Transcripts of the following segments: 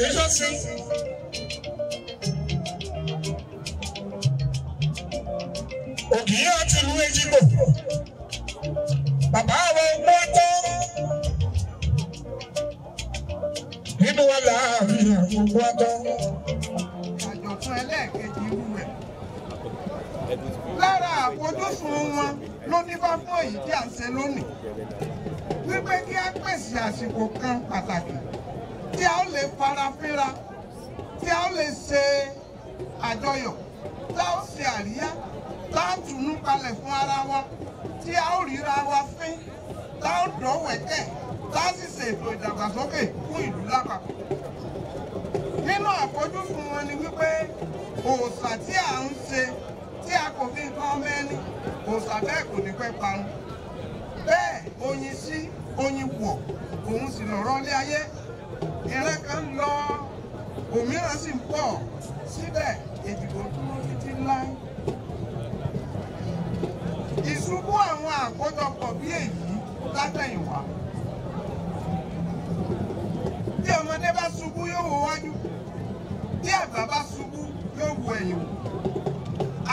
Níjọ́sí. Ògìyàn àti ìlú Èjìgbò. Bàbá àwọn ọmọ ọtọ́. Nínú wa láàrin àwọn ọmọ ọtọ́. Àjọ̀dún ẹlẹ́ẹ̀kejì irú rẹ̀. Lára àfojúsùn wọn ló dífá fún èyí tí à ń ṣe lónìí. Wípé kí á pèsè àsìkò kan pàtàkì tí a ó lè fara fínra, tí a ó lè ṣe àjọyọ̀, tá ó ṣe àríyá, tá a tùnú kalẹ̀ fún ara wa, tí a ó ríra wa fín, tá ó dọ̀wẹ́kẹ̀, tá a sì ṣètò ìdàgbàsókè fún ìlú lápapọ̀. Nínú àfojúsùn wọn ni wípé òòṣà tí à ń ṣe tí a kò fi nǹkan ọmọ ẹni, òòṣà bẹ́ẹ̀ kò ní pẹ́ parun. Bẹ́ẹ̀ oyin sí oyin wọ̀, òun sì lọ̀rọ̀ lé ayé. Ìran kan lọ, òmíràn sì ń pọ̀, síbẹ̀ Èjìgbò dúró títí láé. Ìṣubú àwọn àkójọpọ̀ bí èyí látẹ̀yìnwá. Bí ọmọdé bá ṣubú yóò wo wájú, bí àgbà bá ṣubú yóò wo ẹ̀yìn wò.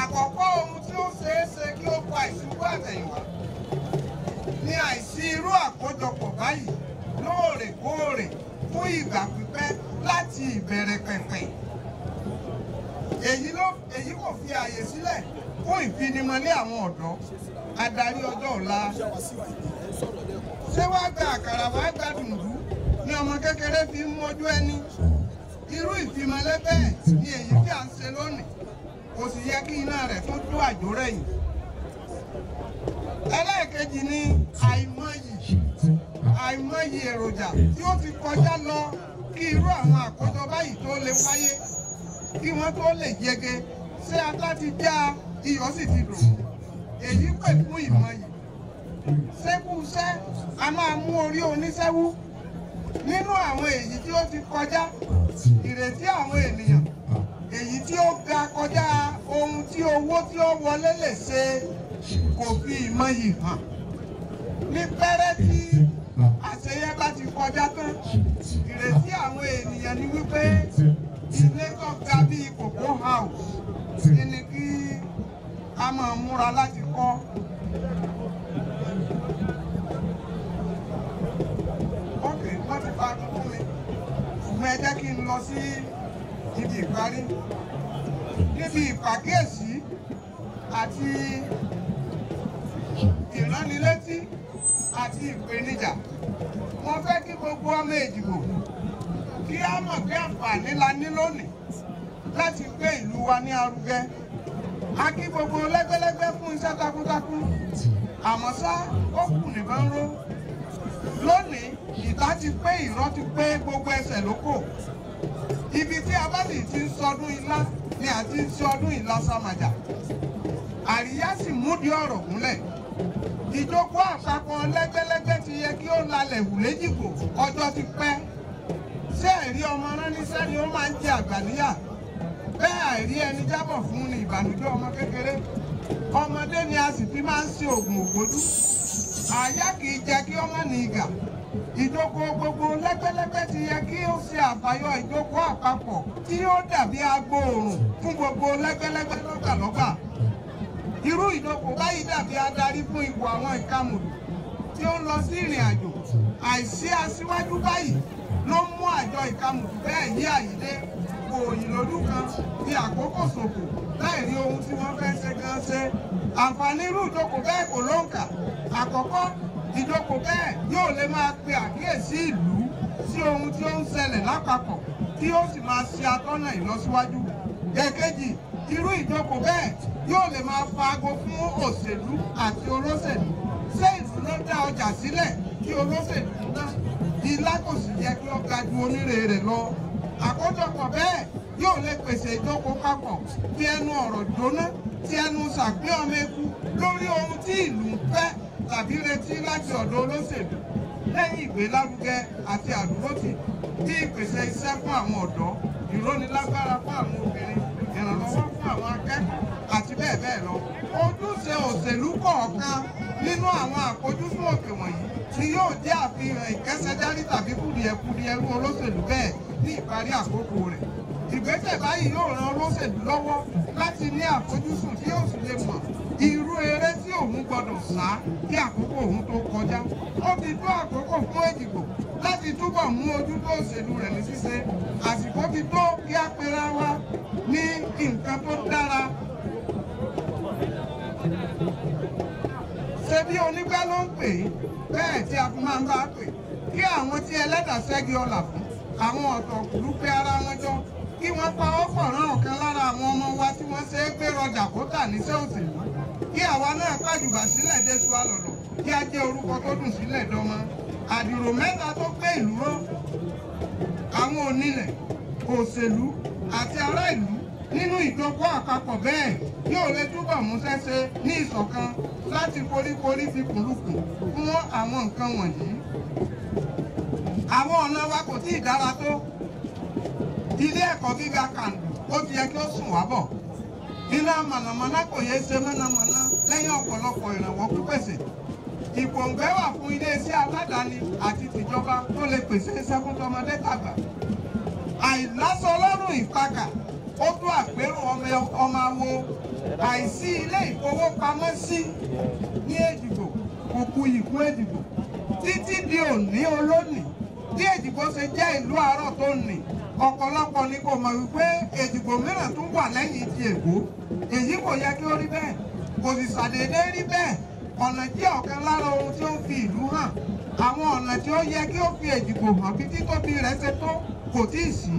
Àkọ́kọ́ ohun tí ó ṣeé ṣe kí ó fa ìṣubú àtẹ̀yìnwá ní àìsí irú àkójọpọ̀ báyìí lóòrèkóòrè fún ìgbà pípẹ́ láti ìbẹ̀rẹ̀ pẹ̀pẹ̀. Èyí kò fi àyè sílẹ̀ fún ìfinimọ̀lé àwọn ọ̀dọ́ adarí ọjọ́ ọ̀la. Ṣé wàá gba àkàrà wàá gba dùndú ni ọmọ kékeré fi ń mójú ẹni? Irú ìfimọ̀lé bẹ́ẹ̀ ni èyí tí à ń ṣe lónìí. Kò sì yẹ kí iná rẹ̀ tún tú àjò rẹ̀yìn. Ẹlẹ́ẹ̀kejì ni àìmọyì èròjà tí ó ti kọjá lọ kí irú àwọn àkójọ báyìí tó lè wáyé, kí wọ́n tó lè yege. Ṣé ata ti já, iyọ̀ sì ti dùn? Èyí pè fún ìmọyì. Ṣékúṣẹ́ a máa mú orí oníṣẹ́ wú. Nínú àwọn èyí tí ó ti kọjá, ìrètí àwọn ènìyàn èyí tí ó ga kọjá ohun tí owó tí ó wọlé lè ṣe kò fi ìmọyì hàn. Ní pẹ́rẹ́ tí àṣeyẹ bá ti kọjá tán, ìrètí àwọn ènìyàn ni wípé ilé tó ga bíi Cocoa House ní kí a máa múra láti kọ́. Ókè, wọ́n ti fa tuntun mi, ṣùgbọ́n ẹ jẹ́ kí n lọ sí ibi ìparí. Níbi ìpàkíyèsí àti ìránnilétí àti ìpèníjà, wọ́n fẹ́ kí gbogbo ọmọ Èjìgbò kí á mọ̀ pé àǹfààní la ní lónìí láti gbé ìlú wa ní arugẹ. A kí gbogbo lẹ́gbẹ́lẹ́gbẹ́ fún iṣẹ́ takuntakun, àmọ́ ṣá ó kù nìbọn ró. Lónìí ìta ti pé, ìrọ́ ti pé, gbogbo ẹsẹ̀ ló kò. Ibi tí a bá sì ti ń sọdún ilá ni a ti ń sọdún ìlàsàmàjà. Àríyá sì múdi ọ̀rọ̀ gúnlẹ̀. Ìjókòó àpapọ̀ lẹ́gbẹ́lẹ́gbẹ́ ti yẹ kí ó lalẹ̀ hù l'Éjìgbò ọjọ́ ti pẹ́. Ṣé ẹ̀rí ọmọ ránníṣẹ́ ni ó máa ń jẹ àgbà níyà? Bẹ́ẹ̀ àìrí ẹni jábọ̀ fún ni ìbànújẹ́ ọmọ kékeré. Ọmọdé ni a sì fi máa ń ṣe ògùn ògbójú. Àyà kì í jẹ́ kí ọmọ ní ìgà. Ìjókòó gbogbo lẹ́gbẹ́lẹ́gbẹ́ ti yẹ kí ó ṣe àbáyọ ìjókòó àpapọ̀ tí ó dàbí agbo òrùn fún gbogbo lẹ́gbẹ́lẹ́gbẹ́ lọ́gbàlọ́gbà. Irú ìjókòó báyìí dàbí adarí fún ipò àwọn ìkamùdù tí ó ń lọ sí ìrìn àjò. Àìsí aṣíwájú báyìí ló mú àjọ ìkamùdù bẹ́ẹ̀ yí àyídé òòyì lójú kan fi àkókò ṣòfò láì rí ohun tí wọ́n fẹ́ ṣe gan ṣe. Àǹfààní irú ìjókòó bẹ́ẹ̀ kò lóǹkà. Àkọ́kọ́, ìjókòó bẹ́ẹ̀ yóò lè máa pe àkíyèsí ìlú sí ohun tí ó ń ṣẹlẹ̀ lápapọ̀ tí ó sì máa ṣe atọ́nà ìlọsíwájú. Èkejì, irú ìjókòó bẹ́ẹ̀ yóò lè máa faago fún òṣèlú àti olóṣèlú. Ṣé ìlú ló dá ọjà sílẹ̀ kí olóṣèlú ná? Ilá kò sì yẹ kí ó ga ju onírè rẹ̀ lọ. Àkójọpọ̀ bẹ́ẹ̀ yóò lè pèsè ìjókòó papọ̀ tí ẹnu ọ̀rọ̀ jóná, tí ẹnu ṣàgbé ọmọ eku lórí ohun tí ìlú ń fẹ́ tàbí retí láti ọ̀dọ̀ olóṣèlú lẹ́yìn ìgbélárugẹ àti àdúrótì bí ìpèsè iṣẹ́ fún àwọn ọ̀dọ́, ìrónilágbára fún àwọn obìnrin, ìrànlọ́wọ́ fún àwọn akẹ́kọ̀ọ́ àti bẹ́ẹ̀ bẹ́ẹ̀ lọ. Ojúṣe òṣèlú kọ̀ọ̀kan nínú àwọn àfojúsùn òkè wọ̀nyí ni yóò jẹ́ àfihàn ìkẹ́sẹ̀járí tàbí kùdìẹ̀kudiẹ irú olóṣèlú bẹ́ẹ̀. ní ìparí àkókò rẹ̀. Ìgbésẹ̀ báyìí yóò ran olóṣèlú lọ́wọ́ láti ní àfojúsùn tí yóò sì lè mọ̀ irú eré tí òun gbọdọ̀ sá kí àkókò òun tó kọjá. Ó ti tó àkókò fún Èjìgbò láti túbọ̀ mú ojú tó òṣèlú rẹ̀ ní ṣíṣe. Àsìkò ti tó kí á pera wa ní nǹkan tó dára. Ṣé bí onígbà ló ń pè é bẹ́ẹ̀ tí a fi máa ń bá pè kí àwọn tí ẹlẹ́dàá ṣẹ́gi ọlà fún àwọn ọ̀tọ̀kùlú pé ara wọn jọ kí wọ́n pa ọ́pọ̀ rán ọ̀kan lára àwọn ọmọ wa tí wọ́n ṣe é gbé rọjà kótà níṣẹ́ òṣèlú kí àwa náà pàjùbà sílẹ̀ déṣu alọ̀lọ̀ kí a jẹ́ orúkọ tó dùn sílẹ̀ dọ́mọ. Àdìrò mẹ́ta tó gbé ìlú ró àwọn onílẹ̀ òṣèlú àti ará ìlú nínú ìdókòó àpapọ̀ bẹ́ẹ̀ yóò lè túbọ̀ múṣẹ́ ṣe ní ìṣọ̀kan láti koríkorí fi kùnlùkùn fún àwọn nǹkan wọ̀nyí. Àwọn ọ̀nà wa kò tíì dára tó. Ilé ẹ̀kọ́ gíga Kàndù ó ti yẹ kí ó sùn wá bọ̀. Iná mànàmáná kò yéé ṣe mọ̀nàmọ́ná lẹ́yìn ọ̀pọ̀lọpọ̀ ìrànwọ́ pípèsè. Ìpòǹgbẹ wà fún iléeṣẹ́ aládàáni àti tìjọba tó lè pèsè iṣẹ́ fún tọmọdé tàgbà. Àìlásọ lọ́rùn ìpakà ó tó àpérò ọmọ awo. Àìsí ilé ìfowópamọ́sí ní Èjìgbò kò ku ìkún Èjìgbò títí di òní olónìí. Bí Èjìgbò ṣe jẹ́ ìlú àárọ̀ tó nì, ọ̀pọ̀lọpọ̀ ni kò mọ̀ wípé Èjìgbò mìíràn tún wà lẹ́yìn ti Èkó. Èyí kò yẹ kí ó rí bẹ́ẹ̀, kò sì ṣàdédé rí bẹ́ẹ̀. Ọ̀nà jẹ́ ọ̀kan lára ohun tí ó ń fi ìlú hàn. Àwọn ọ̀nà tí ó yẹ kí ó fi Èjìgbò hàn bí títóbi rẹ̀ ṣe tó kò tíì sí.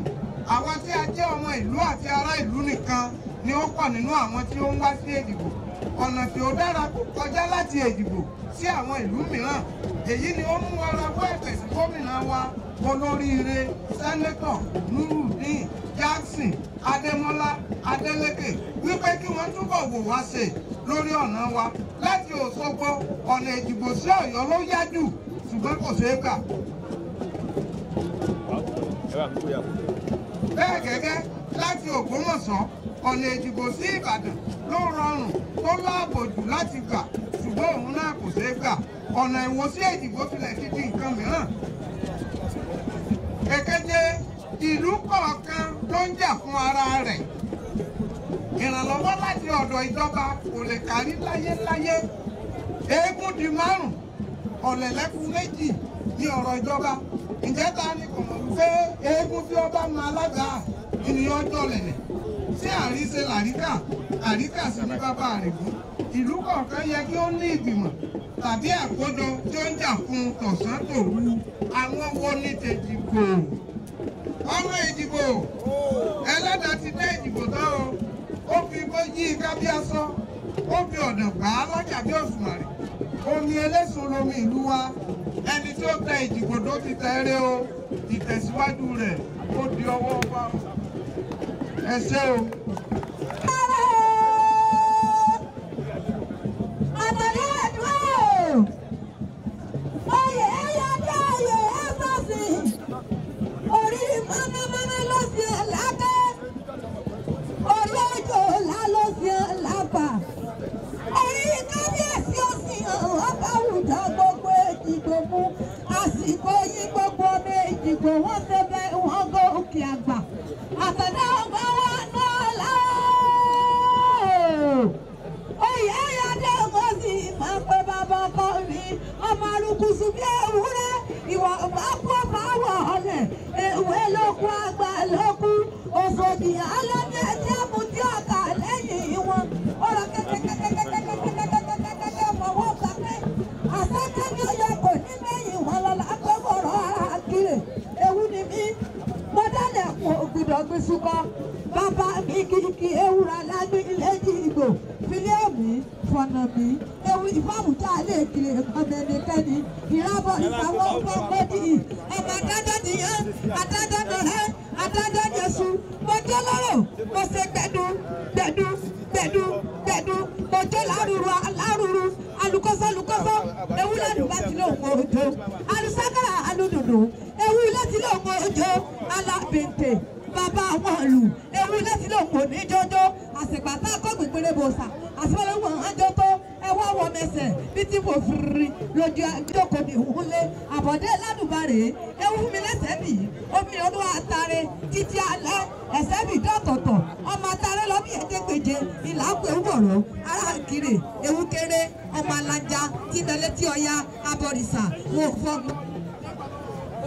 Àwọn tí a jẹ́ ọmọ ìlú àti ará ìlú nìkan ni ó pọ̀ nínú àwọn tí ó ń wá sí Èjìgbò. Ọ̀nà tí ó dára kò kọjá láti Èjìgbò sí àwọn ìlú mìíràn. Èyí ni ó mú wa rawọ́ ẹ̀bẹ̀ sí gómìnà wa olóríire Sẹ́nẹ́tọ̀ Nurudeen Jackson Adémọ́lá Adélékè wípé kí wọ́n túbọ̀ wò wá ṣe lórí ọ̀nà wa láti Òṣogbo. Ọ̀nà Èjìgbò sí Ọ̀yọ́ ló yá jù ṣùgbọ́n kò ṣeé gbà. Bẹ́ẹ̀ gẹ́gẹ́ láti Ògbómọ̀ṣọ́ ọ̀nà Èjìgbò sí Ìbàdàn ló rọrùn tó láàbò jù láti gbà ṣùgbọ́n òun náà kò ṣeé gbà. Ọ̀nà Ìwó sí Èjìgbò tilẹ̀ ti di nǹkan mìíràn. Èkeje, ìlú kọ̀ọ̀kan ló ń jà fún ara rẹ̀. Ìrànlọ́wọ́ láti ọ̀dọ̀ ìjọba kò lè kárí láyéláyé. Eégún di márùn-ún, ọ̀lẹ̀lẹ́kùn méjì ní ọ̀rọ̀ ìjọba. Ǹjẹ́ ta ni kò mọ̀ wípé eégún tí ó bá mọ alága ènìyàn jọlẹ̀lẹ̀? Ṣé àríṣe làríkà? Àríkà sì ní bàbá àrègún. Ìlú kọ̀ọ̀kan yẹ kí ó ní ìgbìmọ̀ tàbí àkójọ tí ó ń jà fún tọ̀sán tòru. Àwọn wo ní tèjìgbò? Ọmọ Èjìgbò ẹlẹ́dàá ti dé Èjìgbò tán o. Ó fi igbó yí i ká bí aṣọ, ó fi ọ̀dàn gbà á lọ́jà bí òṣùmàrè. Omi eléso lomi ìlú wa. Ẹni tí ó tẹ Èjìgbò tó ti tẹ eré o. Ìtẹ̀síwájú rẹ̀ ó di ọwọ́ wa. Ẹ ṣé o. Àsìkò yí gbogbo ọmọ Èjìgbò wọ́n ṣe bẹ́ẹ̀ wọ́n gòkè àgbà. Àtàdá ọgbà wa náà láò. Oyè ayáde ọkọ sì máa pe bàbá ọkọ mi. Ọmọ arúgbùsù bí ewúrẹ́ ìwà ọba kú ọba wọ̀ ọ̀lẹ̀. Èwe ló kú àgbà ló kú. Òṣòdì alẹ́bí ẹtí àmútí ọ̀kà lẹ́yìn wọn. Ọ̀rọ̀ kẹ́kẹ́kẹ́kẹ́kẹ́kẹ́kẹ́kẹ́kẹ́kẹ́ fọwọ́ pàpẹ́. Àṣẹ́kẹ́ ni ó yẹ kò ní mẹ́yìn wọn lọ́la gbọ́bọ̀rọ̀ ara kiri. Ewu ni mí. Mo dálẹ̀ kún ògùdọ̀ gbé sukọ. Bàbá mi kìkì ewúrà lágbé ilé Èjìgbò. Fílíọ̀mù fọ̀nà mi. Ewu ìfọ̀mùtà lè kiri ọmọ ẹnikẹ́ni. Ìrábọ̀ ìfàwọ́ gbọ́ngbọ́dì. Ọmọ adájọ́ nìyẹn, adájọ́ nìyẹn, adájọ́ nìyẹn. Mo jẹ́ lọ́rọ̀, mo ṣe gbẹ̀du, gbẹ̀du, gbẹ̀du, gbẹ̀du. Mo jẹ́ lárúurú, alárúurú, alukóso, alukóso. Ewu ládùúgbà tí lóun òjò. Alùsákàrà alùdùdù. Ewu láti lóun òjò. Alábìntè. Bàbá àwọn ìlú ewu láti lóun kò ní jọjọ. Àsìgbà tá a kọ́ gbìngbìnrin bòsà àsìgbà wọn àjọ tó ẹwà wọ mẹsẹ̀ bí tí mo fìrì lójú àjọkò ní ìhúnlé àbọ̀dé ládùbárè ewu fún mi lẹ́sẹ̀ bì omi olúwa àtàrẹ. títí alẹ́ ẹ̀sẹ̀ mi dọ̀tọ̀tọ̀ ọmọ atarẹ́ lọ bí ẹ̀ẹ́dẹ́gbèje ìlàkùn ewúrọ̀ ara kiri ewu kéré ọmọ alájà tí mẹlẹ́ tí ọya abọ̀rìṣà wọn ò fọ́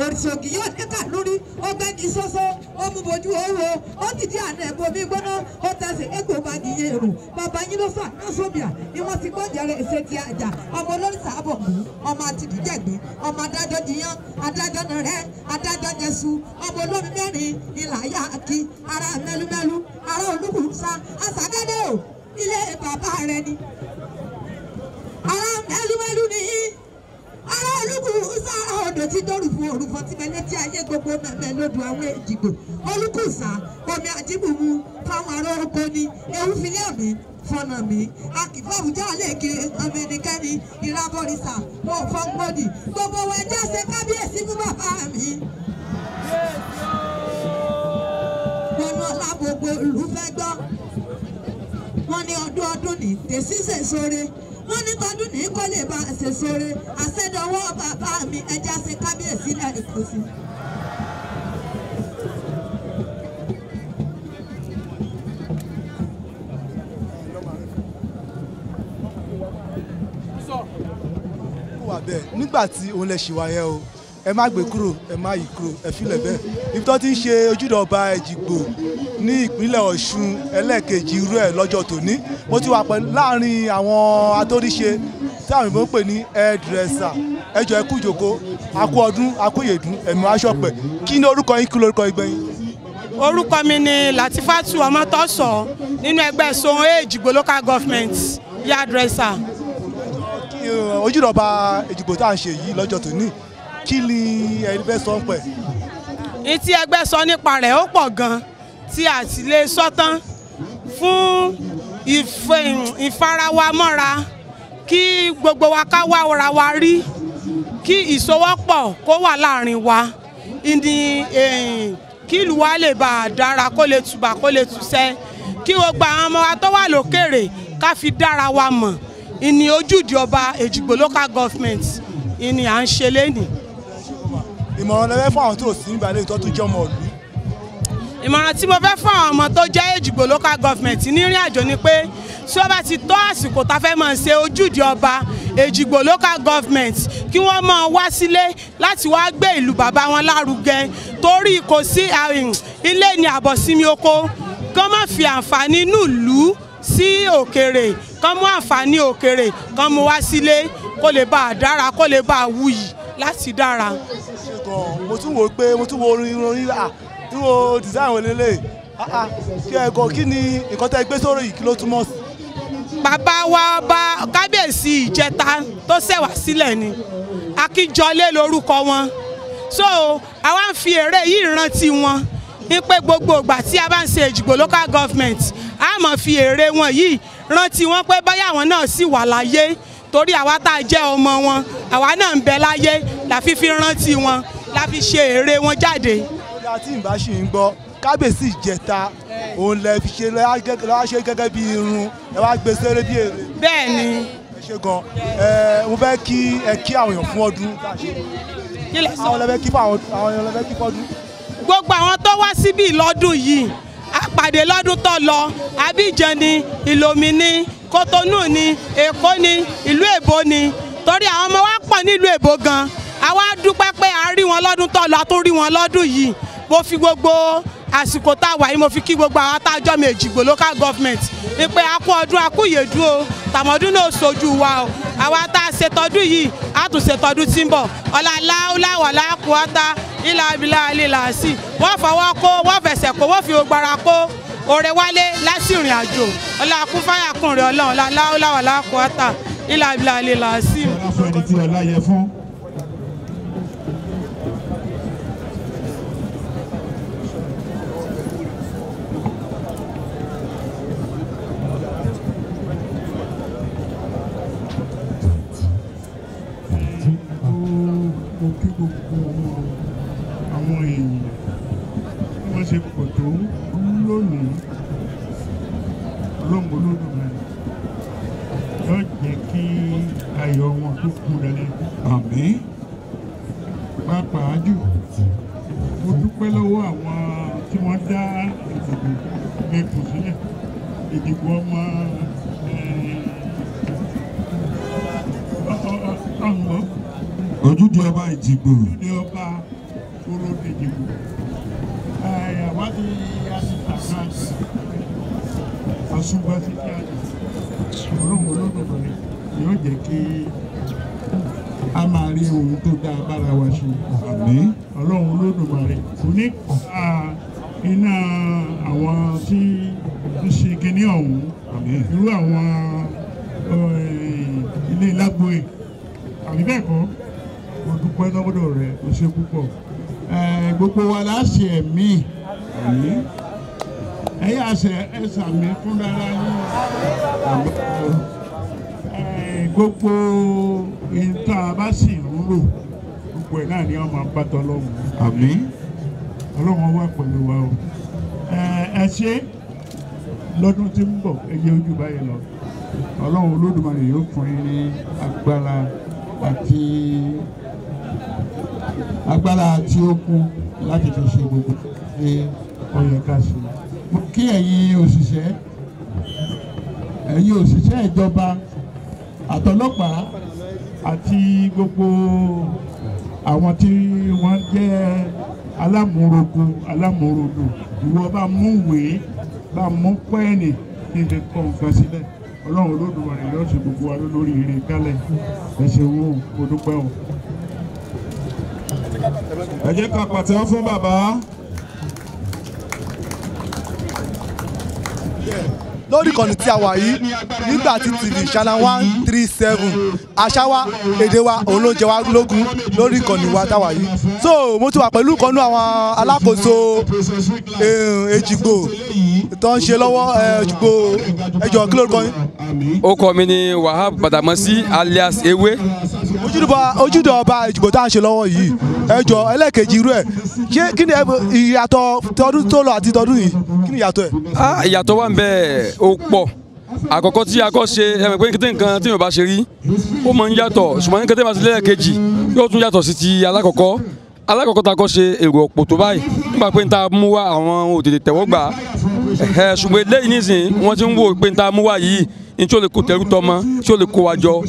òrìṣòkì yóò níkà lórí ó gbẹ́gi sọ́sọ́ ó mú bojú owó ó dìde àná ẹ̀bùn omi gbóná ó tẹ̀sí egbò bá di iye èrò bàbá yín ló fà náà sóbìà ni wọ́n ti gbọ́njẹrẹ ṣe ti àjà ọmọ olóríṣà àbọ̀ mú ọmọ àtìdíjẹ̀gbẹ́ ọmọ adájọ́ jiyán adájọ́ nàrẹ́ adájọ́ jẹsu ọmọ olómi mẹ́rin ìlà yá kí ara mẹ́lúmẹ́lú ara olúkúsá àṣàgẹ́dẹ́ o ilé bàbá rẹ ni ara mẹ́lúmẹ́lú ni ara olúkúsá odò tí dórùfù òrùfọ tí mẹlẹ tí ayé gbogbo mẹmẹ lódò àwọn èjìgbò olúkúsá omi àjíbùmù fáwọn ará oko ni ewu filẹ mi fọnà mi akìfọwùjọ àlèkè ọmọ ẹnikẹ́ni ìrabọrìṣà wọn fọngbọdì gbogbo wọn ẹjẹ ṣe kábíyèsí fún bàbá mi. Wọn ní ọlá gbogbo ìlú fẹ́ gbọ́ wọn ní ọdún ọdún ní tèsí ṣèṣore wọ́n ní tọdún ní kó lè bá ṣe sóore àṣẹdọwọ́ bàbá mi ẹja ṣe kábíyèsí lẹ́ẹ̀kan sí. Wà bẹ́ẹ̀ nígbà tí òun lè ṣì wà yẹn o, ẹ má gbé kúrò, ẹ má yí kúrò, ẹ filẹ̀ bẹ́ẹ̀. Ibi tó ti ń ṣe ojúde ọba Èjìgbò ní ìpínlẹ̀ Ọ̀ṣun ẹlẹ́ẹ̀kejì irú ẹ̀ lọ́jọ́ tòní, mo ti wà pẹ̀lú láàrin àwọn atóríṣe tí àwọn ìbọn ń pè ní hairdresser. Ẹ jọ̀ọ́ ẹ kú ìjókòó, a kú ọdún, a kú ìyèdún, ẹ̀mí aṣọpẹ̀. Kí ni orúkọ yín, kí lorúkọ ẹgbẹ́ yín? Orúkọ mi ni Latifatu Ọmọtọ́sọ nínú ẹgbẹ́ Sohun Èjìgbò local government hairdresser. Ojúde ọba Èjìgbò tá à ń ṣe yìí lọ́jọ́ tòní, kí ni ẹ̀yin fẹ́ sọ ń pẹ̀? Ní tí ẹgbẹ́ sọ nípa rẹ̀ ó pọ̀ gan-an tí a sì lè sọ tán fún ìfarawamọ́ra kí gbogbo wa ká wá ra wa rí, kí ìsowọ́pọ̀ kó wà láàrin wa ní kí ìlú wa lè bá a dára, kó lè tùbà kó lè tùsẹ́, kí gbogbo àwọn ọmọ wa tó wà lókèrè ká fi dára wa mọ̀. Ìní ojúde ọba Èjìgbò local government ìní à ń ṣe lénìí. Ìmọ̀ràn lẹ́fẹ́ fún àwọn tó sì ń balẹ̀ tó tún jẹ́ ọmọ ìlú. Ìmọ̀ràn tí mo fẹ́ fún àwọn ọmọ tó jẹ́ Èjìgbò local government ní ìrìn àjò ni pé tí ó bá ti tó àsìkò tá fẹ́ máa ṣe ojúde ọba Èjìgbò local government kí wọ́n máa wá sílé láti wá gbé ìlú bàbá wọn lárugẹ, torí kò sí ilé ní àbọ̀sími oko, kí wọ́n má fi àǹfààní inú ìlú sí òkèrè, kán mú àǹfààní òkèrè kán mú wá sílé kó lè bá a dára, kó lè bá a wuyì láti dára. Mo tún wò pé mo tún wo orin orin à irú design wo lélẹ̀ kí ẹ kọ, kí ni nǹkan tẹ́ gbé sórí yìí, kí ló túmọ̀ sí? Bàbá wa ọba kábíyèsí ìjẹta tó ṣẹ̀wá sílẹ̀ ni Akíjọlé lórúkọ wọn, so àwa ń fi èrè yìí rántí wọn ní pé gbogbo ìgbà tí a bá ń ṣe Èjìgbò local government a máa fi èrè wọn yìí rántí wọn pé báyà àwọn náà sì wà láyé, torí àwa tá a jẹ́ ọmọ wọn àwa náà ń bẹ láyé la fi fi rántí wọn, la fi ṣe èrè wọn jáde. Ó tí n bá ṣì ń gbọ́ kábíyèsí ìjẹta òun lẹ fi ṣe lọ́wọ́ ṣe gẹ́gẹ́ bí irun ẹ wá gbé séré bí èrè. Bẹ́ẹ̀ ni. Ẹ ṣe gan, ẹ mo fẹ́ kí ẹ kí àwọn èèyàn fún ọdún. Kí lẹ sọ? Àwọn lẹ fẹ́ kí fún àwọn èèyàn lẹ fẹ́ kí fọ́dún. Gbogbo àwọn tó wá síbí lọ́dún yìí, àpàdé lọ́dún tó lọ, Abidjan ni, Ìlòmí ni, Kotonu ni, Èkó ni, ìlú Èbó ni, torí àwọn ọmọ wa pọ̀ nílùú Èbó gan. Àwa dúpẹ́ pé a rí wọn lọ́dún tó lọ, a tún rí wọn lọ́dún yìí. Mo fi gbogbo àsìkò tá a wà yìí, mo fi kí gbogbo àwọn tá a jọ mi Èjìgbò local government ní pé a kú ọdún, a kú ìyèdú o, tàmọ́dún náà sojú wa o. Àwa tá a ṣètọ́dún yìí, a tún ṣètọ́dún tí ń bọ̀. Ọ̀la láwùláwà lákùúta ilà abilà ilà sí. Wọ́n fọwọ́ kó, wọ́n fẹsẹ̀ kó, wọ́n fi gbára kó. Òrè wálé láti ìrìn àjò. Ọ̀la kún fáyà kún rẹ̀ ọlọ́run. Ọ̀la láwùláwà lákùúta ilà abilà ilà sí. Ọlá fún ẹni tí ọlá yẹ fún. Mo kí gbogbo àwọn èèyàn bí wọ́n ṣe pọ̀ tó lónìí. Ọlọ́run Olódùmarè yóò jẹ́ kí ayọ̀ wọn tó kún lẹ́lẹ́. Àmín. Pàápàá jù, mo dúpẹ́ lọ́wọ́ àwọn tí wọ́n dá Èjìgbò mẹ́kùn sílẹ̀, Èjìgbò ọmọ ọ̀nà Ojúde ọba Èjìgbò. Ojúde ọba Orò Èjìgbò. Àwa ti àti tàkà àṣùgbà sí kí a Ọlọ́run Olódùmarè yóò jẹ́ kí a máa rí ohun tó dáa bára wa ṣe. Àmín. Ọlọ́run Olódùmarè kò ní pa iná àwọn tí ń ṣe kinní ọ̀hún. Àmín. Irú àwọn ilé lágboyè àbí bẹ́ẹ̀ kọ́, mo dúpẹ́ lọ́wọ́dọ̀ rẹ̀, o ṣe púpọ̀. Gbogbo wa la ṣe ẹ̀mí. Àmín. Ẹ yà ṣe ẹ sàmì fún dára yín. Gbogbo ìta bá sì ń rò gbogbo ẹ̀ náà ni wọ́n máa bá tọ́lọ́run. Àmín. Ọlọ́run wà pẹ̀lú wa o. Ẹ ṣe lọ́dún tí ń bọ̀, ẹ yẹ ojú báyìí lọ. Ọlọ́run Olódùmarè yóò fún yín ní agbára àti agbára tí ó kún láti fi ṣe gbogbo ṣe ó yẹ ká ṣe. Mo kí ẹ̀yin òṣìṣẹ́, ẹ̀yin òṣìṣẹ́ ìjọba àtọlọ́pàá àti gbogbo àwọn tí wọ́n jẹ́ alámúrogo alámúrodò. Ìwọ bá mú ìwé, bá mú pẹ́ẹ̀nì kí n fi kọ nǹkan sílẹ̀. Ọlọ́run Olódùmarè yóò ṣe gbogbo wa lórí ire kálẹ̀. Ẹ ṣeun o, mo dúpẹ́ o. Ẹ jẹ́ ká pàtẹ́wọ́ fún bàbá. Lórí ìkànnì tí a wà yìí, Nígbàtí TV channel 137, àṣà wa, èdè wa, òun ló jẹ wá lógún lórí ìkànnì wa táwa yìí. So mo ti wà pẹ̀lú ìkànnì àwọn alákòóso Èjìgbò tó ń ṣe lọ́wọ́. Èjìgbò, ẹ jọ̀ọ́, kí lórúkọ yín? Orúkọ mi ni Wahab Badamasi alias Ewé. Ojúde ọba Èjìgbò tá à ń ṣe lọ́wọ́ yìí, ẹ jọ̀ọ́, ẹlẹ́ẹ̀kejì irú ẹ̀, ṣé kí ni ìyàtọ̀ tọdún tó lọ àti tọdún yìí, kí ni ìyàtọ̀ ẹ̀? Ìyàtọ̀ wà ń bẹ, ó pọ̀. Àkọ́kọ́ tí a kọ́ ṣe, ẹ mọ̀ pé kété nǹkan tí yóò bá ṣe rí ó máa ń yàtọ̀, ṣùgbọ́n kété bá ṣe lẹ́ẹ̀kejì yóò tún yàtọ̀ sí ti alákọ̀ọ́kọ́. Alákọ̀ọ́kọ́ tá a kọ́ ṣe, èrò ọ̀pọ̀ tó báyìí nígbà pé n ta mú wá àwọn òtètè tẹ̀wọ́ gbà, ṣùgbọ́n eléyìí nísìnyí wọ́n ti ń wò pé n ta mú wá yìí ní tí ó lè kó tẹrú tọmọ, tí ó lè kó wa jọ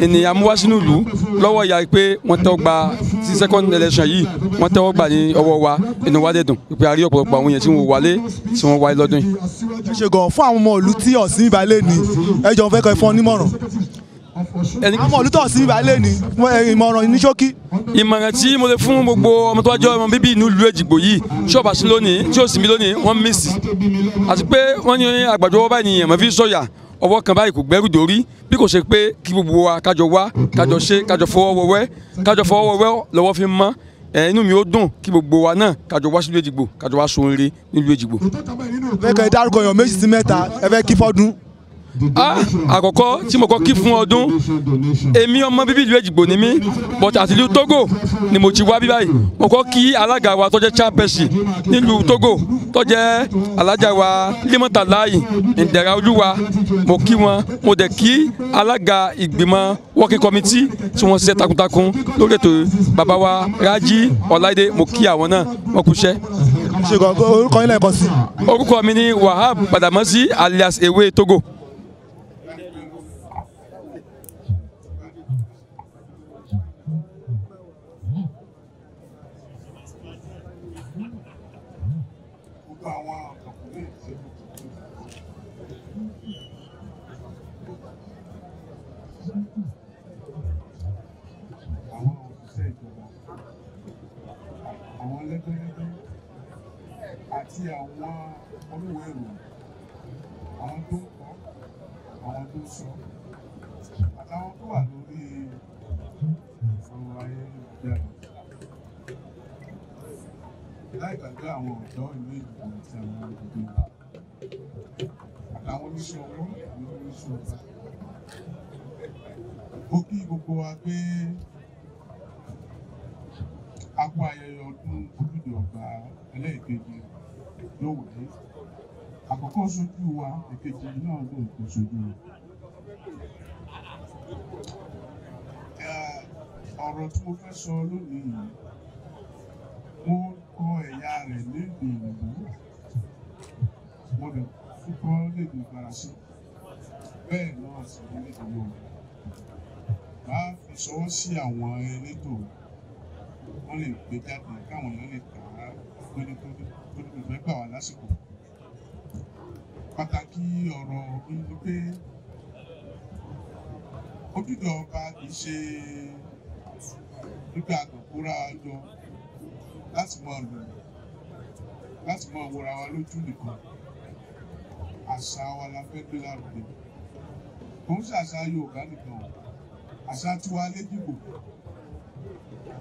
ènìyàn mú wá sínú ìlú lọ́wọ́ ìyá pé wọ́n tẹ́wọ́ gba sí second election yìí, wọ́n tẹ́wọ́ gbà ní ọwọ́ wa. Inú wa dẹ̀ dùn pé a rí ọ̀pọ̀lọpọ̀ àwọn èèyàn tí wọ́n wálé, tí wọ́n wáyé lọ́dún yìí. Ẹ ṣe gan fún àwọn ọmọ ìlú tí ọ̀sìn ìbálẹ̀ ní, ẹ jọ̀ọ́, fẹ́ kọ́ ẹ fún ọ nímọ̀ràn. Àwọn ọmọ ìlú tó ọ̀sìn ìbálẹ̀ ní, ìmọ̀ràn ní ṣókí. Ìmọ̀ràn tí mo lè fún gbogbo ọmọ tó wá jẹ́ ọmọ bíbí inú ìlú Èjìgbò yìí, tí ó bá sí lónìí, tí ó sì mí lónìí, wọ́n mísì àti pé wọ́n ní àgbàdo ọwọ́ báyìí nìyẹn mọ́ fi sọ̀yà, ọwọ́ kan báyìí kò gbẹ́rù dórí. Bí kò ṣe pé kí gbogbo wa kájọ wá, kájọ ṣe, kájọ fọwọ́ wọwẹ́, kájọ fọwọ́ wọwẹ́ lọ́wọ́ fi mọ́. Inú mi ó dùn kí gbogbo wa náà kájọ wá sílùú Èjìgbò, kájọ wá ṣoríire nílùú Èjìgbò. Fẹ́ kẹ́ ẹ dárúkọ èèyàn méjì sí mẹ́ta ẹ fẹ́ kí fọ́dún. Àkọ́kọ́ tí mo kọ́ kí fún ọdún, èmi ọmọ bíbí ìlú Èjìgbò ni mí, but àti ìlú Togo ni mo ti wá bí báyìí. Mo kọ́ kí alága wa tó jẹ́ chairperson nílùú Togo, tó jẹ́ alájà wa Limotalayi Ìdẹ̀ra Olúwa, mo kí wọn. Mo dẹ̀ kí alága ìgbìmọ̀ working committee tí wọ́n ṣiṣẹ́ takuntakun lórí ètò, bàbá wa Rájí Ọláìdé, mo kí àwọn náà, wọ́n kú iṣẹ́. Ṣe gan, orúkọ yín lẹ́ẹ̀kan sí. Orúkọ mi ni Wahab Badamasi alias Ewé Togo. Àwọn òṣìṣẹ́ ìjọba, àwọn lẹ́gbẹ́lẹ́gbẹ́ àti àwọn oníwèé ìròyìn, àwọn tó ń kọ́, àwọn tó ń sọ, àtàwọn tó wà lórí ọ̀rọ̀ ayélujára. Láì gbàgbé àwọn ọ̀dọ́ ìlú Èjìgbò àti àwọn agbègbè, àtàwọn oníṣẹ́ ọwọ́, àwọn oníṣẹ́ ọba. Mo kí gbogbo wa pé a kú ayẹyẹ ọdún ojúde ọba ẹlẹ́ẹ̀kejì yóò wáyé. Àkọ́kọ́ ṣojú wa, èkejì náà ló kó ṣojú wa. Ọ̀rọ̀ tí mo fẹ́ sọ lónìí yìí, mo kọ ẹ̀yà rẹ̀ lédè òyìnbó. agbára sí. Bẹ́ẹ̀ náà sì ní lédè Yorùbá. Bá fi ṣọwọ́ sí àwọn elétò, wọ́n lè gbé jáde káwọn èèyàn lè kà á tónítóní tó ní fẹ́ gbà wá lásìkò. Pàtàkì ọ̀rọ̀ mi ni pé ojúde ọba kì í ṣe nígbà àkànkóra jọ láti máa lò láti máa wọra wa lójú nìkan. Àṣà wa la fẹ́ gbé lárugẹ. Kò ń ṣàṣà Yorùbá nìkan o, àṣà tiwa l'Éjìgbò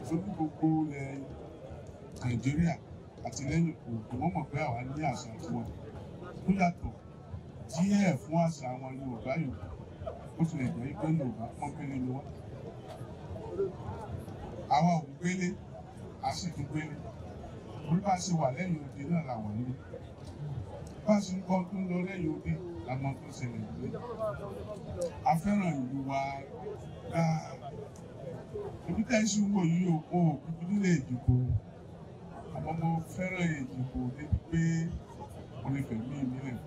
lórí gbogbo ilẹ̀ Nàìjíríà àti lẹ́yìn òkú wọ́n mọ̀ pé àwa ní àṣà tiwa tó yàtọ̀ díẹ̀ fún àṣà àwọn Yorùbá yòókù. Ó tilẹ̀ jẹ́ pé Yorùbá pọ́npélé ni wá. Àwa ò gbélé, a sì tún gbélé. Orí bá ṣe wà lẹ́yìn odi náà la wà nílé. Bá ṣe ń kọ́ tó ń lọ lẹ́yìn odi la mọ tó ṣẹlẹ̀ nílé. A fẹ́ràn ìlú wa dáa. Ibi tẹ́ ṣì ń wò yìí o, mo ò kúkú nílé Èjìgbò. Àmọ́ mo fẹ́ràn Èjìgbò débi pé mo lè fẹ̀mí mi lẹ̀.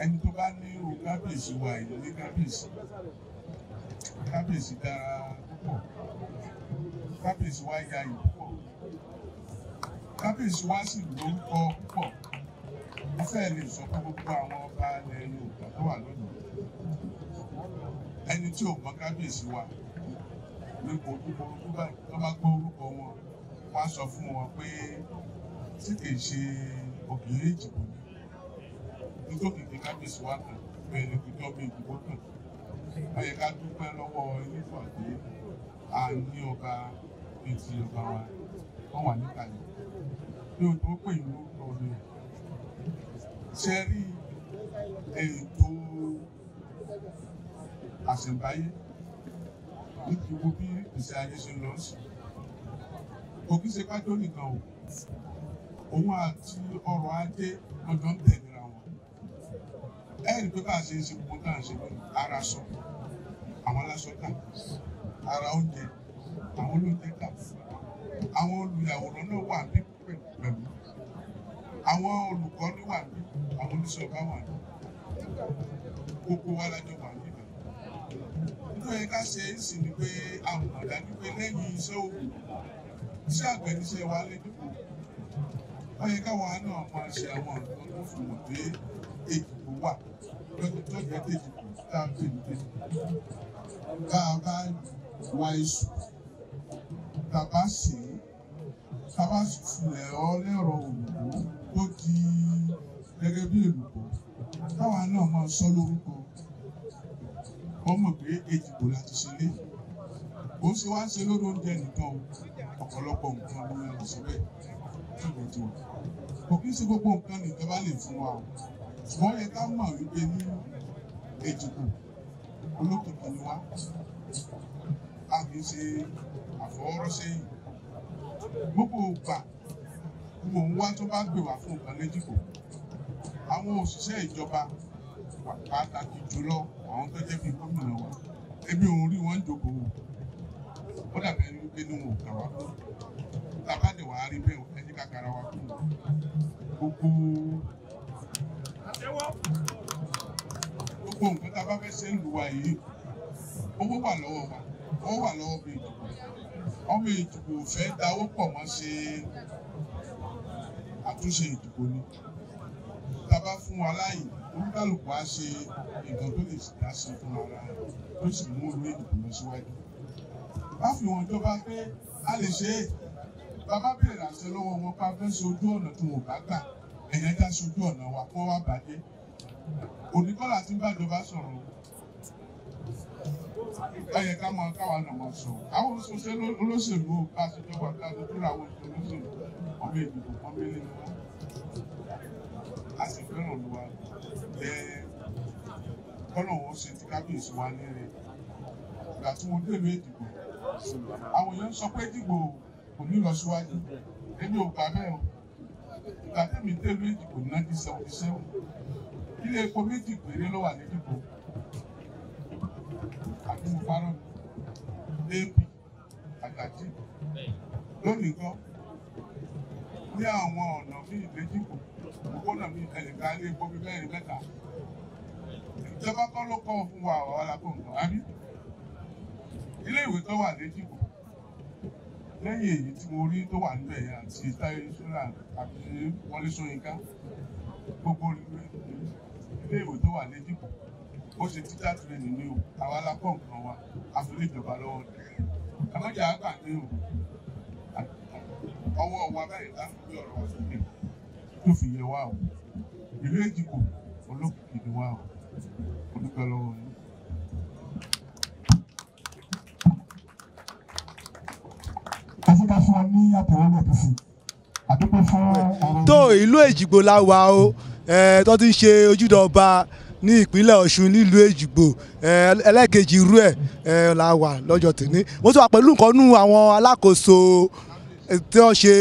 Ẹni tó bá ní irú kábíyèsí wa yìí ní kábíyèsí. Kábíyèsí dára púpọ̀. Kábíyèsí wa yayì púpọ̀. Kábíyèsí wa sì lórúkọ púpọ̀. Mo fẹ́ lè sọ pé gbogbo àwọn ọba ilẹ̀ Yorùbá tó wà lónìí. Ẹni tí ò mọ kábíyèsí wa ní ojúkorojú báyìí tó bá gbọ́ orúkọ wọn, wọ́n á sọ fún wọn pé tí kì í ṣe Ògèrè Èjìgbò ni. Nítorí kìkì kábíyèsí wa kàn bẹ́ẹ̀ ni kò jọ́ bí Èjìgbò kàn. Ó yẹ ká dúpẹ́ lọ́wọ́ Elédùà pé a ní ọba bíi ti ọba wa, wọ́n wà níkàlẹ̀. Ní ohun tó pè ní orúkọ mi, ṣe rí ètò àṣẹ̀ǹbáyé ní gbogbo bí ìgbésí ayé ṣe ń lọ sí. Kò kí ṣe kájọ́ nìkan o, òun àti ọrọ̀ ajé lọ́jọ́ ń tẹ̀léra wọn. Ẹ rí i pé bá a ṣe ń ṣe gbogbo tá à ń ṣe lónìí, ara sọ, àwọn aláṣọ tà, ara oúnjẹ, àwọn olóúnjẹ tà, àwọn olùyàwòrán náà wà ní pẹ̀lú, àwọn olùkọ́ ní wà ní, àwọn oníṣẹ́ ọba wà ní, gbogbo wa lájọ wà níbẹ̀. Nítorí ká ṣe é sì ni pé a mọ̀ dájú pé lẹ́yìn iṣẹ́ òwò, iṣẹ́ àgbẹ̀ níṣẹ́ wa l'Éjìgbò. Ó yẹ káwa náà máa ṣe àwọn nǹkan tó fi mọ̀ pé Èjìgbò wà lọ́jọ́ tó jẹ́ Èjìgbò tá a pè ní Èjìgbò. Bá a bá wa iṣu, tá a bá sè é, tá a bá filẹ̀ ọ́ lẹ́rọ òyìnbó tó di gẹ́gẹ́ bí èlùbọ́, káwa náà máa sọ lórúkọ. Wọ́n mọ̀ pé Èjìgbò la ti ṣe lé. Kò ń ṣe wá ń ṣe lórí oúnjẹ nìkan o, ọ̀pọ̀lọpọ̀ nǹkan ló ń lọ síbẹ̀ ṣùgbọ́n tí wọ́n. Kò kí ń ṣe gbogbo nǹkan nìjọba lè fún wa o. Ṣùgbọ́n ó yẹ ká mọ̀ wípé ní Èjìgbò olókìkí ni wá. A kì í ṣe àfọwọ́rọ́sẹ́yìn. Gbogbo ìgbà mò ń wá tó bá gbè wá fún nǹkan l'Éjìgbò. Àwọn òṣìṣẹ́ ìjọba pàtàkì jùlọ àwọn tó jẹ́ bí gómìnà wa, èmi ò rí wọn jókòó. Ó dàbí ẹni wípé ní wọn ò kà wá kún. Tá a bá dẹ̀ wá rí bẹ́ẹ̀, ẹ jẹ́ ká kara wa kún. Gbogbo nǹkan tá a bá fẹ́ ṣe ń lù wá yìí, owó wà lọ́wọ́ wa, owó wà lọ́wọ́ bí Èjìgbò. Ọmọ Èjìgbò ò fẹ́ dáwó pọ̀ mọ́ ṣe àtúnṣe Èjìgbò ni. Tá a bá fún wa láàyè, olúkálùkù á ṣe nǹkan tó lè dá sí fún ara rẹ̀ tó sì mú orí Èjìgbò lọ síwájú. Bá fi wọn jọba pé a lè ṣe é. Bàbá bèrè àṣẹ lọ́wọ́ wọn pa fẹ́ ṣe ojú ọ̀nà tí wọn ò bá gbà, ẹ̀yẹn já sí ojú ọ̀nà wa kí wọ́n wá bàjẹ́. Òní kọ́ la ti ń bájọba sọ̀rọ̀. Ó yẹ ká máa káwa náà máa sọ̀rọ̀. Àwọn olóṣèlú bá ṣe jọba ká ló dúró àwọn olóṣèlú ọmọ Èjìgbò pọ́nbélé ni wọ́n. A sì fẹ́ràn Olúwa jẹ́ kọ́nà wọn ṣe ti kábíyèsí wa níre. Ìgbà tí mo délùú Èjìgbò, àwọn èèyàn sọ pé Èjìgbò kò ní lọ síwájú. Èmi ò gbà bẹ́ẹ̀ o. Ìgbà tẹ́mi délùú Èjìgbò ní 1977, ilé epo méjì péré ló wà l'Éjìgbò. Àbí mo parọ́ ni? AP àtàjì. Lónìí kọ́, Ní àwọn ọ̀nà míì l'Éjìgbò, òpópónà míì ẹnìkan lé epo bíi mẹ́rin mẹ́ta. Ìjọba kọ́ ló kọ́ fún wa, àwọn alákòókò àbí. Ilé ìwé tó wà l'Éjìgbò lẹ́yìn èyí tí mo rí tó wà níbẹ̀ yẹn àti Táyé Sọ́là àti Wọlé Ṣóyínká, gbogbo ilé ìwé tó wà l'Éjìgbò ó ṣe teacher training ní o, àwa la kọ́ nǹkan wa, a fi lé ìjọba lọ́wọ́ ni. Àmọ́jà àgbàdo o, ọwọ́ wa báyìí láti gbé ọ̀rọ̀ wa sókè tó fi yẹ wá o. Ìlú Èjìgbò olókìkí ni wá o, mo dúpẹ́ lọ́wọ́ yín. Ẹ ṣe ká fún wa ní àtẹ̀wọ́ lẹ́ẹ̀kan sí i. Àdúpẹ́ fún ọ̀rọ̀. Tó ìlú Èjìgbò la wà o, tó ti ń ṣe ojúde ọba ní ìpínlẹ̀ Ọ̀ṣun nílùú Èjìgbò, ẹlẹ́ẹ̀kejì irú ẹ̀ la wà lọ́jọ́ tèmi. Mo tún wà pẹ̀lú nǹkan nú àwọn alákòóso tí wọ́n ṣe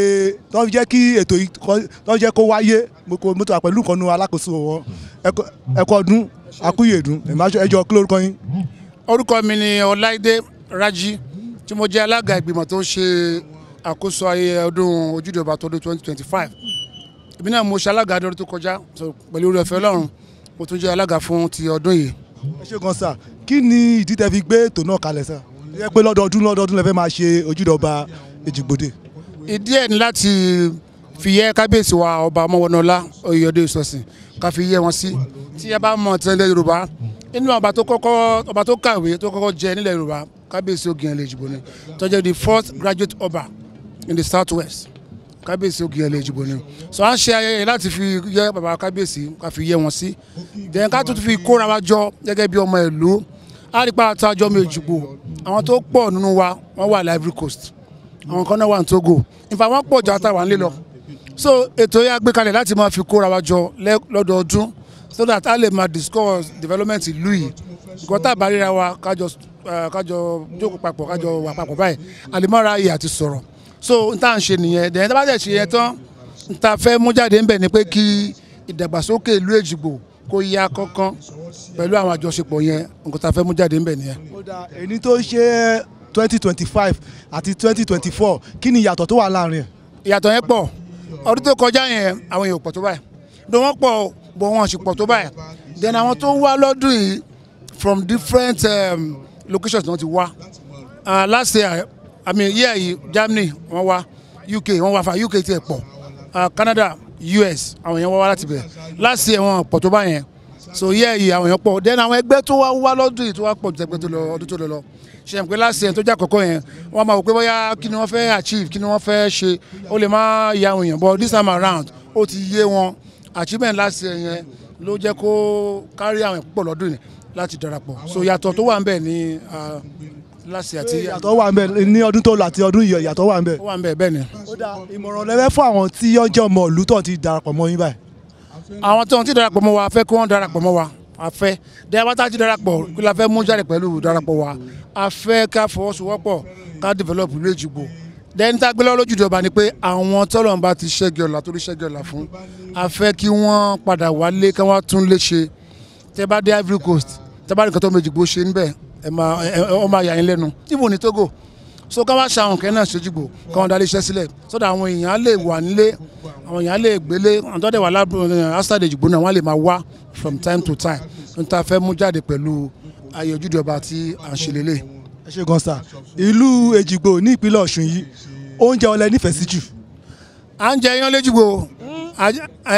tí wọ́n jẹ́ kí ètò yìí tí wọ́n jẹ́ kó wáyé. Mo tún wà pẹ̀lú nǹkan nú alákòóso wọn. Ẹ kú ọdún, akúyèdún, ẹ jọ̀ọ́, kí lórúkọ yín? Orúkọ mi ni Ọláìdé Rájí, tí mo jẹ́ alága ìgbìmọ̀ tó ń ṣe àkóso ayẹyẹ ọdún ojúde ọba tọdún 2025. Èmi náà mo ṣe alága ọdún tó kọjá, pẹ̀lú oore ọ̀fẹ́ Ọlọ́run mo tún jẹ́ alága fún ti ọdún yìí. Ẹ ṣé gan sà. Kí ni ìdí tẹ́ fi gbé ètò náà kalẹ̀ sà? Ẹ pé lọ́dọọdún lọ́dọọdún lẹ fẹ́ máa ṣe ojúde ọba Èjìgbòde. Ìdí ẹ̀ ní láti fi yẹ kábíyèsí wa, Ọba Ọmọwọnọlá Oyèyọdé Ìsọ̀sìn, ká fi yẹ wọn sí. Tí ẹ bá mọ̀ tẹ́lẹ̀ Yorùbá, inú ọba tó kọ́kọ́, ọba tó kàwé tó kọ́kọ́ jẹ nílẹ̀ Yorùbá, kábíyèsí Ògìyànlè Èjìgbò ni, tó jẹ́ the first graduate ọba in the south west, kábíyèsí Ògìyànlè Èjìgbò ni. So à ń ṣe ayẹyẹ láti fi yẹ bàbá kábíyèsí, ká fi yẹ wọn sí, then ká tún fi kóra wa jọ gẹ́gẹ́ bí ọmọ ìlú. Á rí pa àtàjọ ọmọ Èjìgbò, àwọn tó pọ̀ nínú wa wọ́n wà ní Ivory Coast, àwọn kan náà wà ní Togo, in fact wọ́n pọ̀ jù àtàwà ńlẹ̀ lọ. So ètò yẹn a gbé kalẹ̀ láti máa fi kóra wa jọ lọ́dọọdún so that a lè máa discuss development ìlú yìí. Nǹkan tá a bá ríra wa, kájọ jókòó papọ̀, kájọ wà papọ̀ báyìí, àlèmọ́ra ayé àti sọ̀rọ̀. So n tá à ń ṣe nìyẹn. Dẹ̀yìn tá bá dẹ̀ ṣe yẹn tán, n ta fẹ́ mú jáde ńbẹ̀ ni pé kí ìdàgbàsókè ìlú Èjìgbò kó yá kánkán pẹ̀lú àwọn àjọṣepọ̀ yẹn. Nǹkan tá a fẹ́ mú jáde ńbẹ̀ nìyẹn. Èyí tó ṣe 2025 àti 2024, kí ni ìyàtọ̀ tó wà láàrin ẹ̀? Ìyàtọ̀ yẹn pọ̀. Ọdún tó kọjá yẹn, àwọn èèyàn pọ̀ tó báyìí, bí wọ́n pọ̀ bọ̀, wọ́n sì pọ̀ tó báyìí. Then àwọn tó wá lọ́dún yìí, from different locations náà ti wá. Last year, I mean year yìí, Germany wọ́n wá, UK wọ́n wá, fa UK tiẹ̀ pọ̀, Canada, US, àwọn èèyàn wá wá láti bẹ̀. Last year wọ́n pọ̀ tó báyẹn, so year yìí àwọn èèyàn pọ̀. Then àwọn ẹgbẹ́ tó wá wá lọ́dún yìí tó wá pọ̀ ju ẹgbẹ́ tó lọ ọdún tó lọ lọ ṣe pé last year tó jẹ́ àkọ́kọ́ yẹn, wọ́n máa wò pé bóyá kí ni wọ́n fẹ́ achieve, kí ni wọ́n fẹ́ ṣe, ó lè má ya àwọn èèyàn, but this time around ó ti yé wọn. Achievement last year yẹn ló jẹ́ kó kárí àwọn púpọ̀ lọ́dún yìí láti darapọ̀. So ìyàtọ̀ tó wà ń bẹ̀ ní last year àti Ìyàtọ̀ wà ń bẹ̀ ní ọdún tó lọ àti ọdún yìí, ìyàtọ̀ wà ń bẹ̀. Ó wà ń bẹ̀, bẹ́ẹ̀ ni. Ó dáa, ìmọ̀ràn lẹ́fẹ́ fún àwọn tí ó jẹ́ ọmọ ìlú tó ti darapọ̀ mọ́ yín báyìí? Àwọn tó ń ti darapọ̀ mọ́ wa, a fẹ́ kí wọ́n darapọ̀ mọ́ wa. A fẹ́ dẹ́gbà tá a ti darapọ̀, kí la fẹ́ mú jáde pẹ̀lú darapọ̀ wa? A fẹ́ ká fọwọ́sowọ́pọ̀, ká develop ìlú Èjìgbò. Then tá a gbé lọ́wọ́ lójúde ọba ni pé àwọn tọ́lọ́run bá ti ṣẹ́gi ọ̀la torí ṣẹ́gi ọ̀la fún, a fẹ́ kí wọ́n padà wálé, kí wọ́n tún lé ṣe. Tẹ́ bá dé Ivory Coast, tẹ́ bá nǹkan tó méjìgbó ṣe níbẹ̀, ẹ máa ẹ ọ máa yà yín lẹ́nu, even ní Togo. So ká wá ṣe àwọn kẹ́ náà ṣèjìgbò, ká wọn darí iṣẹ́ sílẹ̀ sọ́dọ̀ àwọn èèyàn á lè wà nílé, àwọn èèyàn á lè gbélé, àwọn tó dẹ̀ wà lábúrò outside Èjìgbò náà, wọ́n á lè máa wá from time to time. N ta fẹ́ mú jáde pẹ̀lú ayé ojúde ọba tí à ń ṣe lélẹ̀. Ẹ ṣé gan sà. Ìlú Èjìgbò ní ìpínlẹ̀ Ọ̀ṣun yìí, oúnjẹ wo lẹ nífẹ̀ẹ́ sí jù? À ń jẹ iyán l'Éjìgbò,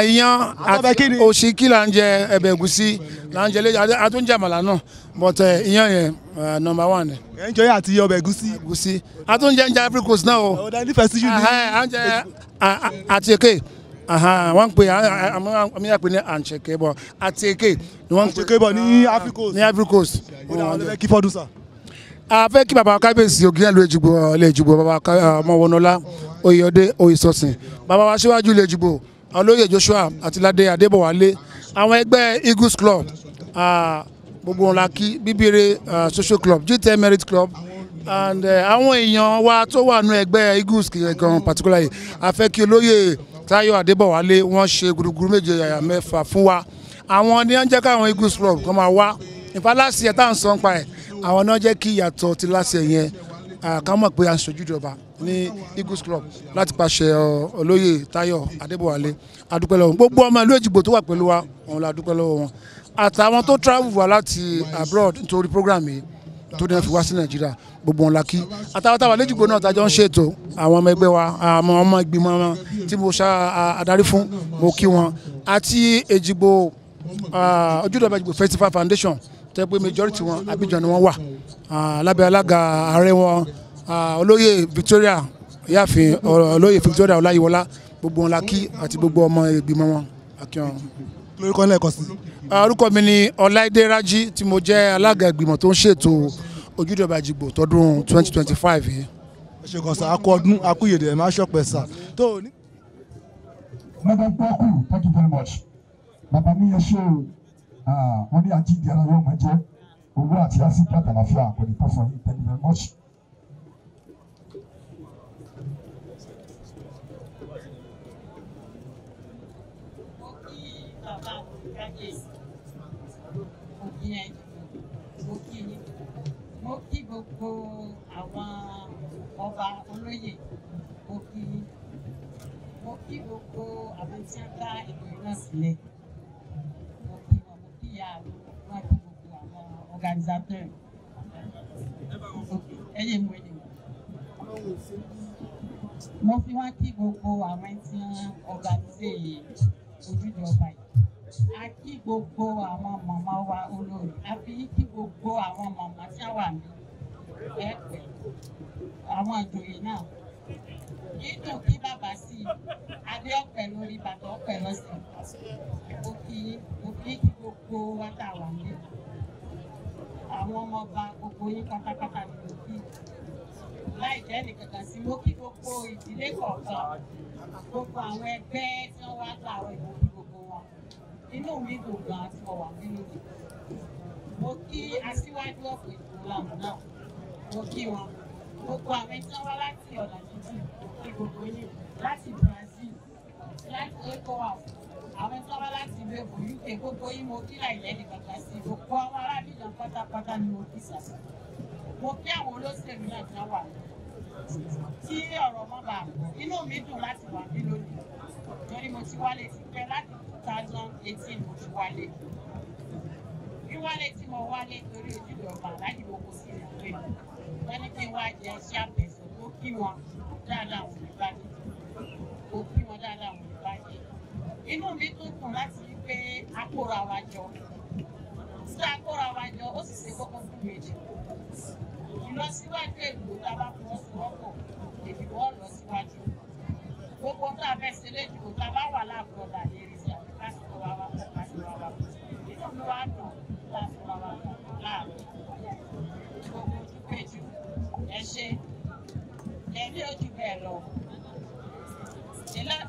iyán àti òṣìkí là ń jẹ, ẹ̀bẹ̀ ẹ̀gúsí là ń jẹ, a tún jẹ àmàlà náà, but iyán yẹn number one ni. Ẹ̀ ń jẹ iyán àti ọbẹ̀ ẹ̀gúsí. Ẹ̀gúsí, a tún jẹ oúnjẹ Ivory Coast náà o. Ọ̀dà nífẹ̀ẹ́ sí jù ní. À ń jẹ àti èké, wọ́n ń pè àmì àpè ní àǹṣẹ̀kẹ́ bọ̀, àti èké ni wọ́n ń pè. Àǹṣẹ̀kẹ́ bọ̀ ní Ivory Coast. Ní Ivory Coast. Ó dà, wọ́n fẹ́ kí fọ́dún sà. A fẹ́ kí bàbá kábíyèsí Ògìyànlú Èjìgbò ilé Èjìgbò, bàbá Ọmọwọnọlá Oyèyọdé Oyèsọsìn, bàbá wa síwájú ilé Èjìgbò, olóyè Joshua Àtìládé Adébọ̀wálé, àwọn ẹgbẹ́ Eagles Club, gbogbo wọn la kí, Bíbire Social Club, G10 Merit Club and àwọn èèyàn wa tó wà nínú ẹgbẹ́ Eagles gan particularly. A fẹ́ kí olóyè Táyọ̀ Adébọ̀wálé, wọ́n ṣe gudugudu méje yàyà mẹ́fà fún wa. Àwọn ní wọ́n jẹ́ káwọn Eagles Club kan máa wá ìfalásì ẹ̀ tá à ń sọ nípa ẹ̀. Àwọn náà jẹ́ kí ìyàtọ̀ ti láṣẹ yẹn, ká mọ̀ pé à ń ṣojúde ọba. ní Eagles Club láti pàṣẹ olóyè Táyọ̀ Adébọ̀wálé. A dúpẹ́ lọ́wọ́ gbogbo ọmọ ìlú Èjìgbò tó wà pẹ̀lú wa, òun la dúpẹ́ lọ́wọ́ wọn, àtàwọn tó travel wá láti abroad nítorí program yìí tó dẹ́ fi wá sí Nàìjíríà, gbogbo wọn la kí. Àtàwọn táwa lẹ́jìgbò náà tájọ́ ń ṣètò, àwọn ọmọ ẹgbẹ́ wa, àwọn ọmọ ìgbìmọ̀ wọn tí mo ṣá adarí fún, mo kí wọn, àti Èjìgbò Ojúde Ọba Èjìgbò Festival Foundation tẹ́ pé majority wọn Abidjan ni wọ́n wà, lábẹ́ alága ààrẹ wọn olóyè Victoria Ìyáàfin olóyè Victoria Ọláyíwọlá, gbogbo wọn la kí àti gbogbo ọmọ ìgbìmọ̀ wọn akíwọn. Lórúkọ lẹ́ẹ̀kan sí. Orúkọ mi ni Ọláìdé Rájí tí mo jẹ́ alága ìgbìmọ̀ tó ń ṣètò Ojúde Ọba Èjìgbò tọdún 2025 yìí. Ẹ ṣe kan sá, a kú ọdún, a kú ìyèdè, ẹ máa ṣọpẹ́ sá. Tó ní. Madam Kwaku, thank you very much. Bàbá mi yẹ ṣé o, wọ́n ní ajíǹde ara yóò máa jẹ́ owó àti àsìkò àtàlàfíà kò ní tán fún yín. Thank you very much. Mo kí gbogbo àwọn ọba olóyè, mo kí yín, mo kí gbogbo àwọn tí wọ́n dá ètò náà sílẹ̀, mo kí wọn, mo kí ìyá mi, mo kí gbogbo àwọn organisateur. Ẹyẹ mo ẹni mo fi wá kí gbogbo àwọn tí wọ́n organise Ojúde Ọba yìí. A kí gbogbo àwọn màmá wa olórí, a fi kí gbogbo àwọn màmá tí wà ní ẹ̀pẹ́, àwọn ìjòyè náà. Nínú kí bàbá sí adé ọ̀pẹ lórí bàtà ọ̀pẹ lọ́sẹ̀. Mo kí kí gbogbo wa tá a wà ní. Àwọn ọmọ ọba gbogbo yín pátápátá ni mo kí. Láì jẹ́ nìkankan sí, mo kí gbogbo ìdílé kọ̀ọ̀kan, gbogbo àwọn ẹgbẹ́ tí wọ́n wá láàárọ̀ ìmọ̀ kí gbogbo wọn. Inú mi dùn gan tí mo wà nínú mi. Mo kí aṣíwájú ọ̀pọ̀ ìgbòho náà, mo kí wọn. Gbogbo àwọn tí wọ́n wá láti ọ̀nà jíjìn, mo kí gbogbo yín, láti Brazil, láti ECOWAS, àwọn tí wọ́n wá láti ìlú Èkó, UK, gbogbo yín mo kí láìlẹ́ nìkankan sí. Gbogbo àwọn arábìnrin pátápátá ni mo kí sàṣà. Mo kí àwọn olóṣèlú náà tí wọ́n wà tí ọ̀rọ̀ mọ́ bá inú mi dùn láti wà bí lónìí, torí mo ti wálé ti pẹ́ láti 2018 mo ti wálé. Wíwálé tí mo wálé torí Ojúde Ọba láti gbogbo sí ìlú pé wọ́n ní kí n wá jẹ iṣẹ́ àpẹ̀sọ̀ tó kí wọn dáadáa wọn ní bàjẹ́. Mo kí wọn dáadáa wọn ní bàjẹ́. Inú mi tún dùn láti rí pé a kóra wa jọ. Tí a kóra wa jọ, ó sì ṣe kókó fún méjì. Ìlọsíwájú èlò tá a bá fọwọ́sowọ́pọ̀, èdìbò ọ̀lọ́ síwájú. Gbogbo tá a fẹ́ ṣe léjìgbò tá a bá wà láàbùrọ̀ là lè rí sí àti lásìkò wa wá pọ̀ lásìkò wa wá pọ̀. Inú mi wá dùn lásìkò wa wá pọ̀ láàárọ̀. Gbogbo ojú péjú, ẹ ṣe, ẹ̀mí ojú bẹ́ẹ̀ lọ.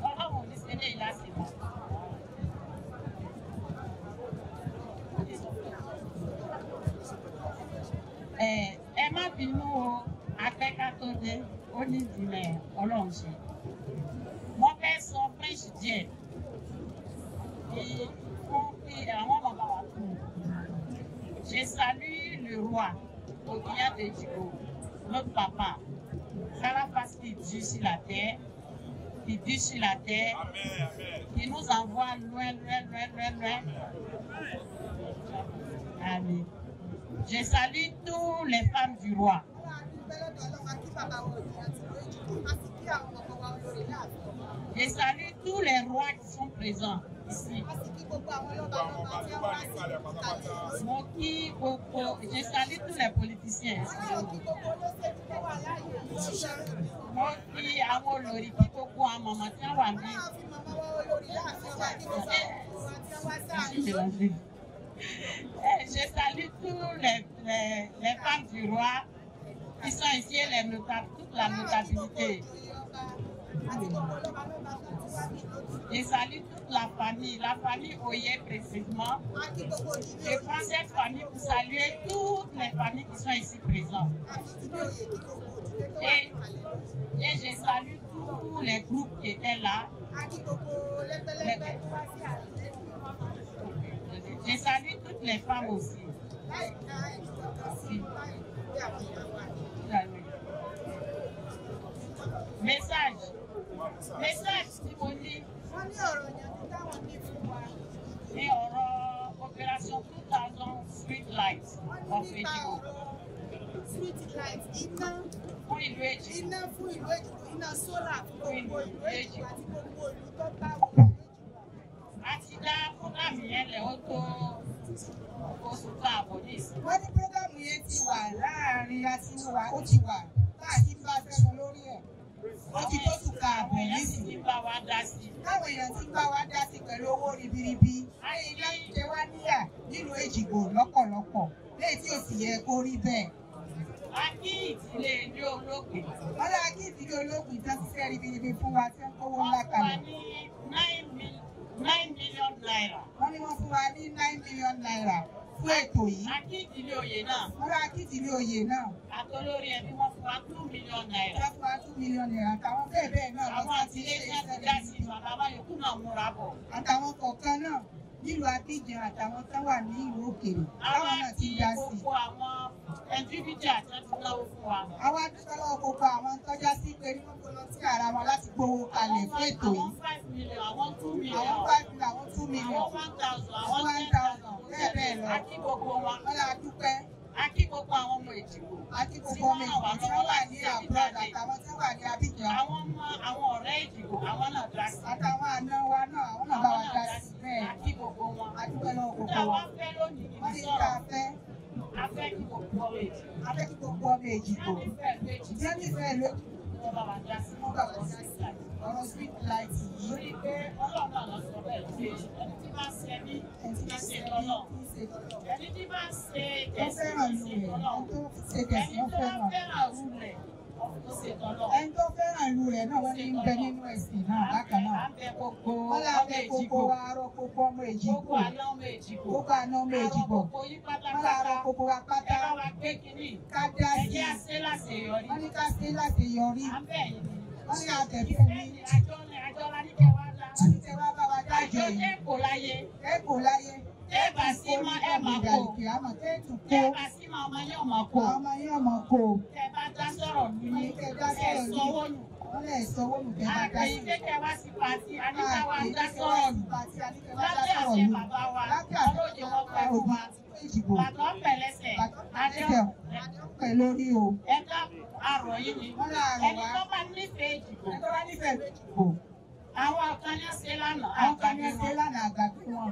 Ọlọ́run ò ní ṣe léyìí lásìkò. Ẹ má bínú o, akẹ́kọ̀ọ́ tó dé, ó ní ìdílé Ọlọ́run ṣe. Mo fẹ́ sọ French díẹ̀ fún kí àwọn bàbá wa kú. Je salue le roi Ogiya d'Ejigbo, notre papa, Carapace qui dit sur la terre, qui dit sur la terre, qui nous envoie loin, loin, loin, loin, loin. Amen. Je salue toutes les femmes du roi. Je salue tous les rois qui sont présents ici. Je salue tous les politiciens. Je salue tous les femmes du roi qui sont ici et les notables, toute la notabilité. Je salue toute la famille Oye précisément. Je prends cette famille pour saluer toutes les familles qui sont ici présentes. Et je salue tous les groupes qui étaient là. Je salue toutes les femmes aussi. Message tí mo ní. Wọ́n ní ọ̀rọ̀ ìyànjú táwọn ní fún wa. Ní ọ̀rọ̀ operation 2000 street light of Èjìgbò. Street light iná fún ìlú Èjìgbò. Iná fún ìlú Èjìgbò, iná sólà fún gbogbo ìlú Èjìgbò àti gbogbo ìlú tó bá wọ. A ti dá fúgàmù yẹn lẹ̀ ó tó oṣù káàbọ̀ ní ìsìn. Wọ́n ní prógámù yẹn ti wà láàrin àti wà ó ti wà láti bá fẹ́ lọ lórí ẹ̀. Ó ti tó sùn káàbọ̀ nísìn. Àwọn èèyàn ti bá wa dá sí. Káwọn èèyàn ti bá wa dá sí pẹ̀lú owó ribiribi. Ayé iná ń jẹ wá níyà nílùú Èjìgbò lọ́pọ̀lọpọ̀. Léyìí tí ò sì yẹ kó rí bẹ́ẹ̀. A kí ìdílé ilé olóògbé. Wọ́n lá kí ìdílé olóògbé tán ṣiṣẹ́ ribiribi fún wa tí ń kówó ńlá kalẹ̀. Wọ́n fún wa ní 9 million naira. Wọ́n ní wọ́n fún wa ní 9 million naira fún ètò yìí. A kí ìdílé oyè náà. Wọ́n lá kí ìdílé oyè náà. Àtolórí ẹbí wọ́n fún wa 2 million naira. Wọ́n fún wa 2 million naira àtàwọn bẹ́ẹ̀ bẹ́ẹ̀ náà. Àwọn àtìlé tí wọ́n ti dá sí bàbá yòókù náà múra bọ̀. Àtàwọn kọ̀ọ̀kan náà nílùú Abidjan àtàwọn tó wà ní ìlú òkèèrè. Táwọn náà ti dá sí. Gbogbo àwọn ẹntífíjà tí wọ́n ti náwó fún wa. Àwa dúpẹ́ lọ́wọ́ gbogbo àwọn tọ́já sí pé ní wọ́n volunteer sí ara wọn láti gbowó kalẹ̀ fún ètò yìí. Àwọn 5 million, àwọn 2 million. Àwọn 5 million, àwọn 2 million. Àwọn 1,000, àwọn 10,000, bẹ́ẹ̀ bẹ́ẹ̀ lọ. A kí gbogbo wọn. Wọ́n lá dúpẹ́. A kí gbogbo àwọn ọmọ Èjìgbò. A kí gbogbo ọmọ Èjìgbò tí wọ́n wà ní abroad àtàwọn tí wọ́n wà ní Abidjan. Àwọn ọmọ àwọn ọ̀rẹ́ Èjìgbò àwọn náà dá sí. Àtàwọn àna wa náà àwọn náà bá wa dá sí bẹ́ẹ̀. A kí gbogbo wọn. A dúpẹ́ lọ́wọ́ gbogbo Táwa wọn. fẹ́ lónìí ní Wọ́n ní sọ̀rọ̀. ká fẹ́. A fẹ́ kí gbogbo ọmọ Èjìgbò. A fẹ́ kí gbogbo ọmọ Èjìgbò. Jẹ́ nífẹ̀ẹ́ lójijì. Wọ́n bá wa dá sí. Wọ́n bá wa dá sí. Ọ̀rọ̀ street light yìí. Torí pé Ọlọ́run náà lọ sọ bẹ́ẹ̀ pé ẹni tí bá ṣe mí kì í ṣe tọ́lọ̀. Ẹni tí bá ṣe Ó ẹ̀sìn fẹ́ràn kì í ìlú ṣe rẹ̀. tọ́lọ̀. Ẹni tó ṣe tẹ̀sí Ẹni ó tó bá fẹ́ràn. fẹ́ràn ìlú rẹ̀ ó ṣe tọ́lọ̀. Ẹni tó fẹ́ràn ìlú rẹ̀ náà wọ́n ní ń bẹ nínú ẹ̀sìn náà bákan náà. À ń bẹ gbogbo Wọ́n lá ọmọ bẹ gbogbo Èjìgbò. wa arọ gbogbo ọmọ Èjìgbò. Gbogbo àná ọmọ Èjìgbò. Gbogbo àná ọmọ Èjìgbò. Arọ gbogbo yín Wọ́n lá pátápátá. arọ gbogbo wa pátá. Ẹ bá wa gbé kínní. Ká dá Ẹ sí. jẹ́ àṣẹ láṣeyọrí. Wọ́n ní ká ṣe láti yọrí. À ń bẹ̀ yín. Wọ́n ní àtẹ̀fún mi. Àjọ ni àjọ la ní kẹ́ wá dá. Wọ́n ní tẹ wá bá wa dájọ́ Àjọ yìí. tẹ́ kò láyé. Tẹ́ kò láyé. Tẹ́ bá sí mọ́ ẹ máa kó. Àmọ̀ tẹ́ tún kó. Tẹ́ bá sí mọ́ ọmọ yín ọmọ kó. Àwọn ọmọ yín ọmọ kó. Tẹ́ bá dá sọ̀rọ̀ lù Wọ́n ní yín. kẹ́ dá Ẹ sọ̀rọ̀ lù. sanwó nù. Wọ́n lẹ̀ sanwó nù kẹ́ bá dá Àgbẹ̀yìn sí. kékeré wá sí pàtí, àníkà wa dá sọ̀rọ̀ lù. Lábẹ́ Lábẹ́ àṣẹ bàbá wa, ọlọ́jẹ̀ wọn pẹ́ fún wa. Èjìgbò. Bàtà ọ̀pẹ̀lẹsẹ̀, Ẹsẹ̀ pẹ̀ lórí o. ẹ ká àrọ̀ yìí ni. Wọ́n lá àrọ̀ Ẹni wá. tó bá nífẹ̀ẹ́ Èjìgbò. Ẹni tó bá nífẹ̀ẹ́ Èjìgbò. Àwọn kan ní ṣe lánàá, Àwọn kan ní àgbàgbé ṣe wọn. lánàá àgbàgbé wọn.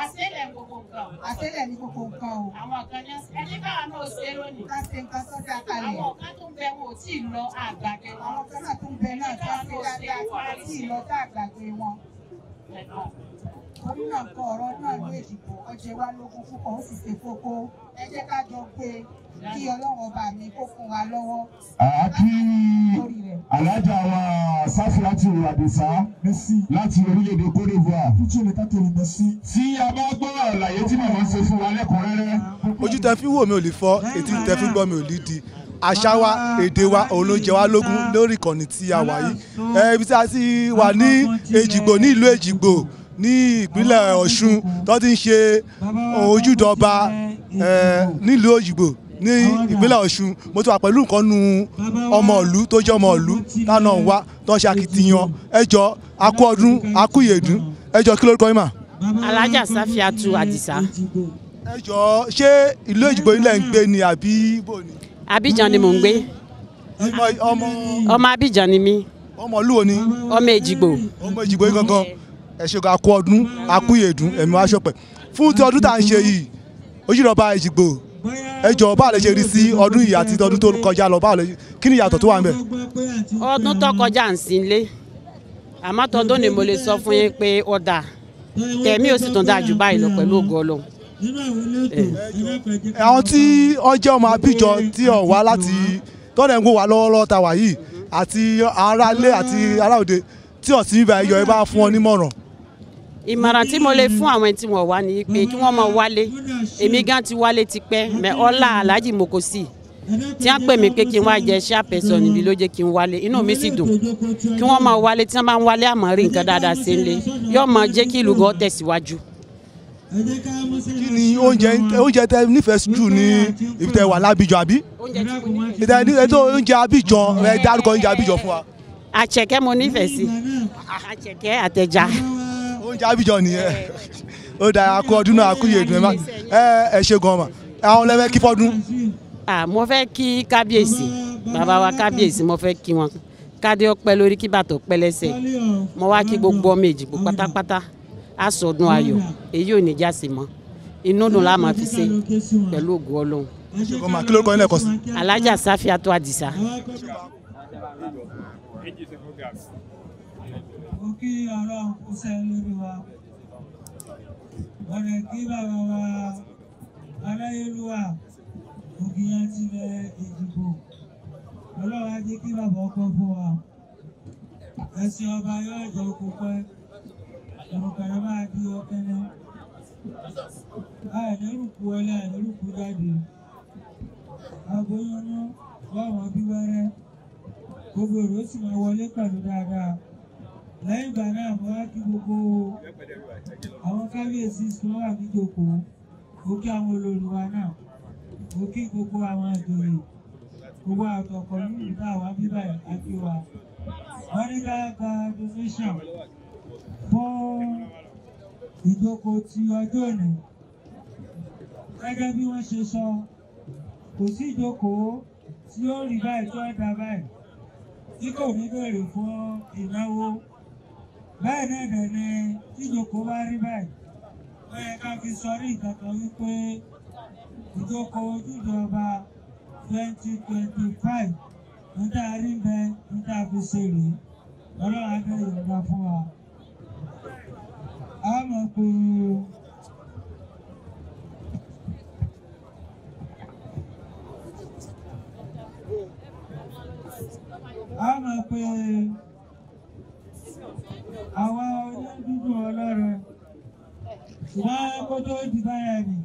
Àṣẹlẹ̀ gbogbo nǹkan. Àṣẹlẹ̀ ní gbogbo nǹkan o. Àwọn kan ní ṣe. Ẹni káwa náà ṣe lónìí. Ká ṣe nǹkan tó dáa kalẹ̀. Àwọn kan tún bẹ wọn ò tí ì lọ àgbàgbé wọn. Àwọn kan náà tún bẹ náà tó ṣe dáadáa tí wọ́n tí ì lọ tá àgbàgbé wọn. Torí náà nǹkan ọ̀rọ̀ náà ló Èjìgbò ọjẹ́ wa lógún púpọ̀ ó sì ṣe kókó. Ẹ jẹ́ ká jọ pé kí Ọlọ́run ọba mi kó fún wa lọ́wọ́. Àkí alájà wa Sáfíátù Àdìsá láti orílẹ̀-èdè Côte d'Ivoire. Tí a bá gbọ́ àlàyé tí màmá ṣe fún wa lẹ́kùnrẹ́rẹ́. Ojú tẹ fi wò mí ò lè fọ́, etí tẹ fi gbọ́ mi ò lè di. Àṣà wa, èdè wa, òun ló jẹ wá lógún lórí ìkànnì tí a wà yìí. Ibi tí a ti wà ní Èjìgbò ní ìlú Èjìgbò ní ìpínlẹ̀ Ọ̀ṣun tó ti ń ṣe ojúde ọba nílùú Èjìgbò ní ìpínlẹ̀ Ọ̀ṣun. Mo ti wà pẹ̀lú nǹkan nu ọmọ ìlú tó jẹ́ ọmọ ìlú táwọn náà ń wá tó ń ṣe akitiyan. Ẹ jọ a kú ọdún, a kú ìyèdún. Ẹ jọ kí lórúkọ yín mà? Alájà Sáfíátù Àdìsá. Ẹ jọ ṣé ìlú Èjìgbò ilẹ̀ ń gbé ni àbí ibo ni? Abidjan ni mò ń gbé. Ọmọ Abidjan ni mí. Ọmọ ìlú wo ni? Ọmọ Èjìgbò. Ọmọ Èjìgbò yìí gangan. Ẹ ṣe a kú ọdún, a kú ìyèdún, ẹ̀mí wa ṣọpẹ́. Fún ti ọdún tá à ń ṣe yìí, ojúde ọba Èjìgbò, ẹ jọ báwo lẹ ṣe rí sí ọdún yìí àti ọdún tó kọjá lọ, báwo lẹ kí ni ìyàtọ̀ tó wà ńbẹ̀? Ọdún tó kọjá ń sin lé. Àmọ́ tọdún ni mo lè sọ fún yín pé ó dáa. Tẹ̀mí ò sì tún dáa jù báyìí lọ pẹ̀lú ògo Ọlọ́run. Àwọn tí ó jẹ́ ọmọ Abidjan tí ó wá láti tọ́lẹ̀ ń wò wá lọ́wọ́lọ́wọ́ ta wà yìí àti aráalé àti ará òde tí ó sì ń bá ẹyọ ẹ bá fún ọ nímọ̀ràn. Ìmọ̀ràn tí mo lè fún àwọn tí wọ́n wá ni pé kí wọ́n máa wálé. Èmi gan ti wálé tipẹ́ mẹ́ ọlá Alhaji Mokosi tí wọ́n pè mí pé kí n wá jẹ chairperson níbi ló jẹ́ kí n wálé, inú mi sì dùn. Kí wọ́n máa wálé, tí wọ́n bá ń wálé àmọ́ rí nǹkan dáadáa ṣe ń lé, yóò máa jẹ́ kí ìlú gan tẹ̀síwájú. Kí ni oúnjẹ tẹ nífẹ̀ẹ́ jù ní ibi tẹ wà lábìjọ àbí? Oúnjẹ Abidjan, ẹ dárúkọ oúnjẹ Abidjan fún wa. Àṣẹ̀kẹ́ mo nífẹ̀ẹ́ sí, àṣẹ̀kẹ́ àtẹja. Oúnjẹ Abidjan nìyẹn. Ó dáa, a kú ọdún náà, a kú ìyèdùn. Ẹ ṣe gan ma. Àwọn lẹ́fẹ̀ẹ́ kí fọ́dún. Mo fẹ́ kí kábíyèsí, bàbá wa kábíyèsí, mo fẹ́ kí wọn kádé ọpẹ́ lórí, kí bàtọ̀ pẹ́ lẹ́sẹ̀. Mo wá kí gbogbo ọmọ Èjìgbò pátápátá, á sọdún ayọ̀, èyí ò ní já sí mọ́, inú dùn la máa fi ṣe pẹ̀lú ògo Ọlọ́run. Kí ló kọ́ ilé ẹ̀kọ́ sí? Alájà Sáfíàtú Àdìsá. Mo kí Ọlọ́run kó sẹ́ lórí wa, ọ̀rẹ́ kí bàbá wa aláyélúwà ògìyàn tilẹ̀ Èjìgbò. Ọlọ́run á jẹ́ kí bàbá ọkọ fún wa, ẹ̀sìn ọba yóò jẹ́ oko pẹ́, ìrùkẹ̀rẹ̀ máa di ọkẹ́lẹ́, àìlérùkù wọlé, àìlérùkù jáde, aboyúnú wọ́n bí wẹ́rẹ́, gbogbo èrò sì máa wọlé pẹ̀lú dáadáa. Lẹ́yìn ìgbà náà, mo wá kí gbogbo àwọn kábíyèsí tí wọ́n wà níjókòó, mo kí àwọn olórí wa náà, mo kí gbogbo àwọn ìjòyè, gbogbo àtọ̀kọ̀ nínú ìta àwa bíbá àti wa. Wọ́n ní ká gba donation fún ìjókòó ti ọjọ́ òní. Gẹ́gẹ́ bí wọ́n ṣe sọ, kò sí ìjókòó tí ó rí báyìí tó ẹ̀dá báyìí tí kò ní béèrè fún ìnáwó. Bẹ́ẹ̀ náà dẹ̀ ni tí ìjókòó bá rí báyìí, ó yẹ ká fi sọrí nǹkan kan wípé ìjókòó ojúde ọba 2025 níta rí bẹ níta fi ṣe rèé. Ọlọ́run á dẹ̀ yọ̀ǹda fún wa. A mọ̀ pé a mọ̀ pé àwa onídùúdù ọlọ́run, ṣùgbọ́n kó tó di báyẹn ni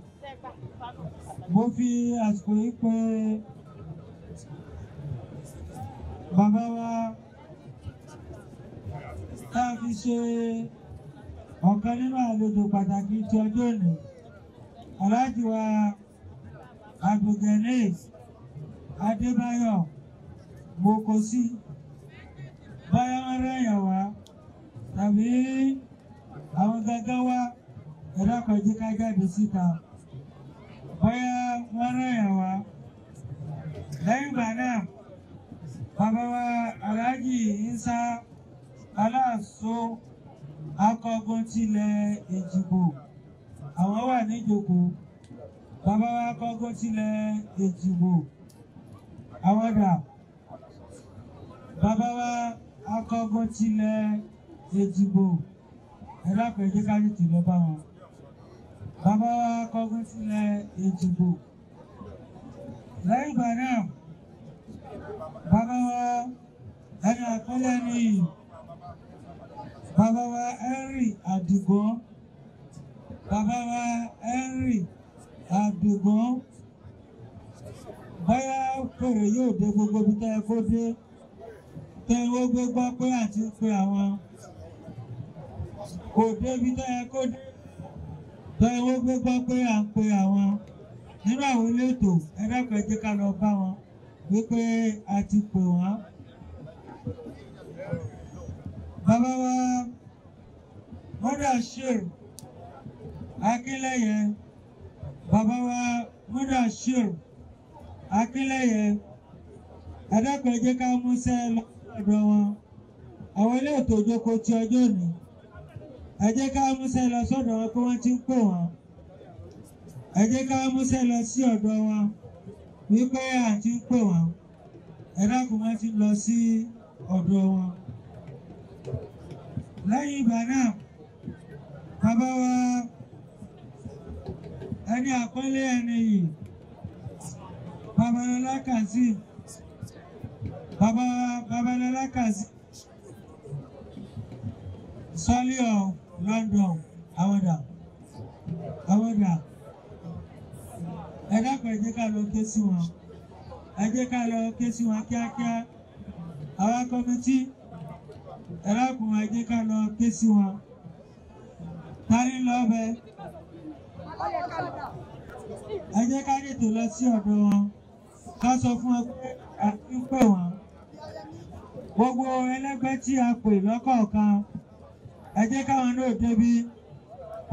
mo fi àsìkò yìí pé bàbá wa tá a fi ṣe ọ̀kan nínú àlejò pàtàkì ti ọjọ́ òní, Aláàjì wa Abdulgani Adébáyọ̀ Mokosi. Báyọ̀ wọn rẹ̀yàn wá tàbí àwọn gángan wá, ẹ̀rọ kan jẹ́ ká jáde síta, bóyá wọ́n rẹ̀yàn wá. Lẹ́yìn ìgbà náà, bàbá wa Aláàjì Isa Aláàsó akọgun tilẹ̀ Èjìgbò, àwọn wà níjókòó. Bàbá wa akọgun tilẹ̀ Èjìgbò, àwọn dà? Bàbá wa akọgun tilẹ̀ Èjìgbò, ẹ dákun, ẹ jẹ́ ká tètè lọ bá wọn. Bàbá wa akọgun tilẹ̀ Èjìgbò. Lẹ́yìn ìgbà náà, bàbá wa ẹni àpẹẹrẹ nìyí, bàbá wa Henry Adigun, bàbá wa Henry Adigun, bóyá fèrè yóò dé gbogbo ibi tẹ́ ẹ kó dé, tẹ́ ẹ wọ́n gbé gbọ́ pé àti pé àwọn kò dé ibi tẹ́ ẹ kó dé, tẹ́ ẹ wọ́n gbé gbọ́ pé à ń pe àwọn nínú àwọn elétò. Ẹ dákun, ẹ jẹ́ ká lọ bá wọn wípé a ti pè wọ́n. Bàbá wa Mudashir Akínlẹ́yẹ, bàbá wa Mudashir Akínlẹ́yẹ, ẹ dákun, ẹ jẹ́ ká múṣẹ́ lọ́dọ̀ wọn. Àwọn elétò ìjókòó ti ọjọ́ òní, ẹ jẹ́ ká múṣẹ́ lọ sọ́dọ̀ wọn pé wọ́n ti ń pè wọ́n. Ẹ jẹ́ ká múṣẹ́ lọ sí ọ̀dọ̀ wọn wípé à ti ń pè wọ́n. Ẹ dákun, wọ́n ti ń lọ sí ọ̀dọ̀ wọn. Lẹ́yìn ìgbà náà, bàbá wa ẹni àpọ́nlé ẹni yìí, Babalọlá Kazeem, bàbá Babalọlá Kazeem Sọ́líọ̀ London, àwọn dà? Àwọn dà? Ẹ dákun, ẹ jẹ́ ká lọ ké sí wọn, ẹ jẹ́ ká lọ ké sí wọn kíákíá. Àwọn committee, ẹ dákun, ẹ jẹ́ ká lọ ké sí wọn. Tani lọ bẹ? Ẹ jẹ́ ká tètè lọ sí ọ̀dọ̀ wọn, ká sọ fún wọn pé a ti ń pè wọ́n. Gbogbo ẹlẹ́gbẹ́ tí a pè lọ́kọ̀ọ̀kan, ẹ jẹ́ káwọn náà débi.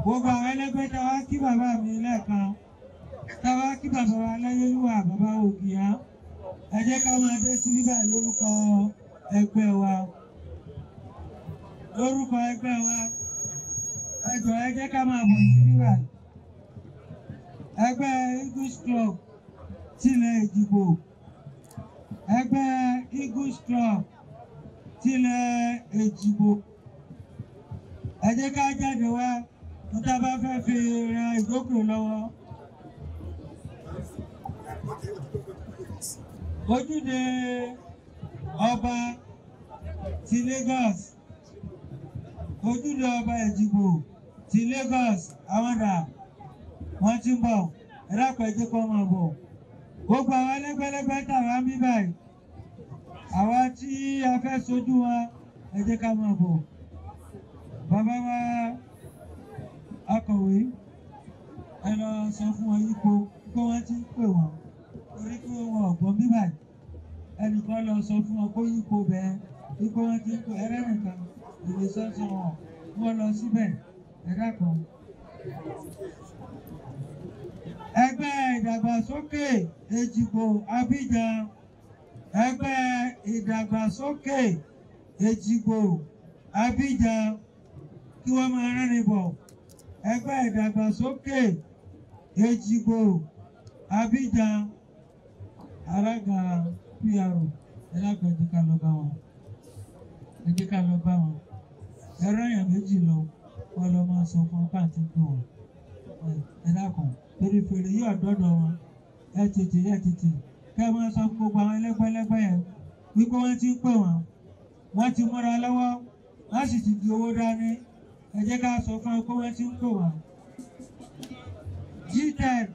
Gbogbo àwọn ẹlẹ́gbẹ́ tá a wá kí bàbá mi lẹ́ẹ̀kan, tá a wá kí bàbá wa Láyélúwà, bàbá Ògìyá, ẹ jẹ́ ká máa dé sí bíbá lórúkọ ẹgbẹ́ wa. Lórúkọ ẹgbẹ́ wa, ẹ jọ̀ọ́ ẹ jẹ́ ká máa bọ̀ sí bíbá. Ẹgbẹ́ Eagles Club tilẹ̀ Èjìgbò, ẹgbẹ́ Eagles Club tilẹ̀ Èjìgbò, ẹ jẹ́ ká jáde wá níta bá fẹ́ fi ran ìjókòó lọ́wọ́. Ojúde ọba ti Lagos, ojúde ọba Èjìgbò ti Lagos, àwọn dà wọ́n ti ń bọ̀, ẹ dákun ẹ jẹ́ kó máa bọ̀. Gbogbo àwọn ẹlẹ́gbẹ́lẹ́gbẹ́ tà wá ń bí báyìí, àwa tí a fẹ́ sojú wa, ẹ jẹ́ ká máa bọ̀. Bàbá wa akọ̀wé, ẹ lọ sọ fún wọn yípo pé wọ́n ti ń pè wọ́n torí pé wọn ò gbọ́n bí báyìí. Ẹnìkan lọ sọ fún wọn kó yípo bẹ́ẹ̀ wípé wọ́n ti ń pè ẹlẹ́nìkan ìlú sọ́sọ wọn, wọ́n lọ síbẹ̀, ẹ dákun. Ẹgbẹ́ ìdàgbàsókè Èjìgbò Abidjan, ẹgbẹ́ ìdàgbàsókè Èjìgbò Abidjan, kí wọ́n máa rẹ́rìn bọ̀. Ẹgbẹ́ ìdàgbàsókè Èjìgbò Abidjan, alága PR, ẹ dákun ẹ jẹ́ ká lọ bá wọn, ẹ jẹ́ ká lọ bá wọn. Ẹ̀rọ èèyàn méjì lọ, wọ́n lọ máa sọ fún ọpá àti pé wọn. Ẹ dákun, torí fèrè yóò dọ́dọ̀ wọn. Ẹ tètè, ẹ tètè kẹ́ ẹ máa sọ fún gbogbo àwọn ẹlẹ́gbẹ́lẹ́gbẹ́ yẹn wípé wọ́n ti ń pè wọ́n, wọ́n ti múra lọ́wọ́, wọ́n sì ti di owó dání. Ẹ jẹ́ ká sọ fún ọ pé wọ́n ti ń pè wọ́n. G10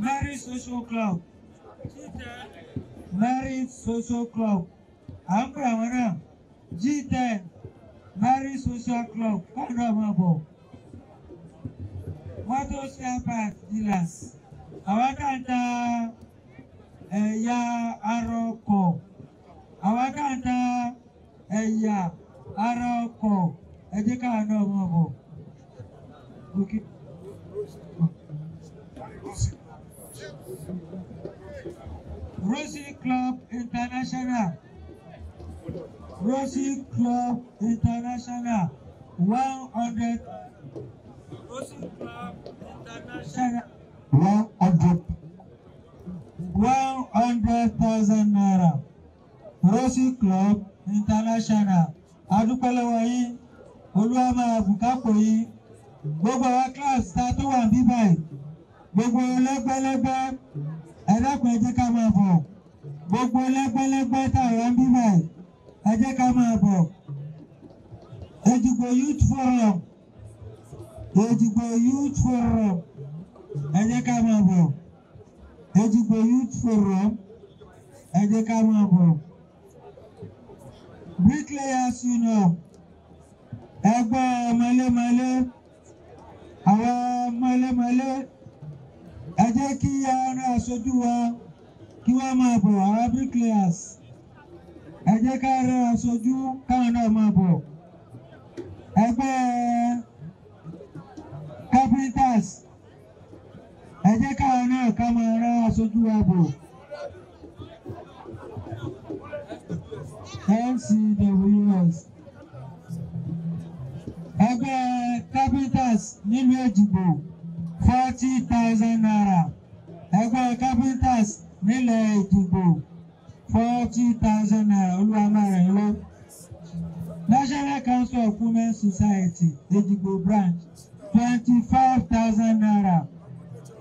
Mary Social Club, Mary Social Club, à ń pè àwọn náà. G10 Mary Social Club, káàdùn ọmọ bọ̀. Mọ́tò spare parts dealers, àwọn tá ń ta ẹ̀yà ara ọkọ̀, àwọn tá ń ta ẹ̀yà ara ọkọ̀, ẹ jẹ́ káwọn náà mọ̀ bọ̀. Rosie Club International, Rosie Club International, 100. Rosie Club International, 100,000 naira. Rosie Club International, adúpẹ́ lọ́wọ́ yín, Olúwa máa bùkápò yín. Gbogbo àwọn class ta tó wà ní báyìí, gbogbo lẹ́gbẹ́lẹ́gbẹ́, ẹ dákun ẹ jẹ́ ká máa bọ̀. Gbogbo lẹ́gbẹ́lẹ́gbẹ́ tá wà ní báyìí, ẹ jẹ́ ká máa bọ̀. Èjìgbò Youth Forum, Èjìgbò Youth Forum, ẹ jẹ́ ká máa bọ̀. Èjìgbò Youth Forum, ẹ jẹ́ ká máa bọ̀. Bricklayers Union, ẹgbẹ́ mọ̀lẹ́mọ̀lẹ́, àwọn mọ̀lẹ́mọ̀lẹ́, ẹ jẹ́ kí ara aṣojú wa kí wọ́n máa bọ̀. Àwọn bricklayers, ẹ jẹ́ ká ara aṣojú káwọn náà máa bọ̀. Ẹgbẹ́ carpenters, ẹ jẹ́ káwọn náà ká máa rán aṣojú wa bọ̀. MCWS, ẹgbẹ́ carpenters nílùú Èjìgbò, 40,000 naira. Ẹgbẹ́ carpenters nílẹ̀ Èjìgbò, 40,000 naira. Olúwa máa ràn yín lọ́wọ́. National Council of Women Society Èjìgbò branch, 25,000 naira,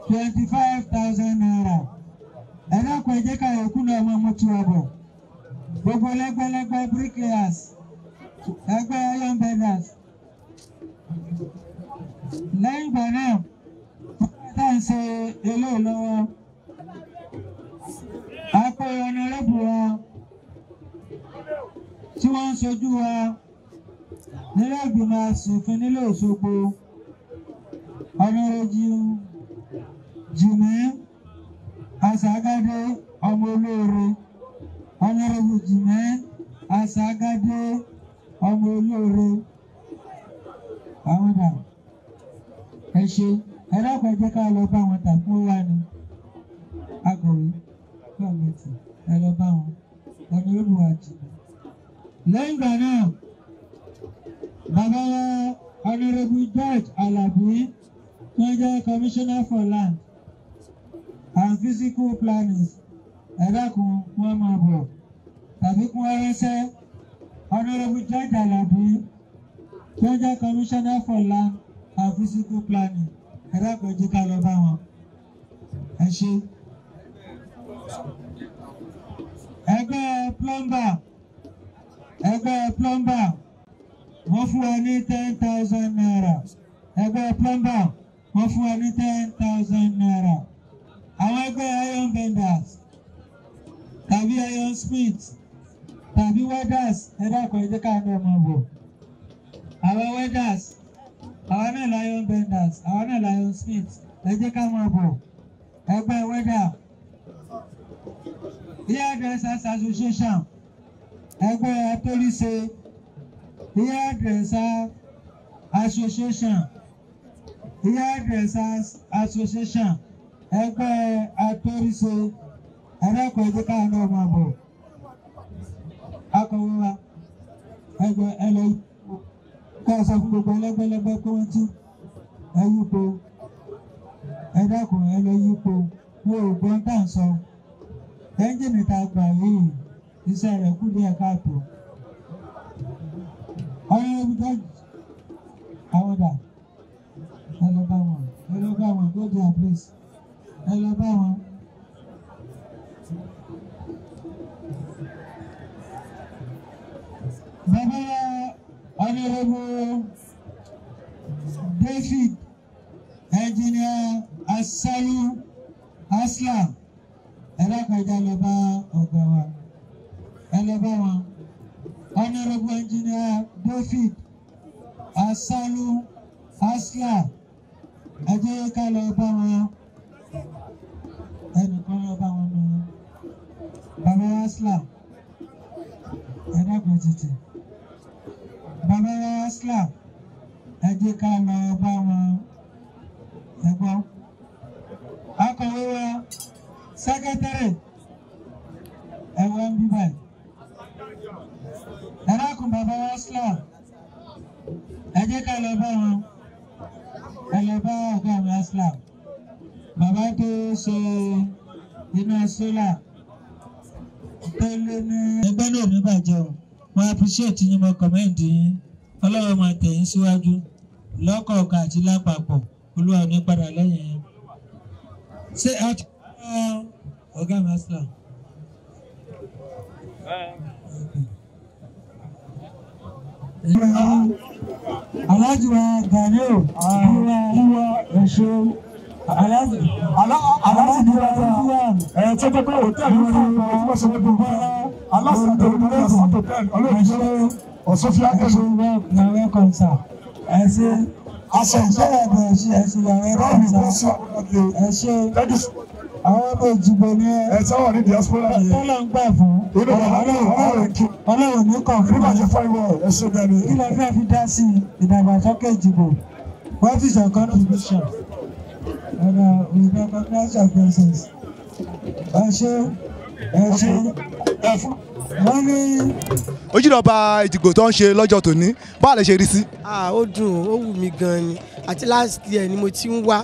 25,000 naira. Ẹ dákun ẹ jẹ́ ká yòókù náà máa mú tiwa bọ̀. Gbogbo lẹ́gbẹ́lẹ́gbẹ́ bricklayers, ẹgbẹ́ iron benders. Lẹ́yìn ìgbà náà, tá à ń ṣe eléyìí lọ́wọ́, a pé ọ̀nàrẹ́bù wa tí wọ́n ń ṣojú wa nílé ìgbìmọ̀ asòfin nílé Òṣogbo, ọ̀nàrẹ́jì Jìmí Àṣàgádé ọmọ olóore, Honourable Jimmy Asagade ọmọ olóore àwọn dà ẹ ṣe ẹ dákun ẹ jẹ́ ká lọ bá wọn tàbí wọ́n wá ní akọ̀wé gọ́ọ̀mẹ̀ntì ẹ lọ bá wọn Honourable wa Jimmy. Lẹ́yìn ìgbà náà bàbá wa Honourable George Alabi tó jẹ́ Commissioner for Land and Physical Planning ẹ dákun wọ́n máa bọ̀ tàbí kí wọ́n ránṣẹ́. Honourable George Alabi tó jẹ́ Commissioner for Land and Physical Planning ẹ dákun ẹ jẹ́ ká lọ bá wọn. Ẹ ṣé. Ẹgbẹ́ plumber wọ́n fún wa ní 10,000 naira. Ẹgbẹ́ plumber wọ́n fún wa ní 10,000 naira. Àwọn ẹgbẹ́ iron benders tàbí iron smith tàbí welders ẹ dákun ẹ jẹ́ ká ní ọmọ bọ̀. Àwọn welders, àwọn náà la iron benders, àwọn náà la iron smith, ẹ jẹ́ ká máa bọ̀. Ẹgbẹ́ welder, Hairdressers Association, ẹgbẹ́ atólíṣe, Hairdressers Association, Hairdressers Association, ẹgbẹ́ atólíṣe, ẹ dákun ẹ jẹ́ ká ní ọmọ bọ̀. Akọ̀wé wa ẹgbẹ́ ẹ lọ kọ́ ẹ sọ fún gbogbo ẹlẹ́gbẹ́lẹ́gbẹ́ pé wọ́n ti ẹ yípo ẹ dákun ẹ lọ yípo wọn ò gbọ́n tá à ń sọ. Ẹ́ńjìnì tá a gbà yìí iṣẹ́ rẹ̀ kù díẹ̀ káàtó. Honourable George àwọn dà ẹ lọ bá wọn ẹ lọ bá wọn go there please ẹ lọ bá wọn. Bàbá Honourable David Engineer Asalu Aslam ẹ dákun ẹ jẹ́ lọ bá ọ̀gá wa ẹ lọ bá wọn. Honourable Engineer David Asalu Aslam ẹ jẹ́ ká lọ bá wọn ẹnìkan lọ bá wọn nù bàbá Aslam ẹ dákun tètè. Bàbá Aslam ẹ jẹ́ ká lọ bá wọn ẹ gbọ́. Akọ̀wé wa sẹ́kẹ́tẹ́rì ẹ wá ń bí báyìí. Ẹ dákun bàbá Aslam ẹ jẹ́ ká lọ bá wọn ẹ lọ bá ọ̀gá mi Aslam bàbá tó ṣe iná sólà tó lé ní. Ẹgbẹ́ náà ní bàjẹ́ o, mo appreciate yín, mo commend yín, Ọlọ́run máa tẹ̀ yín síwájú lọ́kọ̀ọ̀kan àti lápapọ̀, Olúwa ò ní padà lẹ́yìn yín. Ṣé a ti ọ̀gá mi Aslam? Alhaji wa Ganiu Giwa Ẹ̀ṣọ́ Alhaji Giwa ẹ̀ tó jẹ́ pé hòtẹ́ẹ̀lì wọn ni wọ́n ṣe gbogbo aláṣẹ hòtẹ́ẹ̀lì olóògbé Ọ̀ṣọ́fíà Ẹ̀ṣọ́. You are welcome, sir. Ẹ ṣé Aṣọ ṣé ẹ̀bẹ̀ ṣe ẹ ṣé you are welcome, sir. Ẹ ṣé àwọn ọmọ Èjìgbò ni ẹ ẹ sáwọn ní diaspora yẹn tọ́lọ̀ ń gbà fún Ọlọ́run ní kàn fún nígbà tí fáwọn ẹ ṣe bẹ́ẹ̀ ni. Kí lẹ fẹ́ fi dá sí ìdàgbàsókè Èjìgbò? What is your contribution? And we recognize your presence. Ẹ ṣé ẹ ṣé wọ́n ní. Ojúde Ọba Èjìgbò tó ń ṣe lọ́jọ́ tòní báwo lẹ ṣe rí sí? Ó dùn, ó wù mí gan ni, àti last year ni mo ti ń wá,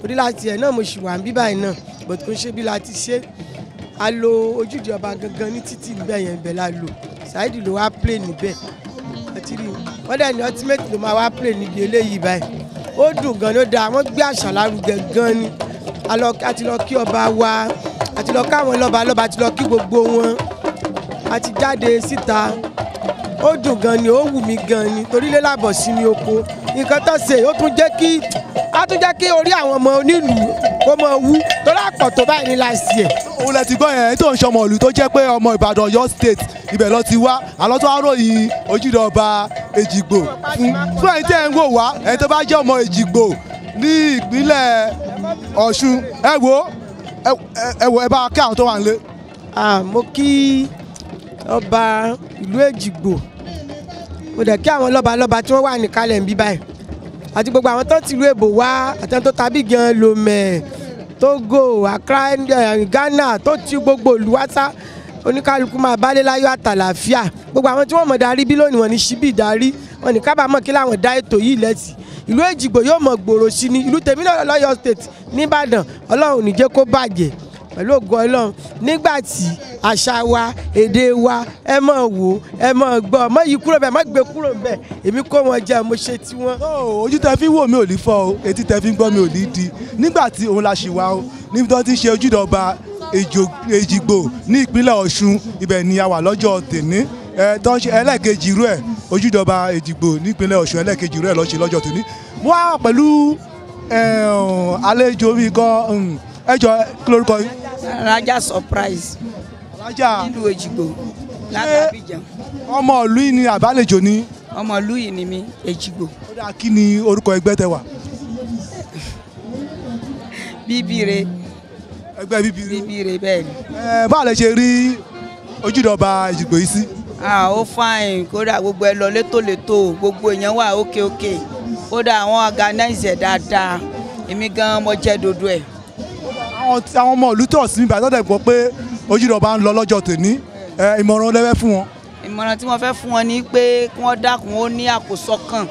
orí last year náà mo ṣì wà ń bí báyìí náà, but kò ń ṣe bí la ti ṣe. A lo Ojúde Ọba gangan ní títì níbẹ̀ yẹn, ibẹ̀ la lò. Saheed ló wá play níbẹ̀, àti rí wọ́n dẹ̀ ní ultimate ló máa wá play níbi eléyìí báyìí. Ó dùn gan ni, ó dáa, wọ́n gbé àṣà lárugẹ gan ni. A ti lọ kí ọba wa, a ti lọ káwọn lọ́ba lọ́ba, a ti lọ kí gbogbo wọn, a ti jáde síta. Ó dùn gan ni, ó wù mí gan ni, torí lé làbọ̀ sí mi oko. Nǹkan tó ṣe ó tún jẹ́ kí á tún jẹ́ kí orí àwọn ọmọ onílùú kó mọ wú, torí àpọ̀ tó báyìí ní láti ẹ̀. Òun lẹ ti gbọ́ yẹn tó ń ṣọmọ ìlú tó jẹ́ pé ọmọ Ìbàdàn Ọ̀yọ́ state ibẹ̀ lọ ti wá, àlọ́ tó wá ròyìn Ojúde Ọba Èjìgbò fún ẹ̀yin tẹ́ ẹ̀ ń wò wá, ẹ̀yin tó bá jẹ́ ọmọ Èjìgbò ní ìpínlẹ̀ Ọ̀ṣun, ẹ wo ẹ wo ẹ bá kí àwọn tó wà nílé. Mo kí ọba ìlú Èjìgbò, mo dẹ̀ kí àwọn lọ́balọ́ba tí wọ́n wà níkàlẹ̀ ń bí báyìí àti gbogbo àwọn tó ti ìlú èbò wá àti àwọn tó tàbí gan Lomé, Togo, Accra, Ghana, tó ti gbogbo ìlú wá sá, oníkálukú máa bálé láyọ̀ àtàlàáfíà. Gbogbo àwọn tí wọ́n mọ̀ darí bí lónìí, wọ́n ní síbí darí, wọ́n ní kábàámọ̀ kí láwọn dá ètò yìí lẹ́sì. Ìlú Èjìgbò yóò mọ̀ gbòòrò sí ni, ìlú tèmi náà lọ́yọ̀ state nìbàdàn, Ọlọ́run ò ní jẹ́ kó bàjẹ́ pẹ̀lú ògo Ọlọ́run. Nígbà tí àṣà wa, èdè wa, ẹ mọ̀ wò, ẹ mọ̀ gbọ́, mọ̀ yí kúrò bẹ́ẹ̀, mọ̀ gbé kúrò bẹ́ẹ̀, èmi kó wọn jẹ, mo ṣe tiwọn. Ojú tẹ fi wò mí ò ní fọ́ o, etí tẹ fi ń gbọ́ mi ò ní di. Nígbà tí òun la ṣì wá o, níbi tó ti ṣe ojúde ọba Èjìgbò ní ìpínlẹ̀ Ọ̀ṣun, ibẹ̀ ni a wà lọ́jọ́ tèní. Tó ń ṣe ẹlẹ́ẹ̀kejì irú ẹ̀, ojúde ọba Èjìgbò nípínlẹ̀ Ọ̀ṣun ẹlẹ́ẹ̀kejì irú ẹ̀ ló ṣe lọ́jọ́ tèní. Mo wá pẹ̀lú àlejò mi gan, ẹ jọ kí lorúkọ yín? Alájà Surprise. Alájà nílùú Èjìgbò látàbíjà. Ọmọ ìlú yìí ni àbálejò ni? Ọmọ ìlú yìí ni mí, Èjìgbò. Ó dáa, kí ni orúkọ ẹgbẹ́ tẹ wà? Bíbíire. Ẹgbẹ́ Bíbíire. Bíbíire bẹ́ẹ̀ ni. Báwo lẹ ṣe rí ojúde ọba Èjìgbò yìí sí? Ó fine, kódà gbogbo ẹ lọ létòlétò, gbogbo èèyàn wà ókè ókè, kódà àwọn organize ẹ̀ dáadáa, èmi gan mo jẹ́ dodo ẹ̀. Àwọn ọmọ ìlú tọ̀ sí mi bàtà dẹ̀ gbọ́ pé ojúde ọba ń lọ lọ́jọ́ tòní, ìmọ̀ràn lẹ́fẹ́ fún wọn. Ìmọ̀ràn tí wọ́n fẹ́ fún wọn ni pé kí wọ́n dákun ó ní àkóso kan,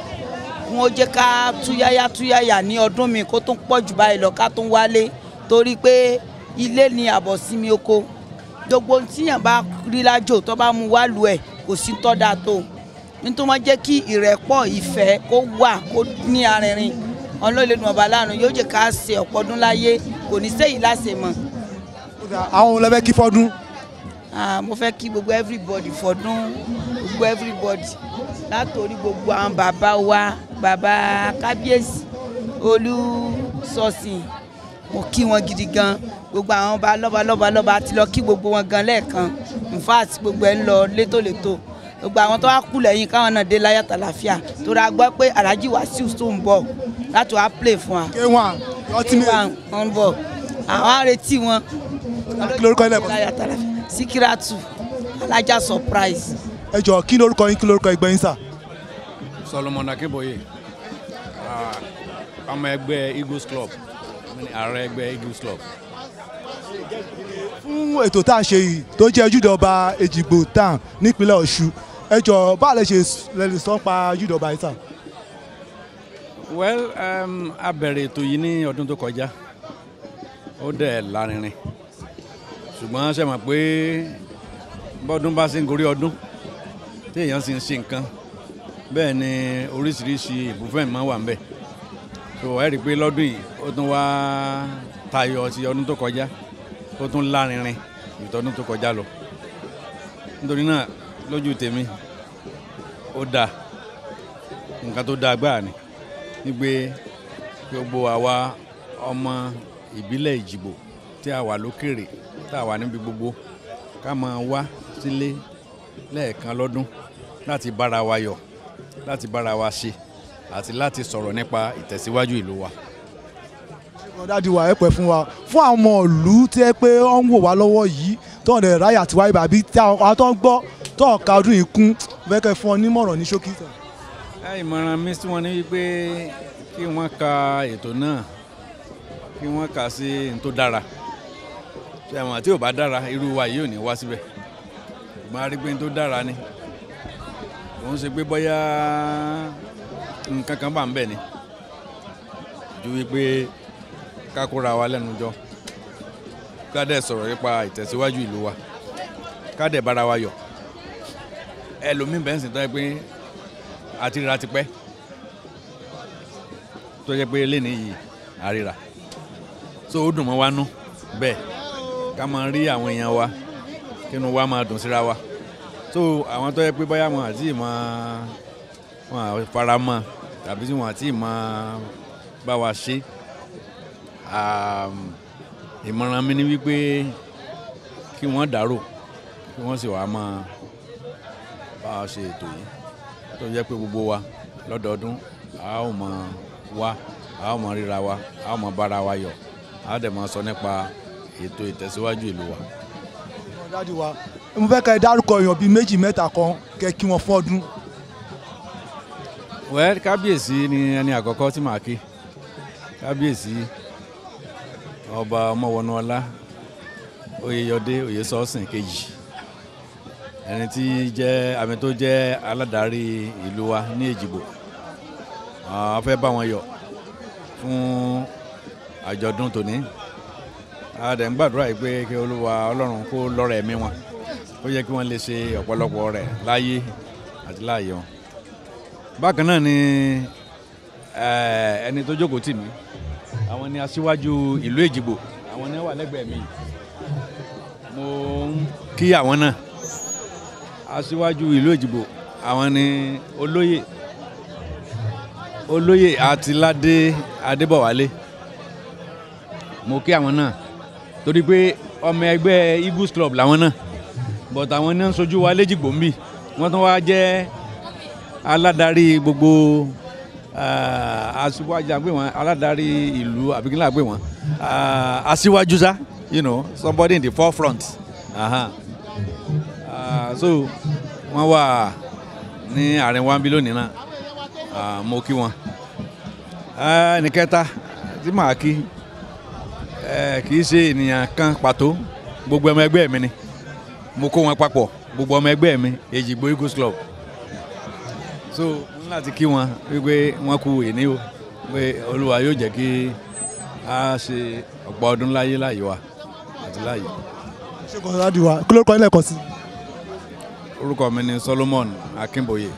kí wọ́n jẹ́ ká túyáyá túyáyà ní ọdún mi kó tún pọ̀ jù báyìí lọ, ká tún wálé, torí pé ilé ni àbọ̀sími oko. Gbogbo tíyàn bá rí lájò tó bá mú wá lu ẹ̀ kò sí tọ́ da tó, nítorí wọ́n jẹ́ kí ìrẹ́pọ̀ ìfẹ́ kó wà kó ní arinrin. Ọlọ́ọ̀lẹ́nu ọba láàánú yóò jẹ́ ká ṣe ọ̀pọ̀ ọdún láyé, kò ní sẹ́yìn láṣẹ mọ́. Àwọn olè fẹ́ kí fọ́dún. Mo fẹ́ kí gbogbo everybody fọ́dún, gbogbo everybody látòrí gbogbo àwọn bàbá wa, bàbá kábíyèsí Olúṣọ̀sìn, mo kí wọn gidi gan. Gbogbo àwọn ọba lọ́ba lọ́ba lọ́ba ti lọ kí gbogbo wọn gan lẹ́ẹ̀kan. In fact gbogbo ẹ̀ ń lọ létòlétò. Gbogbo àwọn tó wá kú lẹ́yìn káwọn náà dé láyọ̀ tàlàfíà, torí a gbọ́ pé Alhaji Wasiu tó ń bọ̀ láti wá play fún wa. K1 K1 ń bọ̀, àwọn á retí wọn. Kí lorúkọ ilé ẹ̀kọ́? Síkírátù Alájà Surprise. Ẹ jọ kí lorúkọ yín, kí lorúkọ ẹgbẹ́ yín sà? Solomon Akínbóyè, ọmọ ẹgbẹ́ Eagles Club, ààrẹ ẹgbẹ́ Eagles Club. Fún ètò tá à ń ṣe yìí tó jẹ́ ojúde ọba Èjìgbò town nípínlẹ̀ Ọ̀ṣun, ẹ jọ báwo lẹ ṣe lè sọ pa ojúde ọba yìí sà? Well, a bẹ̀rẹ̀ ètò yìí ní ọdún tó kọjá, ó dẹ̀ lárinrin, ṣùgbọ́n ṣe mọ̀ pé bọ́dún bá ṣe ń gorí ọdún tí èèyàn sì ń ṣe nǹkan bẹ́ẹ̀ ni oríṣiríṣi ìbúfẹ́ máa wà ń bẹ̀. So ẹ rí i pé lọ́dún yìí ó tún wá tayọ ti ọdún tó kọjá, ó tún lárinrin ju tọdún tó kọjá lọ. Nítorí náà lójú tèmi ó dáa, nǹkan tó dáa gbáà ni wípé gbogbo àwa ọmọ ìbílẹ̀ Èjìgbò tí a wà lókèrè, tá a wà níbi gbogbo, ká máa wá sílé lẹ́ẹ̀kan lọ́dún láti bára wa yọ̀, láti bára wa ṣe àti láti sọ̀rọ̀ nípa ìtẹ̀síwájú ìlú wa. Dádì wa, ẹ pẹ́ fún wa. Fún àwọn ọmọ ìlú tí ẹ pé ó ń wò wá lọ́wọ́ yìí tó ń ráyà tiwa ibà bí àwọn tó ń gbọ́ tó ń ka ọdún yìí kún, fẹ́ kẹ́ fún ọ nímọ̀ràn ní ṣókí. Ìmọ̀ràn mi sí wọn ni wípé kí wọ́n ka ètò náà, kí wọ́n kà sí n tó dára. Ṣé àwọn tí ò bá dára irú wa yìí ò ní wá síbẹ̀. Ṣùgbọ́n a rí pé n tó dára ni. Òun ṣe pé bóyá nǹkan kan bá ń bẹ̀ ni. Ju wípé ká kóra wa lẹ́nu jọ, ká dẹ̀ sọ̀rọ̀ nípa ìtẹ̀síwájú ìlú wa, ká dẹ̀ bára wa yọ̀. Ẹlòmíì bẹ́ẹ̀ sì tọ́ ẹ pé àti ríra ti pẹ́, tó jẹ́ pé lẹ́ni yìí àríra, so ó dùn mọ́ wa nú bẹ́ẹ̀ ká máa rí àwọn èèyàn wa, kínú wa máa dùn síra wa. So àwọn tó yẹ pé bóyá wọn àti máa wọn fara mọ́ tàbí tí wọn àti máa bá wa ṣe, ìmọ̀ràn mi ni wípé kí wọ́n dàrò, kí wọ́n sì wá máa bá wa ṣe ètò yìí tó jẹ́ pé gbogbo wa lọ́dọọdún a ó máa wá, a ó máa ríra wa, a ó máa bára wa yọ̀, a ó dẹ̀ máa sọ nípa ètò ìtẹ̀síwájú ìlú wa. Dádì wa, Mo fẹ́ kẹ́ ẹ dárúkọ èèyàn bíi méjì mẹ́ta kan kẹ́ kí wọ́n fún ọdún. Well, kábíyèsí ni ẹni àkọ́kọ́ tí màá kí. Kábíyèsí ọba Ọmọwọnúọlá Oyèyọdé Oyèsọ́sìn kejì, ẹni tí jẹ́ àmì tó jẹ́ aládarí ìlú wa ní Èjìgbò. A fẹ́ bá wọn yọ̀ fún àjọ̀dún tòní. A dẹ̀ ń gbàdúrà yìí pé kí Olúwa Ọlọ́run kó lọ́rẹ̀ ẹ̀mí wọn, kó jẹ́ kí wọ́n lè ṣe ọ̀pọ̀lọpọ̀ rẹ̀ láyé àti láàyè wọn. Bákan náà ni ẹni tó jókòó tì mí, àwọn ni aṣíwájú ìlú Èjìgbò, àwọn ni wà lẹ́gbẹ̀ẹ́ mi. Mo ń kí àwọn náà. Aṣíwájú ìlú Èjìgbò, àwọn ni olóyè Àtìládé Adébọ̀wálé. Mo kí àwọn náà torí pé ọmọ ẹgbẹ́ Eagles Club làwọn náà, but àwọn náà ń sojú wa l'Éjìgbò ń bì. Wọ́n tún wá jẹ́ aládarí gbogbo aṣíwájú àgbẹ̀ wọn, aládarí ìlú àbíkí là gbé wọn, aṣíwájú sá, you know, somebody in the forefront. So wọ́n wà ní àárín wa ń bí lónìí náà, mo kí wọn. Ẹnìkẹta tí màá kí kì í ṣe ènìyàn kan pàtó, gbogbo ọmọ ẹgbẹ́ mi ni mo kó wọn papọ̀, gbogbo ọmọ ẹgbẹ́ mi Èjìgbò Eagles Club. So mo ní láti kí wọn wípé wọn kú èní o, pé Olúwa yóò jẹ́ kí a ṣe ọ̀pọ̀ ọdún láyé láyé wa àti láyé. Ṣé kò sọ́dọ̀ wa kí ló kọ́ ilé ẹ̀kọ́ sí? Orúkọ mi ni Solomon Akínbóyè.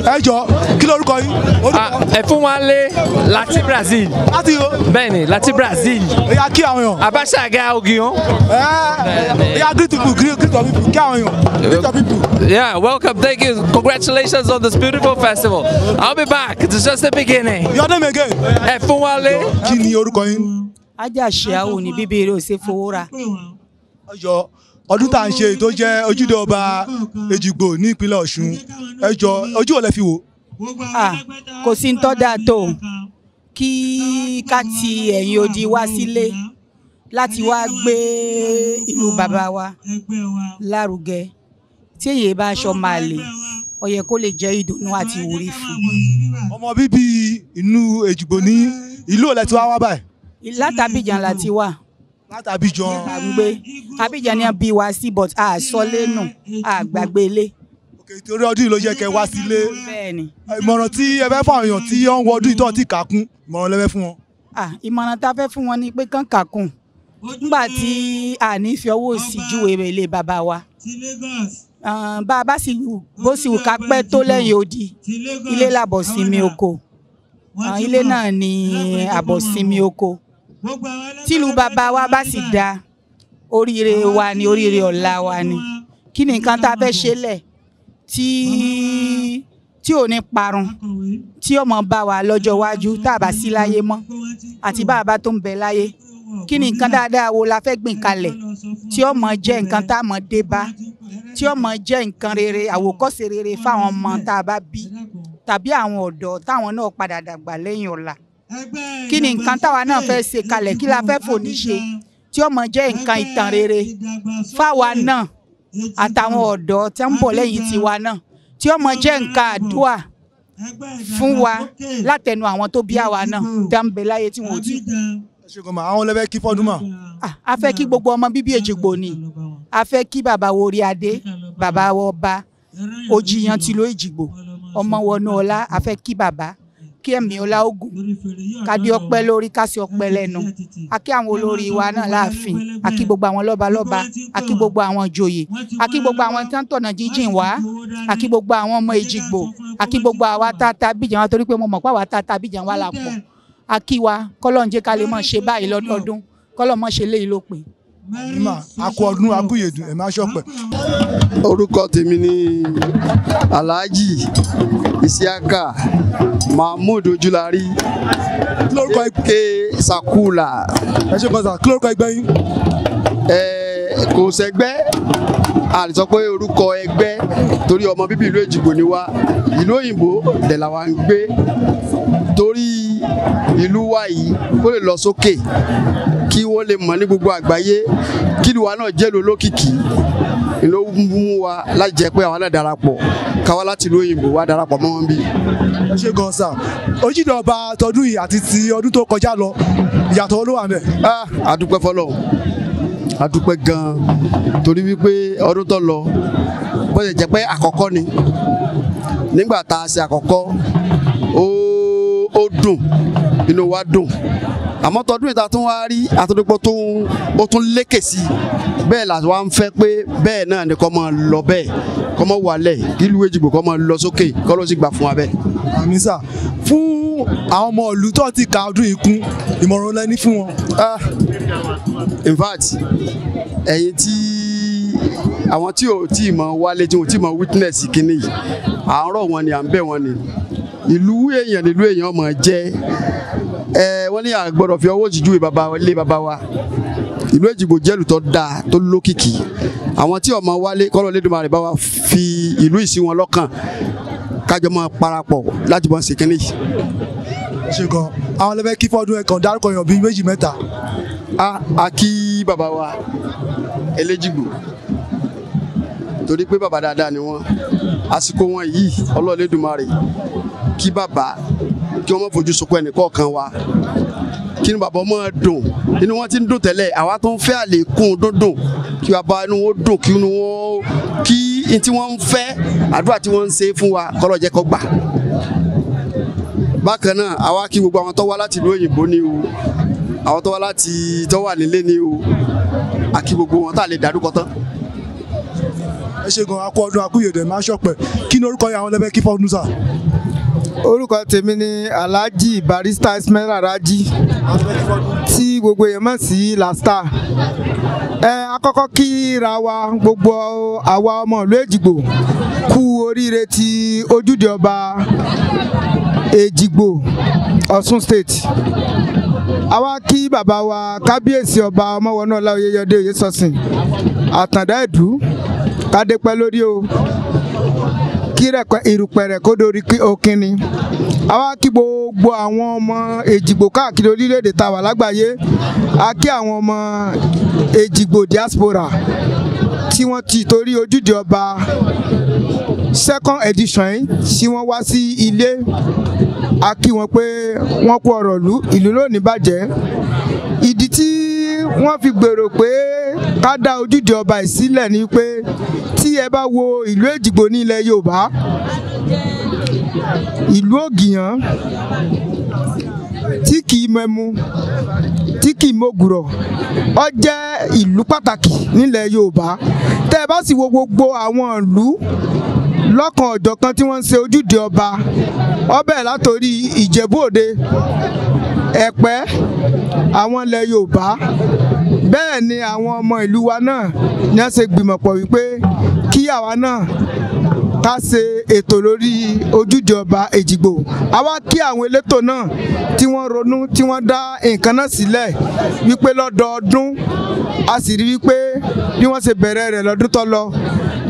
Ẹ jọ, kí lorúkọ yín? Ẹ̀fúnwálé láti Brazil. Láti o. Bẹ́ẹ̀ni, láti Brazil. Ó yá, kí àwọn èèyàn. Abasaga Ogion. Ó yá, greet people, greet your people, kí àwọn èèyàn. Greet your people. Yeah, welcome, thank you. Congratulations on this beautiful festival. I'll be back. It's just the beginning. Your name again? Ẹ̀fúnwálé. Kí ni orúkọ yín? Ajá ṣeáwó ni bíbí eré ò ṣe fowó ra. Ẹ jọ, ọdún tá à ń ṣe tó jẹ́ ojúde ọba Èjìgbò ní ìpínlẹ̀ Ọ̀ṣun, ẹ jọ, ojú ò lẹ fi wò? Kò sí ń tọ́ dáa tó kí ká ti ẹ̀yìn odi wá sílé láti wá gbé ìlú bàbá wa lárugẹ. Tí èyí bá aṣọ máa lè, ó yẹ kó lè jẹ́ ìdùnnú àti ìwúrí fún. Ọmọ bíbí inú Èjìgbò ní ìlú ò lẹ ti wá wá báyìí? Látàbíjan la ti wá. Látàbíjan. À ń gbé Abidjan ni a bí wa sí, but a sọ lẹ́nu, a gbàgbé ilé. Torí ọdún yìí ló jẹ́ kẹ́ wá sílé. Bẹ́ẹ̀ni. Ìmọ̀ràn tí ẹ fẹ́ fún àwọn èèyàn tí ó ń wọ ọdún yìí tó ti kà kún, ìmọ̀ràn lẹ fẹ́ fún wọn. Ìmọ̀ràn tá a fẹ́ fún wọn ni pé kán kà kún. Nígbà tí a ní fi ọwọ́ òsì júwe ilé bàbá wa. Bá a bá sì bó sì wù ká pẹ́ tó lẹ́yìn odi, ilé làbọ̀ sinmi oko. Ilé náà ni àbọ̀ sinmi oko. Tílùú bàbá wa bá sì da, oríire wa ni, oríire ọ̀la wa ni. Kí ni nǹkan tá a fẹ́ ṣe lẹ̀ tí ò ní parun, tí ó mọ̀ bá wa lọ́jọ́ iwájú tá a bá sí láyé mọ́ àti bá a bá tó ń bẹ láyé? Kí ni nǹkan dáadáa wo la fẹ́ gbìn kalẹ̀ tí ó mọ̀ jẹ́ nǹkan tá a mọ̀ dé bá, tí ó mọ̀ jẹ́ nǹkan rere, àwòkọ́ṣe rere fáwọn ọmọ tá a bá bí tàbí àwọn ọ̀dọ́ táwọn náà padà dàgbà lẹ́yìn ọ̀la? Kí ni nǹkan táwa náà fẹ́ ṣe kalẹ̀, kí la fẹ́ fòní ṣe tí ó mọ̀ jẹ́ nǹkan ìtàn rere fáwa náà àtàwọn ọ̀dọ́ tí ń bọ̀ lẹ́yìn tiwa náà, tí ó mọ̀ jẹ́ nǹkan àdúà fún wa látẹnu àwọn tó bí àwa náà tí ń bẹ láyé tí wọn ò tí kú. Ẹ ṣe gan ma, àwọn lẹ fẹ́ kí fọ́dún mà. A fẹ́ kí gbogbo ọmọ bíbí Èjìgbò ni. A fẹ́ kí bàbá wo orí adé, bàbá wo ọba Òjìyàn tìlú Èjìgbò, ọmọ wọnú ọlá. A fẹ́ kí bàbá kí ẹ̀mí ọlá ogun, kádé ọpẹ́ lórí, kásì ọpẹ́ lẹ́nu. A kí àwọn olórí wa náà láàfin, a kí gbogbo àwọn lọ́balọ́ba, a kí gbogbo àwọn ìjòyè, a kí gbogbo àwọn tí wọ́n tọ̀nà jíjìn wá, a kí gbogbo àwọn ọmọ Èjìgbò, a kí gbogbo àwa tata Abidjan wa, torí pé mo mọ̀ pé àwa tata Abidjan wa la pọ̀. A kí wa kọ́lọ́n jẹ́ ká lè mọ̀ ṣe báyìí lọ́dọọdún, kọ́lọ́n mọ̀ ṣe léyìí lópin. Mímà, a kú ọdún, a kú ìyèdùn, ẹ̀ máa ṣọpẹ́. Orúkọ tèmi ni Alhaji Isiaka Mahmood Ojulari. Lórúkọ Eke Sakula. Ẹ ṣe kọ́sà, kí lórúkọ ẹgbẹ́ yín? Kò sẹ́gbẹ́, a lè sọ pé orúkọ ẹgbẹ́ torí ọmọ bíbí ìlú Èjìgbò ni wá, ìlú òyìnbó dẹ̀ làwa ń gbé. Torí ìlú wa yìí kó lè lọ sókè, kí wọ́n lè mọ̀ ní gbogbo àgbáyé, kí ìlú wa náà jẹ́ ìlú olókìkí ló mú wa láti jẹ́ pé àwọn náà darapọ̀, káwá láti ìlú òyìnbó wá darapọ̀ mọ́ wọn bí. Ẹ ṣe gan sa, ojúde ọba tọdún yìí àti ti ọdún tó kọjá lọ, ìyàtọ̀ ló wà ńbẹ̀? A dúpẹ́ fọ́lọ́run, a dúpẹ́ gan-an torí wípé ọdún tó lọ bó ṣe jẹ́ pé àkọ́kọ́ ni, nígbà tá a ṣe àkọ́kọ́ ó dùn, inú wa dùn, àmọ́ tọdún ìta tún wá rí àtúndúpọ̀ tó ó tún lékè sí i, bẹ́ẹ̀ là wá ń fẹ́ pé bẹ́ẹ̀ náà ni kó máa lọ bẹ́ẹ̀, kó máa wálẹ̀, kí ìlú Èjìgbò kó máa lọ sókè, kó ló sì gbà fún wa bẹ́ẹ̀. Àmín sà, fún àwọn ọmọ ìlú tó ti ka ọdún yìí kún, ìmọ̀ràn lẹ ní fún wọn? In fact, ẹ̀yin tí àwọn tí ò tí ì mọ̀ wálé, tí ò tí ì mọ̀ witness kínní yìí, à ń rọ̀ wọn ni, à ń bẹ̀ wọn ni. Ìlú èèyàn nílùú èèyàn mọ̀ jẹ́. Wọ́n ní a gbọ́dọ̀ fi ọwọ́ òsì júwe bàbá ilé bàbá wa. Ìlú Èjìgbò jẹ́ ìlú tó dáa, tó lókìkí. Àwọn tí ọmọ wálé, kọ́lọ́ Elédùmarè bá wa fi ìlú yìí sí wọn lọ́kàn, kájọ máa parapọ̀ láti bọ́n ṣe kínní yìí. Ṣe gan, àwọn lẹ fẹ́ kí fọ́dún ẹ̀ kàn dárúkọ èèyàn bíi méjì mẹ́ta. A kí bàbá wa Eléjìgbò Torí pé bàbá dáadáa ni wọ́n. Àsìkò wọn yìí Ọlọ́run Elédùmarè kí bàbá kí wọ́n má fojú sunkún ẹnì kọ̀ọ̀kan wa. Kí ni bàbá ọmọ dùn, inú wọn ti ń dùn tẹ́lẹ̀, àwa tó ń fẹ́ àlékún dúndùn, kí bàbá inú wọn dùn, kí inú wọn kí n tí wọ́n ń fẹ́ àdúrà tí wọ́n ń ṣe fún wa kọ́lọ́ jẹ́ kó gbà. Bákan náà àwa kí gbogbo àwọn tó wá láti ìlú òyìnbó ni o, àwọn tó wá láti tó wà nílé ni o, a kí gbogbo wọn tá a lè dárúkọ tán. Ẹ ṣe gan, akọ ọdún akúyèdè máa ṣọpẹ́. Kí ni orúkọ yẹn àwọn lẹbẹ kí fọdún sà? Orúkọ tèmi ni Alhaji Barrister Ismail Raji, tí gbogbo èèyàn mọ̀ sí Lasta. Ẹ akọ́kọ́ kíra wa gbogbo àwa ọmọ ìlú Èjìgbò kú oríire ti ojúde ọba Èjìgbò Ọ̀ṣun State. Àwa kí bàbá wa kábíyèsí ọba Ọmọwọnúọlá Oyèyọdé Oyèsọsìn Àtàndá Ẹ̀dú, kádépẹ́ lórí o, kí ìrùpẹ̀rẹ̀ kó dorí òkínni. Àwa kí gbogbo àwọn ọmọ Èjìgbò káàkiri orílẹ̀-èdè tá a wà lágbàáyé. A kí àwọn ọmọ Èjìgbò diaspora tí wọ́n ti torí ojúde ọba second edition yìí tí wọ́n wá sí ilé. A kí wọn pé wọ́n kú ọ̀rọ̀ ìlú, ìlú lónìí bàjẹ́. Ìdí tí wọ́n fi gbèrò pé ká dá ojúde ọba yìí sílẹ̀ ni pé tí ẹ bá wo ìlú Èjìgbò ní ilẹ̀ Yorùbá, ìlú Ògìyàn tí kì í mẹmu, tí kì í mògùrọ̀, ó jẹ́ ìlú pàtàkì nílẹ̀ Yorùbá. Tẹ́ ẹ bá sì wo gbogbo àwọn ìlú lọ́kan ọ̀jọ̀kan tí wọ́n ń ṣe ojúde ọba, ó bẹ̀rẹ̀ látòrí Ìjẹ̀bú Òde, Ẹ̀pẹ́, àwọn ilẹ̀ Yorùbá. Bẹ́ẹ̀ ni àwọn ọmọ ìlú wa náà ní wọ́n ṣe gbìmọ̀pọ̀ wípé kí àwa náà ká ṣe ètò lórí ojúde ọba Èjìgbò. Àwa kí àwọn elétò náà tí wọ́n ronú, tí wọ́n dá nǹkan náà sílẹ̀ wípé lọ́dọọdún, a sì rí wípé bí wọ́n ṣe bẹ̀rẹ̀ rẹ̀ lọ́dún tó lọ,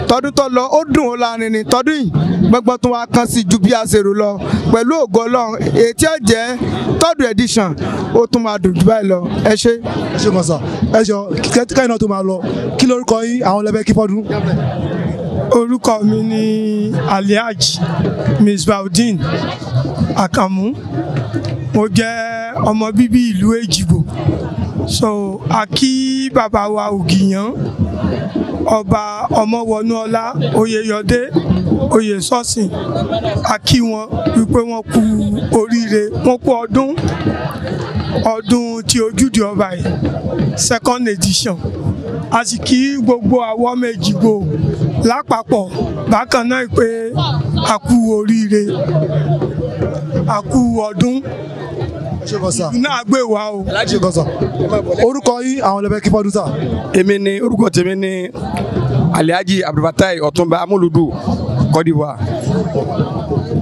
tọdún tó lọ ó dùn ó lárinrin, tọdún yìí gbọ́ngbọ́n tún wá kàn sí ju bí a ṣe rò lọ. Pẹ̀lú ògo Ọlọ́run, èyí tí ó jẹ́ third edition ó tún máa dùn jù báyìí lọ. Ẹ ṣé. Ẹ ṣé gan sà. Ẹ jọ kẹ́yìn náà tó máa lọ, kí lorúkọ yín àwọn lẹbẹ kí fọdún? Orúkọ mi ni Alhaji Misbaudeen Akamu. Mo jẹ́ ọmọ bíbí ìlú Èjìgbò. So a kí bàbá wa Ògìyàn ọba Ọmọwọnúọlá Oyèyọdé Oyèsọsìn, a kí wọn wípé wọ́n kú oríire, wọ́n kú ọdún ọdún tí ojúde ọba yìí second edition. A sì kí gbogbo àwọn ọmọ Èjìgbò lápapọ̀ bákan náà pé a kú oríire, a kú ọdún. Ìlú náà gbé wa o. Orúkọ yín àwọn lẹbẹ kí fọdún sà? Èmi ni orúkọ tèmi ni Alhaji Abdulfatai Ọ̀túnba Amúlùdù Kọ́díwà.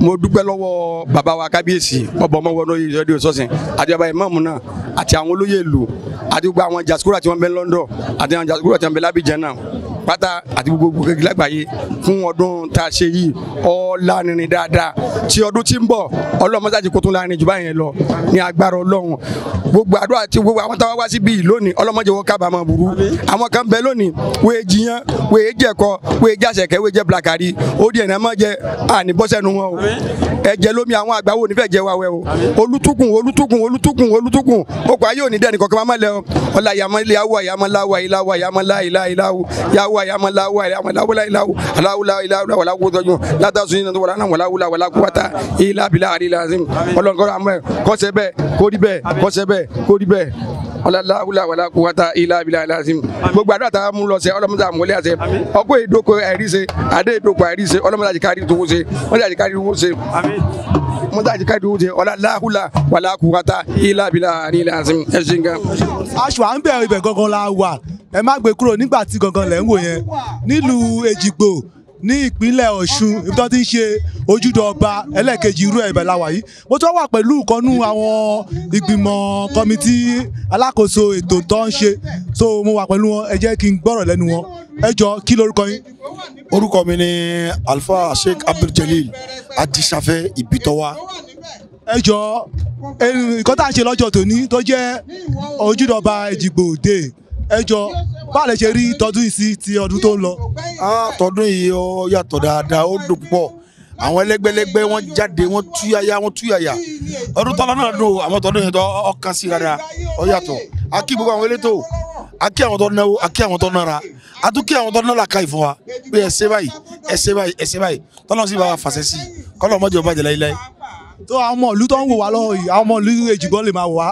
Mo dúpẹ́ lọ́wọ́ bàbá wa kábíyèsí ọba Ọmọwọnú Oyèyọdé Oyèsọsìn àti bàbá ìmáàmù náà àti àwọn olóyè ìlú àti gbogbo àwọn jasikura tí wọ́n bẹ London àti àwọn jasikura tí wọ́n bẹ l'Abidjan náà pátá àti gbogbo gbogbo lágbàáyé fún ọdún tá a ṣe yìí. Ọ̀lànìrìn dáadáa tí ọdún tí ń bọ̀ ọlọ́mọsáàjì kó tún láàrin jù báyẹn lọ ní agbára Ọlọ́run. Gbogbo àdúrà tí gbogbo àwọn táwa wá síbí lónìí ọlọ́mọdé wọn kábàámọ̀ burú. Àwọn kan bẹ lónìí wọ́n jiyàn, wọ́n jẹ̀kọ, wọ́n jàṣẹ̀kẹ́, wọ́n jẹ́ blakari, ó di ẹ̀nà mọ́ jẹ àní bọ́sẹ̀nu wọn o. Ẹ̀jẹ̀ lómi àwọn àgbà wo nífẹ̀ẹ́ jẹ wa wẹ̀ o. Olùtúkùn olùtúkùn olùtúkùn olùtúkùn okùn ayé òní dẹ́ni kọ̀ọ̀kan máa lẹ o. Ọ̀la yàmọ́ ilé awọ yàmọ́ láwọ ìlàwọ yàmọ́ láìlá ìlàwọ yàwọ yàmọ́ láwọ yàmọ́ láwọ láìláwọ aláwọ ìlàwọ wàlá kó tọ́jú látàsùn yìí wàlá náà wàlá wùlà wàlá kúwàtà ìlà bìlà àrílà ọlọ́nkọ́rọ́ àmọ́ ẹ̀ kọ́sẹ̀ bẹ́ẹ̀ kórí bẹ́ẹ̀ kọ́sẹ̀ bẹ́ẹ̀ kórí bẹ́ẹ̀ ọlọláwùlà wàlá kúwàtà ilà abilà ilàzim. Gbogbo àdúrà tá a mú lọ sẹ ọlọmọdé àmúlẹ àṣẹ ọkọ ìdókò àìríṣe adé ìdókò àìríṣe ọlọmọdé àjẹkárí tó ṣe ọlọmọdé àjẹkárí tó ṣe mọdé àjẹkárí tó ṣe ọlọláwùlà wàlá kúwàtà ilà abilà ilàzim. Ẹ ṣe nǹkan. Aṣọ à ń bẹ̀rẹ̀ ibẹ̀ gangan la wà, ẹ má gbé kúrò nígbà tí gangan lẹ̀ ń wò yẹn nílùú Èjìgbò ní ìpínlẹ̀ Ọ̀ṣun, ibi tó ti ń ṣe ojúde ọba ẹlẹ́ẹ̀kejì irú ẹ̀ ibẹ̀ la wà yìí. Mo tún wà pẹ̀lú ìkọ́nú àwọn ìgbìmọ̀ kọ́mítì alákòóso ètò tó ń ṣe, so mo wà pẹ̀lú wọn, ẹ jẹ́ kí n gbọ́rọ̀ lẹ́nu wọn. Ẹ jọ kí lorúkọ yín? Orúkọ mi ni Alfa Sheikh Abdul Jalil Adisafẹ Ibitowa. Ẹ jọ nǹkan tá à ń ṣe lọ́jọ́ tòní tó jẹ́ ojúde ọba Èjìgbò Day, Ẹ jọ, báà lè ṣe rí tọdún yìí sí ti ọdún tó ń lọ. Tọdún yìí ó yàtọ̀ dáadáa, ó dùn púpọ̀. Àwọn ẹlẹ́gbẹ́lẹ́gbẹ́ wọ́n jáde, wọ́n túyàyà, wọ́n túyàyà. Ọdún tọ́lá náà dùn, àwọn tọdún yìí tó ọkàn sí dáadáa, ó yàtọ̀. A kí gbogbo àwọn elétò, a kí àwọn tó náwó, a kí àwọn tó nára, a tún kí àwọn tó nára ká ìfún wa pé ẹ ṣe báyìí, ẹ ṣe báyìí, ẹ ṣe báyìí, tọ́lọ́ sì bá wa fàṣẹ sí i, kọ́lọ́ mọ́jọ bàjẹ́ láíláí. Tó àwọn ọmọ ìlú tó ń wò wá lọ́wọ́ yìí, àwọn ọmọ ìlú Èjìgbò lè máa wò wá,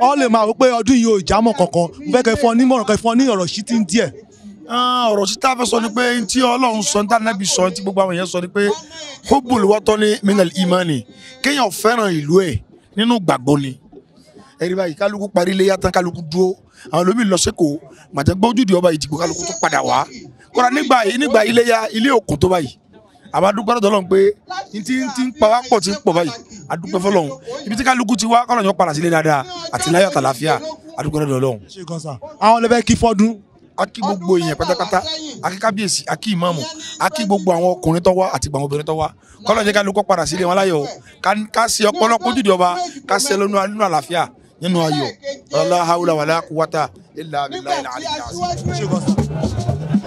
ọ lè máa wò pé ọdún yìí ò jámọ́ kankan. Mo fẹ́ kẹ́ fún ọ nímọ̀ràn, kẹ́ fún ọ ní ọ̀rọ̀ sí ti ń díẹ̀. Ọ̀rọ̀ sí tá a fẹ́ sọ ni pé tí Ọlọ́run sọ, ní tànàbí sọ, tí gbogbo àwọn èèyàn sọ ni pé hubbul watani minal imani, kéèyàn fẹ́ràn ìlú ẹ̀ nínú gbàgbọ́ ni. Ẹ̀rí báyìí, kálukú parí iléyá tán, kálukú dúró, àwọn olómi lọ sẹ́kọ̀ọ́ màtẹ́gbẹ́ ojúde ọba Ìjìgbò, kálukú tó padà wá. Kódà nígbà iléyá ilé òkun tó báyìí, àwa dúpẹ́ lọ́dọ̀ Ọlọ́run pé n ti ń pa wá pọ̀, ti ń pọ̀ báyìí, a dúpẹ́ f'Ọlọ́run. Ibi tí kálukú ti wá, kọ́lọ́run yóò padà sílé dáadáa àti láyọ̀ àtàlàáfíà, a dúpẹ́ lọ́dọ̀ Ọlọ́run. Àwọn ọlọ́fẹ́ kí fọ́dún. A kí gbogbo èèyàn pátápátá, a kí kábíyèsí, a kí ìmáàmù, a kí gbogbo àwọn ọkùnrin tó wá àti gbogbo àwọn obìnrin tó wá. Kọ́lọ́run jẹ́ kálukú padà sílé wọn láyọ̀, ká ṣe ọ̀pọ̀lọpọ̀ ojúde ọba, ká ṣe lọ́nà nínú àlàáfíà, nínú ayọ̀. La hawla wala quwwata illa billahi al-aliyyil azim.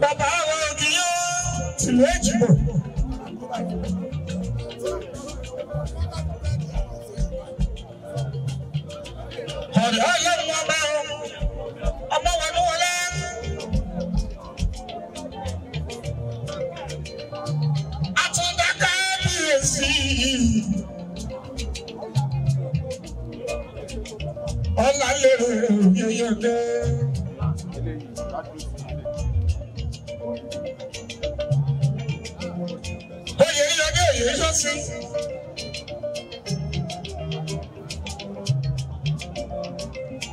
Bàbá wa Ògìyán tìlú Èjìgbò. Ọ̀rẹ́ Ọlọ́run ọba ọmọ wa ló wọlé. Àtúndá kábíyèsí. Ọlálérè Oyèyọdé. Oyèyọdé Oyèyọsí.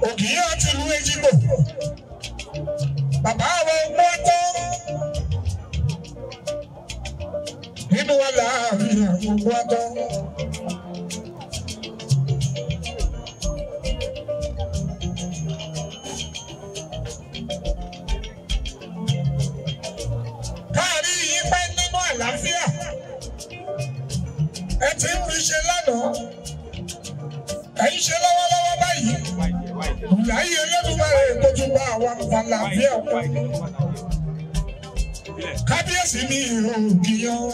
Ògìyán tìlú Èjìgbò. Bàbá àwọn ọgbọ́n tó. Nínú wa láàrin àwọn ọgbọ́n tó. Káàrí yín pẹ́ nínú àlàáfíà. Ìyáyé Ẹlẹ́dùmarè tó tún bá wa falàfíà ọkọ. Kábíyèsí mi Ògìyàn.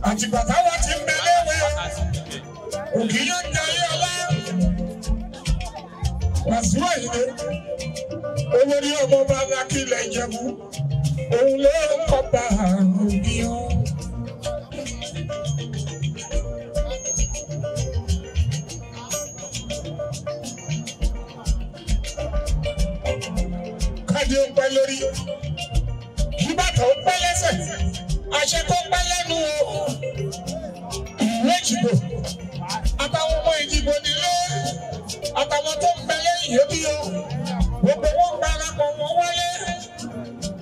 Àtìgbà táwa ti ń bẹ léwe, Ògìyàn ń jayé ọlá. Wàsíù Àyìndé, olórí ọmọọba Alákìlẹ̀ Ìjẹ̀bú, òun ló ń kọ́ba Ògìyàn. Káde ó pẹ́ lórí, kí bàtà ó pẹ́ lẹ́sẹ̀, àṣẹ kó pẹ́ lẹ́nu o. Ìlú Èjìgbò, àtàwọn ọmọ Èjìgbò nílé, àtàwọn tó ń bẹ lẹ́yìn ẹbí o, gbogbo wọn parapọ̀ wọn wálé,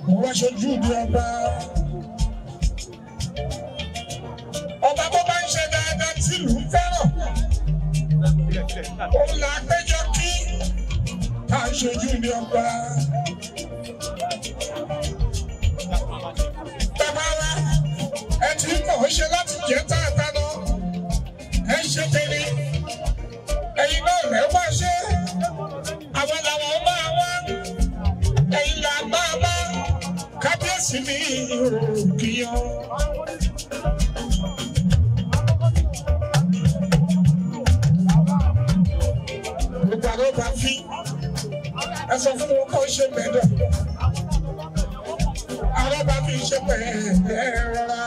wọn wá ṣojú ìdí ọba. Ọba tó bá ń ṣe dáadáa tìlú ń fẹ́ràn, òun là á péjọ kí tá a ṣojú ìdí ọba. Bàbá wa, ẹ ti mọ̀ ọ́ ṣe láti jẹ́ tààtà lọ, ẹ ṣe tẹ̀lé, ẹ̀yin náà rẹ̀ wá ṣe, àwọn làwọn máa wá, ẹ̀yin là máa bá, kábíyèsí mi Ògìyàn. Gbogbo àlọ́ bá fi, ẹ sọ fún wọn kó ṣe mẹ́dọ̀. Arọ́bà fi ṣe pẹ̀lẹ́ rọra.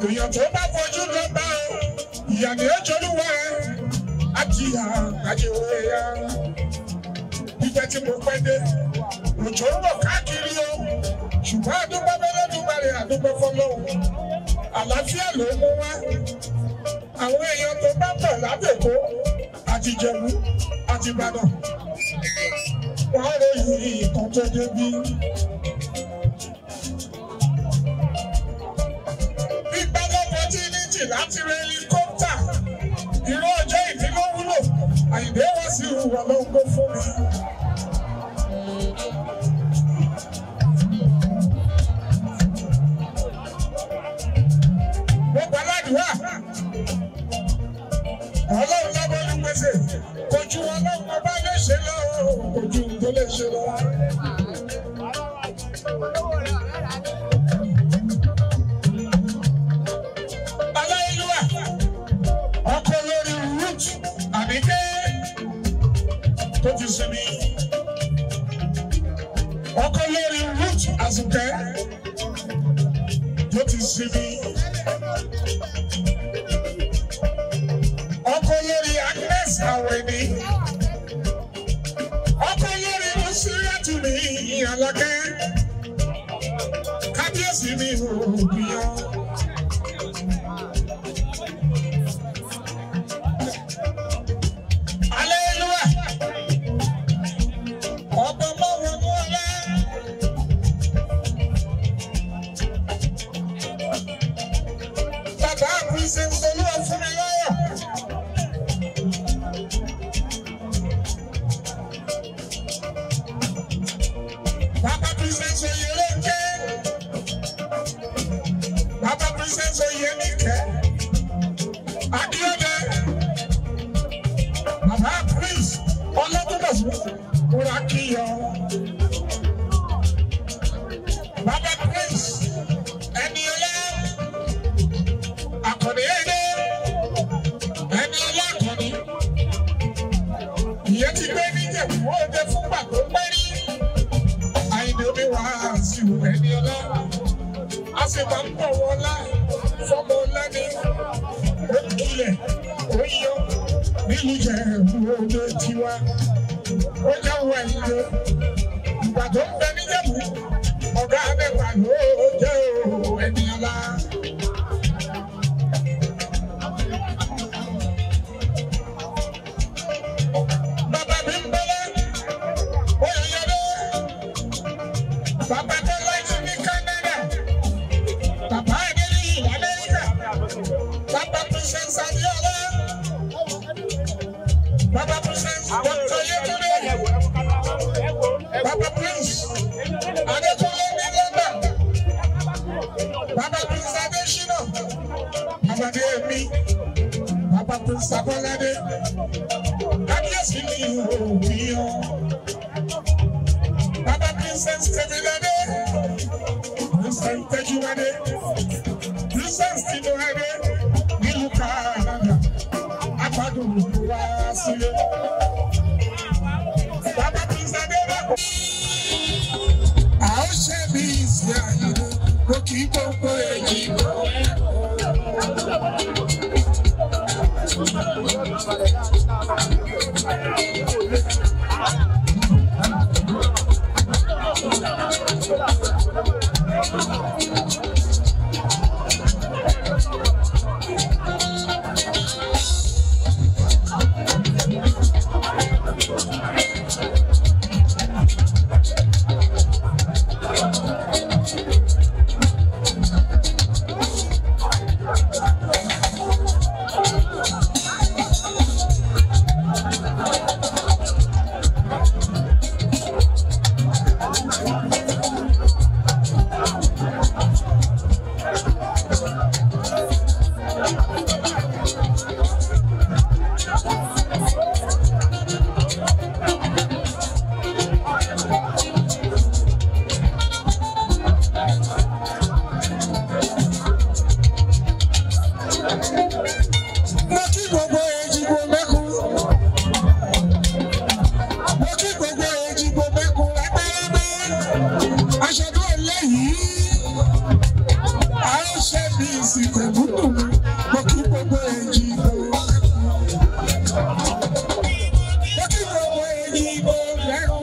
Èèyàn tó bá fojú lọ bá o, ìyà ni ó jolúwa ẹ̀, á ti yà àjẹwò ya. Pípẹ́ tí mo pẹ́ dé, òjò ń rọ̀ káàkiri o, ṣùgbọ́n àdúgbò mẹ́lẹ́dùmarè àdúgbò fọlọ́hún. Àlàáfíà ló mú wá. Àwọn èèyàn tó bá bọ̀ lábẹ́kọ́ àti Ìjẹ̀bú àti Ìbàdàn, wọ́n ròyìn ìtàn tó débí. Gbígbá lọ́pọ̀tínítì láti ra helicopter, irú ọjọ́ ìbí ló wúlò, Àyìndé wá sí ìwà ló ń gbó fún mi. Mo gbà ládùúrà, Ọlọ́run lọ́bọ̀ ló pèsè, kò ju Ọlọ́run ọba lè ṣe lọ, kò ju tó lè ṣe lọ. Aláìlúwà, ọkọ lórí Ruth Àníkẹ́ tó ti sinmi. Ọkọ lórí Ruth Àsùnkẹ́ tó ti sinmi. Ọkọ lórí Agnes Àwẹ̀ní. Ọkọ lórí Musiratu mi Alákẹ́. Kábíyèsí mi Ògìyàn. Hallelujah. Ọba mọ́wọ́nú ọlá. Bàbá Princess Olúwa fún mi láyọ̀. Bàbá Princess Oyèlékè. Bàbá Princess Oyèníkẹ́. Akíọ́dẹ. Bàbá Prince Ọlọ́dúnbọ̀sùn Múrakíyọ. Bàbá Prince Ẹniọlá. Àkànní Ẹdẹ. Ẹniọlá Àkànní. Ìyẹn ti gbé níjẹ̀bú òde fúngbà tó pẹ́ rí. Àyìndé omi wá sí Ẹniọlá. A sì máa ń bọ̀ wọlá fọmọ ọlá ní ó kilẹ̀ ó yọ nílùú Ìjẹ̀bú Òde tiwa. Ó jáwọ́ Àyìndé. Ìgbà tó ń bẹ níjẹ̀bú, ọ̀gá mẹ́fà ló jẹ́ o Ẹniọlá. Bàbá mi ń bọ́lá, ó yẹ yọdé. Bàbá tó lájú ní Canada. Bàbá Adéníyì l'Amẹ́ríkà. Bàbá Princess Adéọlá. Bàbá Princess Dr. Yetunde. Bàbá Prince Adékúnlé ní London. Bàbá Prince Adé. Prince Abolade, Kábíyèsí mi ò bí ọ. Bàbá Princess Tẹ̀míládé, Princess Tẹ́júwádé, Princess Tinúwádé, nílùú Canada, apádùn wá sílé. Bàbá Prince Adébákò. A ó ṣe bí ìsìn àyìnbó, mo kì í gbogbo èjì bò. Mo kí gbogbo Èjìgbò mẹ́kun. Mo kí gbogbo Èjìgbò mẹ́kun lágbárágbá. Aṣojú eléyìí. A ó ṣe bí ìsìnkú dúdú. Mo kí gbogbo Èjìgbò mẹ́kun. Mo kí gbogbo Èjìgbò mẹ́kun.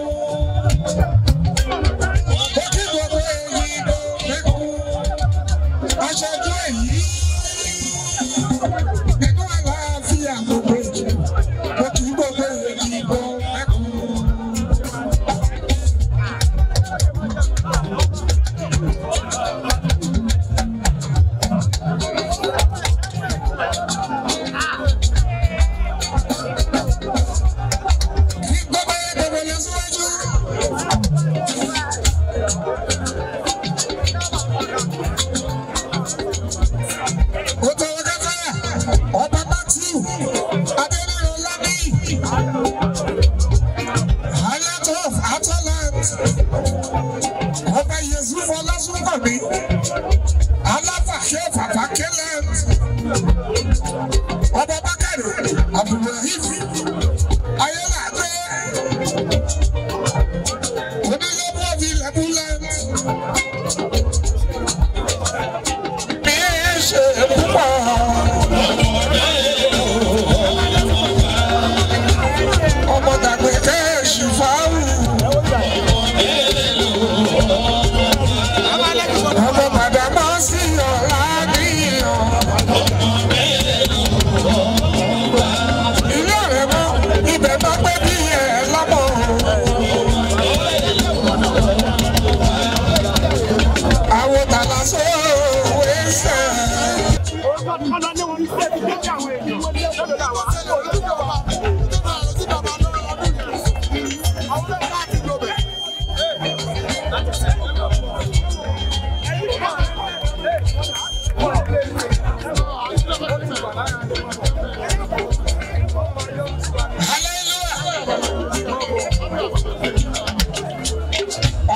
Mo kí gbogbo Èjìgbò mẹ́kun. Aṣojú èyí. Nínú àlàáfíà gbogbo Èjìgbò, mo kí gbogbo Èjìgbò mẹ́kun. Ní gbogbo gbogbo lọ síwájú. Ó tọrọ gáfárà, ọba Matthew Adéníran Lámì, Highlight of Atalant, ọba Yusuf Ọlásùnkànmí, Aláfàkẹ́ Fàfàkẹ́lẹ́t, ọba Bákàrè Abdulrahim Ayélàgbé, Onílébú of Ilẹ̀búlẹ̀t. Mi ṣe púpọ̀. Ọmọ dàgbẹ́ kẹ́ẹ̀ṣì fáwù. Ọmọ màdàmọ́ sí ọ̀la níyàn. Ilé rẹ̀ mọ́, ibẹ̀ bá pẹ́ bí ẹ̀ lọ́mọ. Àwọn tàlà sóòwé sẹ̀.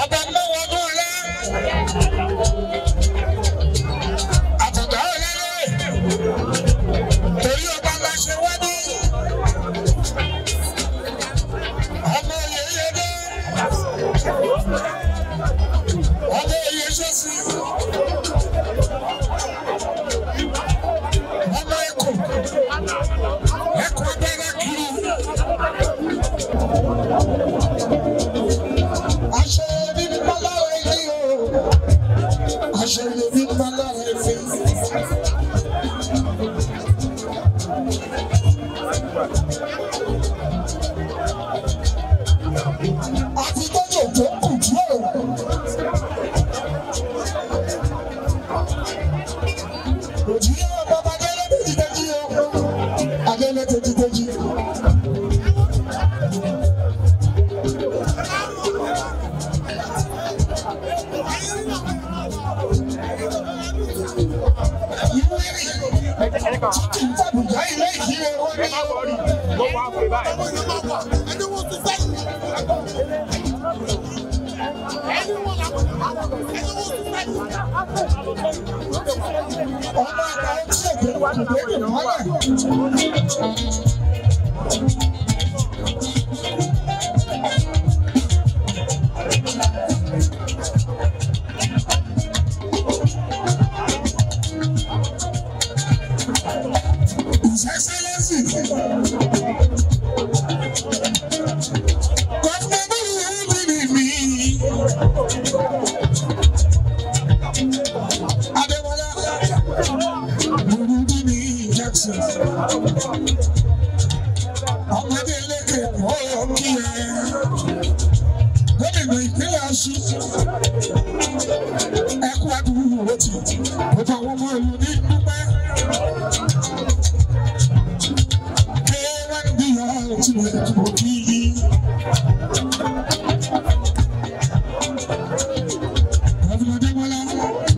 Ọba mọ́wọ́ ọdún ọ̀la. Àtọ̀dá ọ̀lẹ́lẹ̀. Torí ọba la ṣe wá ní. Ọmọ oyè yẹdẹ. Ọmọ oyè ṣọ́sí. Ọmọ ẹkùn. Ẹkùn abẹ́rẹ́ kiri. Aṣọ ẹbí mímọ́ lára ẹni o. Aṣọ ẹbí mímọ́ lára ẹni. Àti tọ́jú tó kù díẹ̀. Òjì yóò bàbá Adélé tèjì tèjì o. Adélé tèjì tèjì. Ìwé rí. Títí tàbùjá ilé ìkírè wọn. Ọmọ àgbà tí èdè kò dé mọ́lẹ̀. His Excellency, Governor mi, Ademola Murudini Jackson, ọmọdé lékè ó kí ẹ, gómìnà ìpínlẹ̀ Ọ̀ṣun, ẹkú àdúgbò ti, gbogbo àwọn ọmọ ìlú ní dúpẹ́.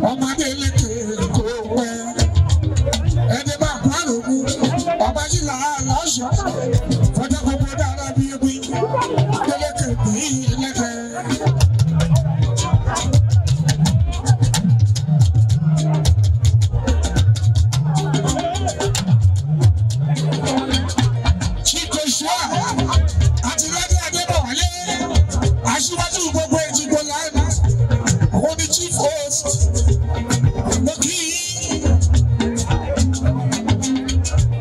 Ọmọdé lékè kó pẹ́, ẹni bá kú àrògùn, ọba yìí là á lọ́ṣọ́, fọjọ́ gbogbo dára bí ewì, lékè bí lékè. Chico Shua àti Ládé Adébọ̀wálé, aṣíwájú gbogbo Èjìgbò land, òun ni chief host. Mo kí yín.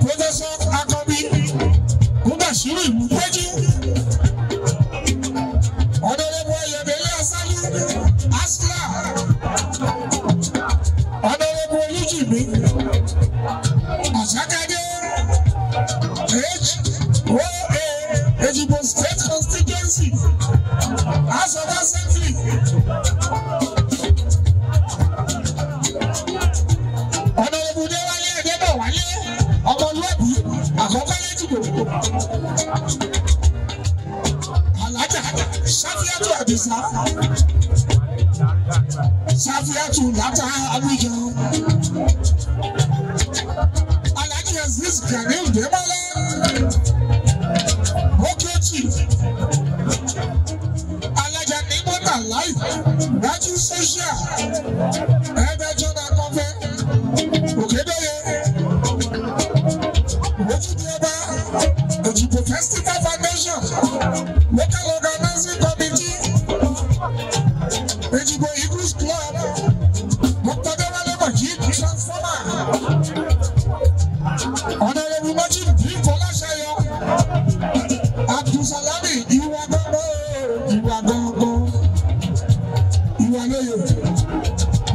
Professor Akànbí Mudashiru Ìlúpéjú, Honorable Ayọ̀délé Asálú Asla, Honorable Olújìmí Àṣàkadé H.O.A. Ejigbo State Constituency, House of Assembly. Honorable Déwálé Adébọ̀wálé, ọmọlúwàbí àkọ́kọ́ lẹ́jìgbò. Alájà Sáfíàtù Àdìsá, Sáfíàtù Látà Abidjan. Alhaji Azeez Ganiu Demola, Okechi, Alájà Nimota Lai, Rájí Social, Ẹ̀ẹ́dẹ́jọ́ náà kọ́fẹ́, Òkèdóye, Ojúde Ọba, Èjìgbò Festival Foundation, Local Organizing Committee, Èjìgbò Eagles Club, Dr. Dewale Majid Transformer, Honorable Majid B. Fọláṣayọ, Abdulsalami Ìwà gbọ́ngbọ́, Ìwà gbọ́ngbọ́, Ìwà lóye,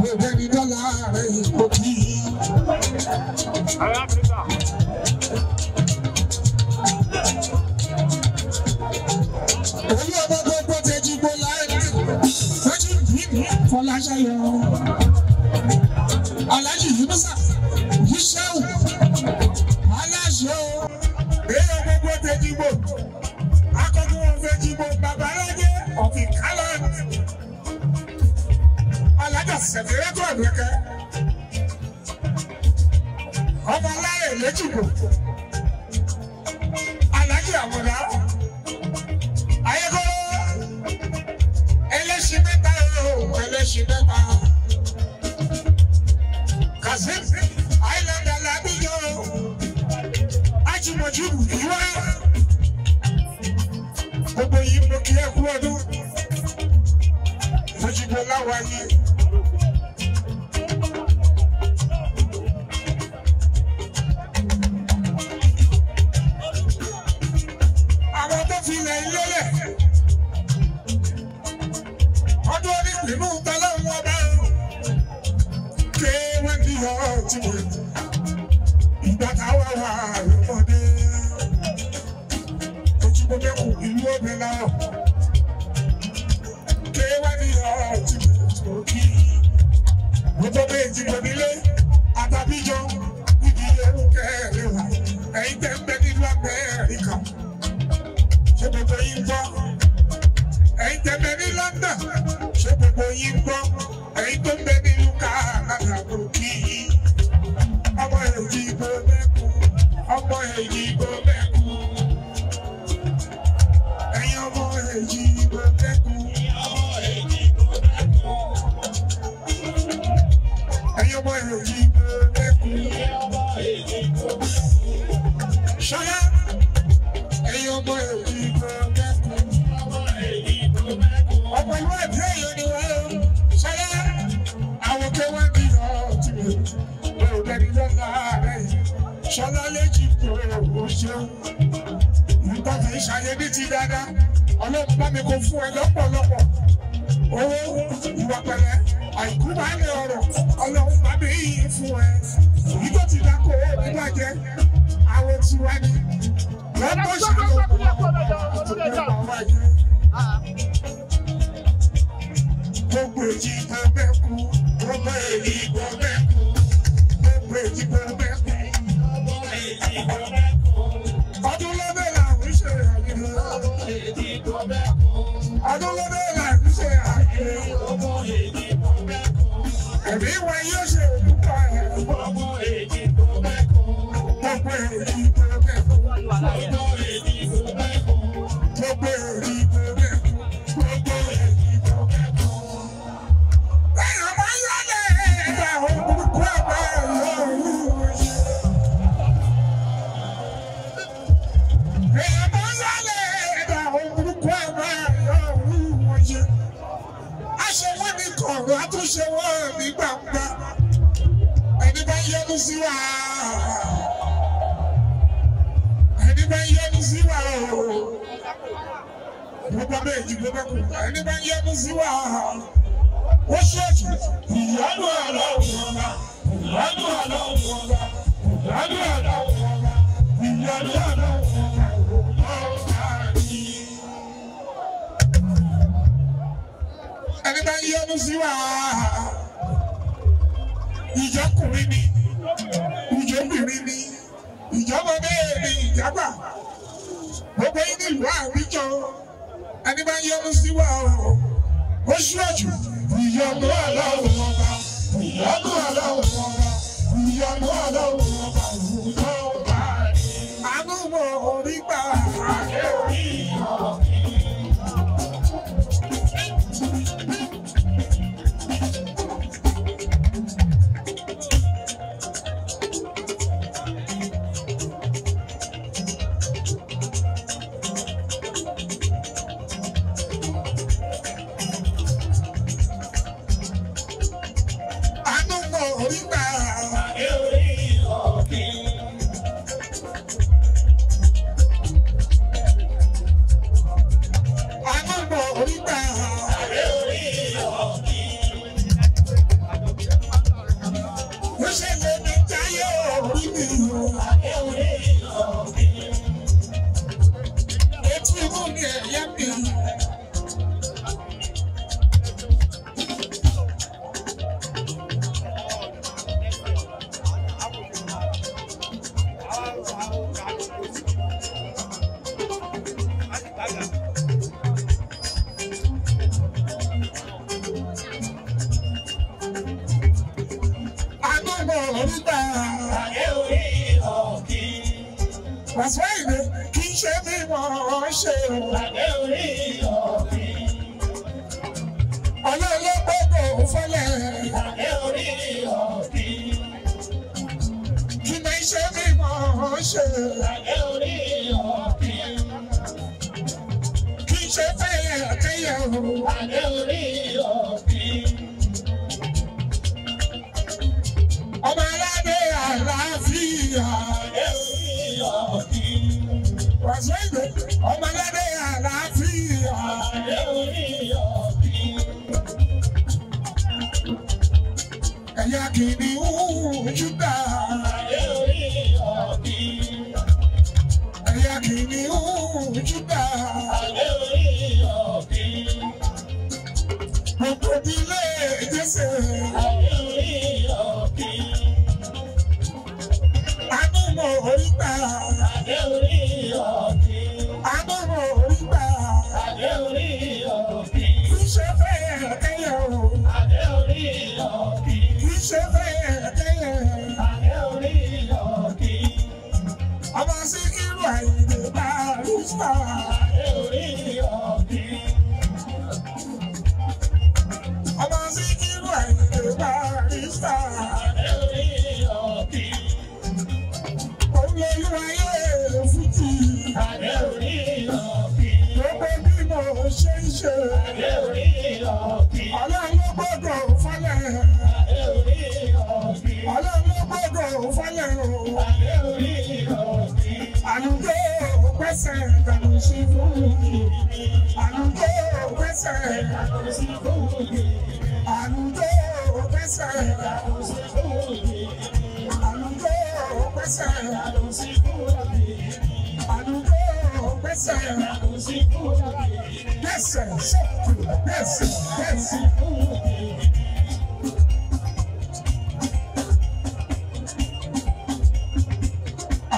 Ògbẹ́ni dọ́là rẹ̀ òkì. Olú ọmọ gbogbo tẹ̀jìgbò láì Majid B. Fọláṣayọ, Alhaji Yunusa Yusuf Aláṣọ, èèyàn gbogbo tẹ̀jìgbò, akọ́kọ́ wọn fẹ́ jìgbò, Babalájẹ́ of Ìkálẹ̀, Alájà Sẹ̀fẹ̀rẹ́tọ̀ Àbẹ̀kẹ́, ọmọ aláyẹ̀ lẹ́jìgbò, Alájì Àmọ̀dá, Ayékọ́lọ́, ẹlẹ́ṣin mẹ́ta o, ẹlẹ́ṣin mẹ́ta. Kazeem Islander Labijọ, Ajimojubu Ìwá, gbogbo yìí mo kí ẹ kú ọdún, Èjìgbò láwa yìí. Àwọn tó fi ilẹ̀ lélẹ̀, ọdún onípinnu tọ́lọ́run ọba o, ké wọ́n ní ọtí mo ìgbà táwa wà lọ́mọdé. Èjìgbò mẹ́kù ìlú ọbẹ̀ láwọ̀, ké wọ́n ní ọtí mo kí. Gbogbo méjì gbò nílé àtàbíjọ níbi ewu kẹrin wà, ẹ̀yin tẹ́ ń bẹ nílùú Amẹ́ríkà, ṣé gbogbo yín gbọ́? Ẹ̀yin tẹ́ ń bẹ ní London, ṣé gbogbo yín gbọ́? Ẹ̀yin tó ń bẹ nílùú Canada, kò kí yín. Ọmọ Èjìgbò mẹ́kù, ọmọ Èjìgbò mẹ́kù. Èjìgbò mẹ́kun. Ẹ̀yin ọmọ Èjìgbò mẹ́kun. Ṣọlá, ẹ̀yin ọmọ Èjìgbò mẹ́kun. Ọmọlúwàbí èèyàn ni wọ́n o. Ṣọlá, àwọn tó wá bí ọtí mi. Òdẹ̀ni lọ́la rẹ̀ yìí. Ṣọlá l'Éjìgbò ò ṣeun. Nǹkan kì í ṣàyẹ ní ti dáadáa. Ọlọ́run bá mi kó fún ẹ lọ́pọ̀lọpọ̀. Owó ìwà pẹ̀lẹ́, àìkú máa ń lè ọ̀rọ̀. Ọlọ́run bá mi yí fún ẹ. Èyí tó ti dákò ó ní bàjẹ́. Àwọn tiwa ni. Lọ́pọ̀ ṣàlọ́ gbogbo Èjìgbò mẹ́kun. Gbogbo Èjìgbò mẹ́kun. Gbogbo Èjìgbò mẹ́kun. Ọdún lọ́dẹ̀ là ń ṣe àyè. Ọdún lọ́dẹ̀ là ń ṣe àyè. Ẹ̀mí wa yóò ṣe òkúta ẹ̀. Gbogbo Èjìgbò mẹ́kun. Gbogbo Èjìgbò mẹ́kun. Gbogbo Èjìgbò mẹ́kun. Gbogbo Èjìgbò mẹ́kun. Bẹ́ẹ̀ máa ń yálẹ̀ ẹ̀dá òkúkú ẹ̀dá ìlú. Aṣọ wọn ní kọ̀ọ̀rọ̀, àtúnṣe wọn ní gbangba. Ẹni bá yọnu sí wa. Ẹni bá yọnu sí wa o. Gbogbo ọmọ Èjìgbò mẹ́kun. Ẹni bá yọnu sí wa. Ó ṣọ́ọ̀ṣì. Ìyanu Ọlọ́run ọba. Ìyanu Ọlọ́run ọba. Ìyanu Ọlọ́run ọba. Ìyanu Ọlọ́run ọba. Ẹni bá yọnu sí wa. Ìjọkùnrin ni, ìjọbìnrin ni, ìjọmọdé ni, ìjàgbà. Gbogbo yín nílùú àwíjọ. Ẹni bá yọnu sí wa o. Ó ṣíwájú. Ìyanu Ọlọ́run ọba. Ìyanu Ọlọ́run ọba. Ìyanu Ọlọ́run ọba. Ìyanu ọba. Àánú mọ̀ orí gbà. Àdé orí ọ̀. Àánú mọ̀ orí gbà. Àdé orí ọ̀kìn. Àánú mọ̀ orí gbà. Àdé orí ọ̀kìn. Ó ṣe lè ní táyé orí mi o. Àdé orí ọ̀kìn. Etí inú ni ẹ̀yà mi. Àánú mọ̀ orí gbà. Àdé orí ọ̀kìn. Wàsíù Àyìndé kì í ṣe bí wọ́n ṣe o. Àdé orí ọ̀kìn. Ọlọ́run ló gbọ́dọ̀ fọ́lẹ̀. Àdé orí ọ̀kìn. Kì í ṣe bí wọ́n ṣe. Àdé orí ọ̀kìn. Kì í ṣe fẹ́yẹ̀ kẹ́yẹ̀ o. Àdé orí ọ̀kìn. Ọmọ aládé àlàáfíà. Àdé orí ọ̀kìn. Wàsíù Àyìndé ọmọ aládé àlàáfíà. Àdé orí ọ̀kìn. Ẹ̀yà kìnìún Júdà. Àdé orí ọ̀kìn. Ẹ̀yà kìnìún Júdà. Àdé orí ọ̀kìn. Gbogbo ìdílé Jésè. Àdé orí ọ̀kìn. Àánú mọ̀ orí gbà. Àdé orí ọ̀kìn. Àánú mọ̀ orí gbà. Àdé orí ọ̀kìn. Kì í ṣe fẹ́yẹ̀ kẹ́yẹ̀ o. Àdé orí ọ̀kìn. Kì í ṣe fẹ́yẹ̀ kẹ́yẹ̀. Àdé orí ọ̀kìn. Ọmọ Síkírù Àyìndé Barrister. Àdé orí ọ̀kìn. ṣe. Ọlọ́run ló gbọ́dọ̀ fọ́lẹ̀. Ọlọ́run ló gbọ́dọ̀ fọ́lẹ̀ o. Àlùjọ pẹ́sẹ̀ kàlù sí fún mi. Àlùjọ pẹ́sẹ̀ kàlù sí fún mi. Àlùjọ pẹ́sẹ̀ kàlù sí fún mi. Àlùjọ pẹ́sẹ̀ kàlù sí fún mi. Àlùjọ pẹ́sẹ̀ kàlù sí fún mi. Pẹ́sẹ̀ sọ́kù pẹ́sẹ̀ pẹ́sẹ̀ fún mi.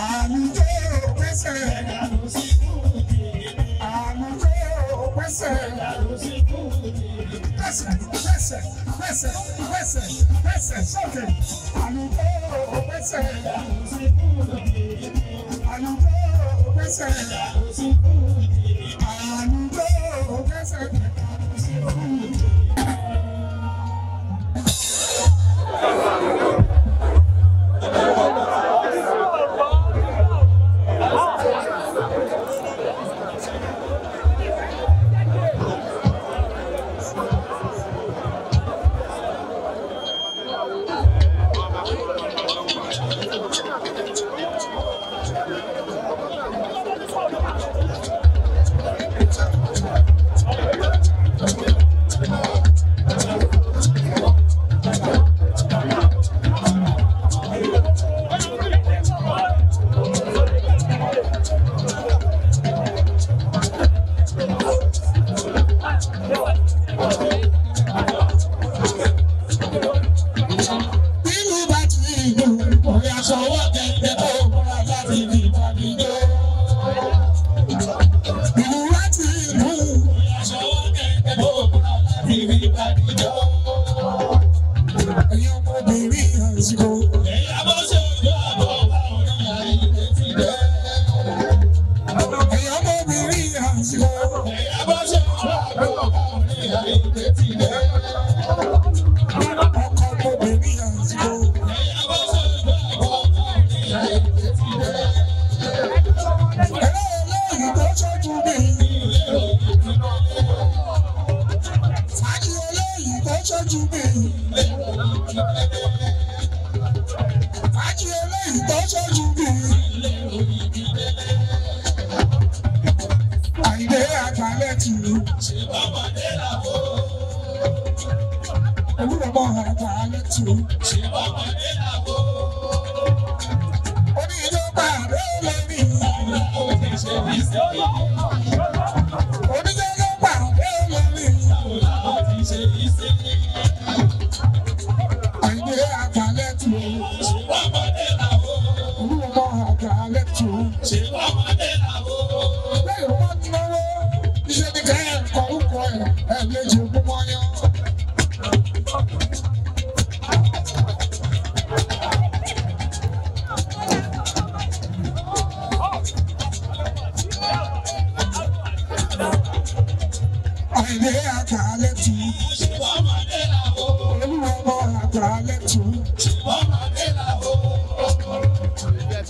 Àlùjọ pẹ́sẹ̀ kàlù sí fún mi. Àlùjọ pẹ́sẹ̀ kàlù sí fún mi. Pẹ́sẹ̀ pẹ́sẹ̀ pẹ́sẹ̀ pẹ́sẹ̀ pẹ́sẹ̀ sókè. Àlùjọ pẹ́sẹ̀ kàlù sí fún mi. Àlùjọ pẹ́sẹ̀ kàlù sí fún mi. Àlùjọ pẹ́sẹ̀ kàlù sí fún mi.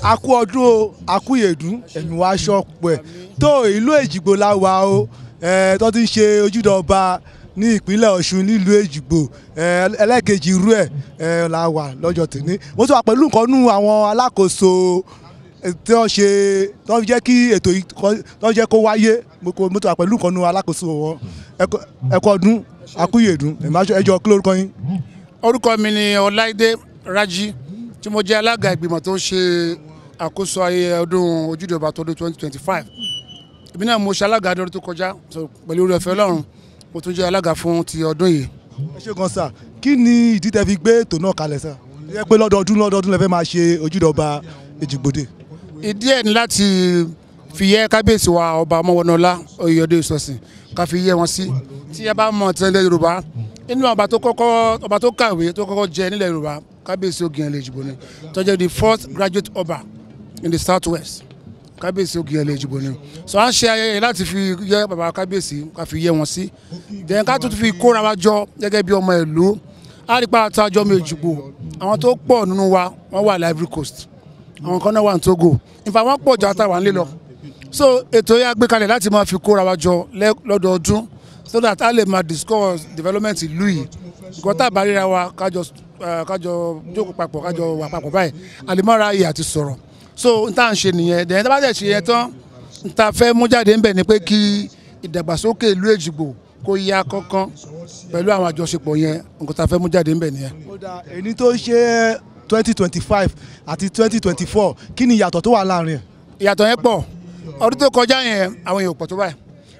A kú ọdún o, a kú ìyèdún, ẹ̀mí wa ṣọpẹ́ tó. Ìlú Èjìgbò la wà o, tó ti ń ṣe ojúde ọba ní ìpínlẹ̀ Ọ̀ṣun nílùú Èjìgbò, ẹlẹ́ẹ̀kejì irú ẹ̀ la wà lọ́jọ́ tèmi. Mo tún wà pẹ̀lú nǹkan nú àwọn alákòóso tí wọ́n ṣe tó ń jẹ́ kí ètò yìí tó ń jẹ́ kó wáyé. Mo tún wà pẹ̀lú nǹkan nú alákòóso wọn. Ẹ kú ọdún, a kú ìyèdún, ẹ jọ̀ọ́, kí lórúkọ yín? Orúkọ mi ni Ọláìdé Rájí, tí mo jẹ́ alága ìgbìmọ̀ tó ń ṣe àkóso ayẹyẹ ọdún ojúde ọba tọdún 2025. Èmi náà mo ṣe alága ọdún tó kọjá, pẹ̀lú oore ọ̀fẹ́ Ọlọ́run mo tún jẹ́ alága fún ti ọdún yìí. Ẹ ṣé gan sà. Kí ni ìdí tẹ́ fi gbé ètò náà kalẹ̀ sà? Ẹ pé lọ́dọọdún lọ́dọọdún lẹ fẹ́ máa ṣe ojúde ọba Èjìgbòde. Ìdí ẹ̀ ní láti fi yẹ kábíyèsí wa ọba Ọmọwọnọlá Oyèyọdé Ìsọ̀sìn, ká fi yẹ wọn sí. Tí ẹ bá mọ̀ tẹ́lẹ̀ Yorùbá, inú ọba tó kọ́kọ́, ọba tó kàwé tó kọ́kọ́ jẹ nílẹ̀ Yorùbá, kábíyèsí Ògìyànlè Èjìgbò ni, tó jẹ́ the first graduate ọba in the south west, kábíyèsí Ògìyànlè Èjìgbò ni. So à ń ṣe ayẹyẹ láti fi yẹ bàbá kábíyèsí, ká fi yẹ wọn sí, then ká tún fi kóra wa jọ gẹ́gẹ́ bí ọmọ ìlú. Á rí pa àtàjọ ọmọ Èjìgbò, àwọn tó pọ̀ nínú wa wọ́n wà ní Ivory Coast, àwọn kan náà wà ní Togo, in fact wọ́n pọ̀ jù àtàwà ńlẹ̀ lọ. So ètò yẹn a gbé kalẹ̀ láti máa fi kóra wa jọ lọ́dọọdún. so that a lè máa discuss development ìlú yìí. Nǹkan tá a bá ríra wa, kájọ jókòó papọ̀, kájọ wà papọ̀ báyìí, a lè má ra ààyè àti sọ̀rọ̀. So n tá à ń ṣe nìyẹn. Dẹ̀yìn tá a bá dẹ̀ ṣe yẹn tán, n ta fẹ́ mú jáde ńbẹ̀ ni pé kí ìdàgbàsókè ìlú Èjìgbò kó yá kánkán pẹ̀lú àwọn àjọṣepọ̀ yẹn. Nǹkan tá a fẹ́ mú jáde ńbẹ̀ nìyẹn. Èyí tó ṣe 2025 àti 2024, kí ni ìyàtọ̀ tó wà láàrin ẹ̀? Ìyàtọ̀ yẹn pọ̀. Ọdún tó kọjá yẹn, àwọn èèyàn pọ̀ tó báyìí,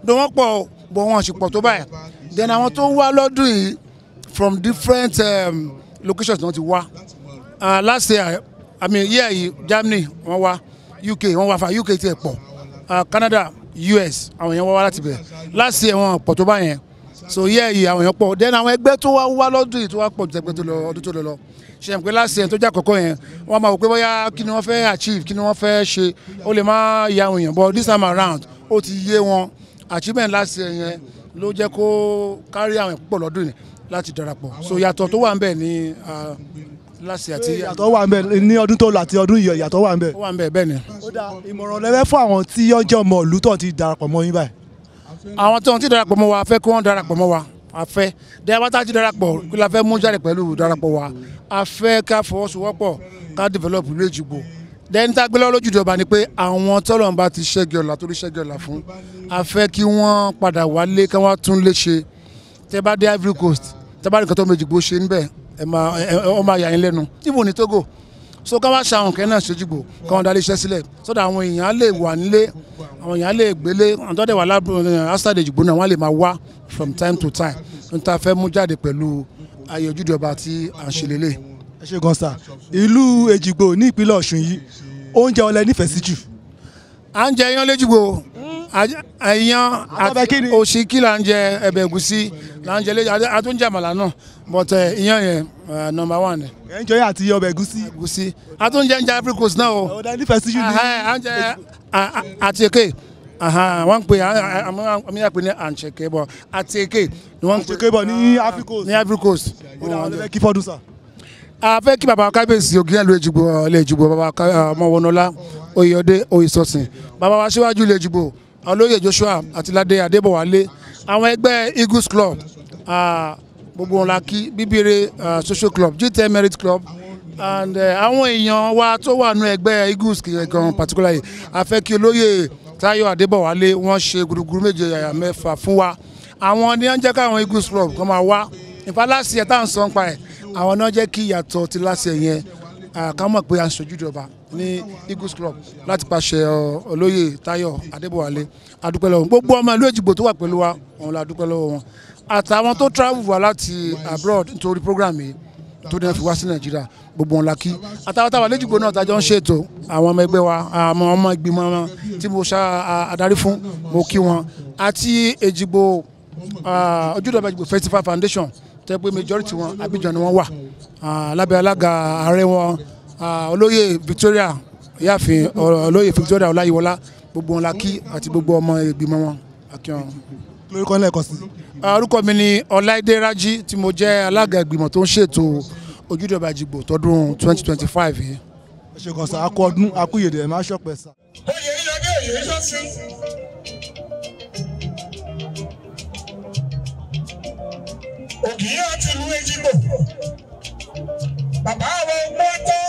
ló wọ́n pọ̀ bọ̀, wọ́n sì pọ̀ tó báyìí. Then àwọn tó wá lọ́dún yìí from different locations náà ti wá. Last year, I mean year yìí, Germany wọ́n wá, UK wọ́n wá, fa UK tiẹ̀ pọ̀, Canada, US, àwọn èèyàn wá wá láti bẹ̀. Last year wọ́n pọ̀ tó báyẹn, so year yìí àwọn èèyàn pọ̀. Then àwọn ẹgbẹ́ tó wá wá lọ́dún yìí tó wá pọ̀ ju ẹgbẹ́ tó lọ ọdún tó lọ lọ. Ṣe pé last year tó jẹ́ àkọ́kọ́ yẹn, wọ́n máa wò pé bóyá kí ni wọ́n fẹ́ achieve, kí ni wọ́n fẹ́ ṣe, ó lè má ya àwọn èèyàn, but this time around ó ti yé wọn. Achievement last year yẹn ló jẹ́ kó kárí àwọn púpọ̀ lọ́dún yìí láti darapọ̀. So ìyàtọ̀ tó wà ń bẹ̀ ní last year àti. Ìyàtọ̀ wà ń bẹ̀ ní ọdún tó lọ àti ọdún yìí, ìyàtọ̀ wà ń bẹ̀. Ó wà ń bẹ̀ bẹ́ẹ̀ ni. Ó dá ìmọ̀ràn lẹ́fẹ́ fún àwọn tí ó jẹ́ ọmọ ìlú tó ti darapọ̀ mọ́ yín báyìí. Àwọn tó ti darapọ̀ mọ́ wa, a fẹ́ kí wọ́n darapọ̀ mọ́ wa. A fẹ́ dẹ́yà bá ti darapọ̀, kí la fẹ́ mú jáde pẹ̀lú darapọ̀ wa? A fẹ́ ká fọwọ́sowọ́pọ̀, ká develop ìlú Èjìgbò. Dẹ́ni tá a gbé lọ́wọ́ lójúde ọba ni pé àwọn tọ́lọ́run bá ti ṣẹ́gi ọ̀la torí ṣẹ́gi ọ̀la fún, a fẹ́ kí wọ́n padà wálé, kí wọ́n tún lé ṣe. Tẹ́ bá dé Ivory Coast, tẹ́ bá rí nǹkan tó Èjìgbò ṣe níbẹ̀, ẹ máa yà yín lẹ́nu. Even ní Togo. So ká wá ṣàwọn kẹ́ náà ṣèjìgbò, káwọn darí iṣẹ́ sílẹ̀ sọ́dọ̀ àwọn èèyàn á lè wà nílé, àwọn èèyàn á lè gbélé, àwọn tó dẹ̀ wà lábúrò outside Èjìgbò náà wọ́n á lè máa wá from time to time. N ta fẹ́ mú jáde pẹ̀lú ayé ojúde ọba tí à ń ṣe lélẹ̀. Ẹ ṣe gan sa. Ìlú Èjìgbò ní ìpínlẹ̀ Ọ̀ṣun yìí, oúnjẹ ọlẹ nífẹ̀ẹ́ sí jù? À ń jẹ iyán lẹ́jìgbò, iyán àti òṣìkí là ń jẹ, ẹ̀bẹ̀ ẹ̀gúsí là ń jẹ lẹ́jìgbò, a tún jẹ àmàlà náà, but iyán yẹn number one. Ẹ ń jẹ iyán àti ọbẹ̀ ẹ̀gúsí. Ẹ̀gúsí a tún jẹ oúnjẹ Ivory Coast náà o. Ọ̀dà nífẹ̀ẹ́ sí jù ní. À ń jẹ àti èké, wọ́n ń pè àmì àpè ní àǹṣẹ̀kẹ́ bọ̀ àti èké ni wọ́n ń pè àǹṣẹ̀kẹ́ bọ̀ ní Ivory Coast. Ní Ivory Coast. Kí fọ́dún sà. A fẹ́ kí baba kábíyèsí Ògìyàn ìlú Èjìgbò, ilé Èjìgbò, baba Ọmọwọnọlá Oyèọdẹ Oyèsọsìn, baba wa síwájú ilé Èjìgbò, olóyè Joshua Àtìládé Adébọ̀wálé, àwọn ẹgbẹ́ Eagles Club, gbogbo wọn la kí, Bíbire Social Club, G10 Merit Club and àwọn èèyàn wa tó wà nú ẹgbẹ́ Eagles gan particularly. A fẹ́ kí olóyè Táyọ̀ Adébọ̀wálé, wọ́n ṣe gúdúgúdú méje yàyà mẹ́fà fún wa. Àwọn ni wọ́n jẹ́ káwọn Eagles Club kan máa wá ìfalásì ẹ̀ tá à ń sọ nípa ẹ̀, àwọn náà jẹ́ kí ìyàtọ̀ ti láṣẹ yẹn ká mọ̀ pé à ń ṣojú ìjọba ní Eagles Club láti pàṣẹ olóyè Táyọ̀ Adébọ̀wálé. Adúpẹ́ lọ́wọ́ gbogbo ọmọ ìlú Èjìgbò tó wà pẹ̀lú wa, òun la dúpẹ́ lọ́wọ́ wọn, àtàwọn tó travel wá láti abroad nítorí program yìí tó ní fi wá sí Nàìjíríà, gbogbo wọn la kí. Àtàwọn táwọn lẹ́jìgbò náà tájọ́ ń ṣètò, àwọn ọmọ ẹgbẹ́ wa, àwọn ọmọ ìgbìmọ̀ wọn tí mo ṣá adarí fún, mo kí wọn, àti Èjìgbò Ojúde Ọba Èjìgbò Festival Foundation tẹ́ pé majority wọn Abidjan ni wọ́n wà, lábẹ́ alága ààrẹ wọn olóyè Victoria, ìyáàfin olóyè Victoria Ọláyíwọlá, gbogbo wọn la kí àti gbogbo ọmọ ìgbìmọ̀ wọn. Lórúkọ lẹ́ẹ̀kan sí. Orúkọ mi ni Ọláìdé Rájí, tí mo jẹ́ alága ìgbìmọ̀ tó ń ṣètò Ojúde Ọba Èjìgbò tọdún 2025 yìí. Ẹ ṣe gan sa, a kú ọdún, a kú ìyèdè, ẹ máa ṣọpẹ́ sa. Oyè yíyọdé òye yíyọsí. Ògìyàn ti lu Èjìgbò. Bàbá àwọn ọgbọ́n tó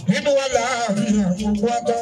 nínú wa láàrin àwọn ọgbọ́n tó.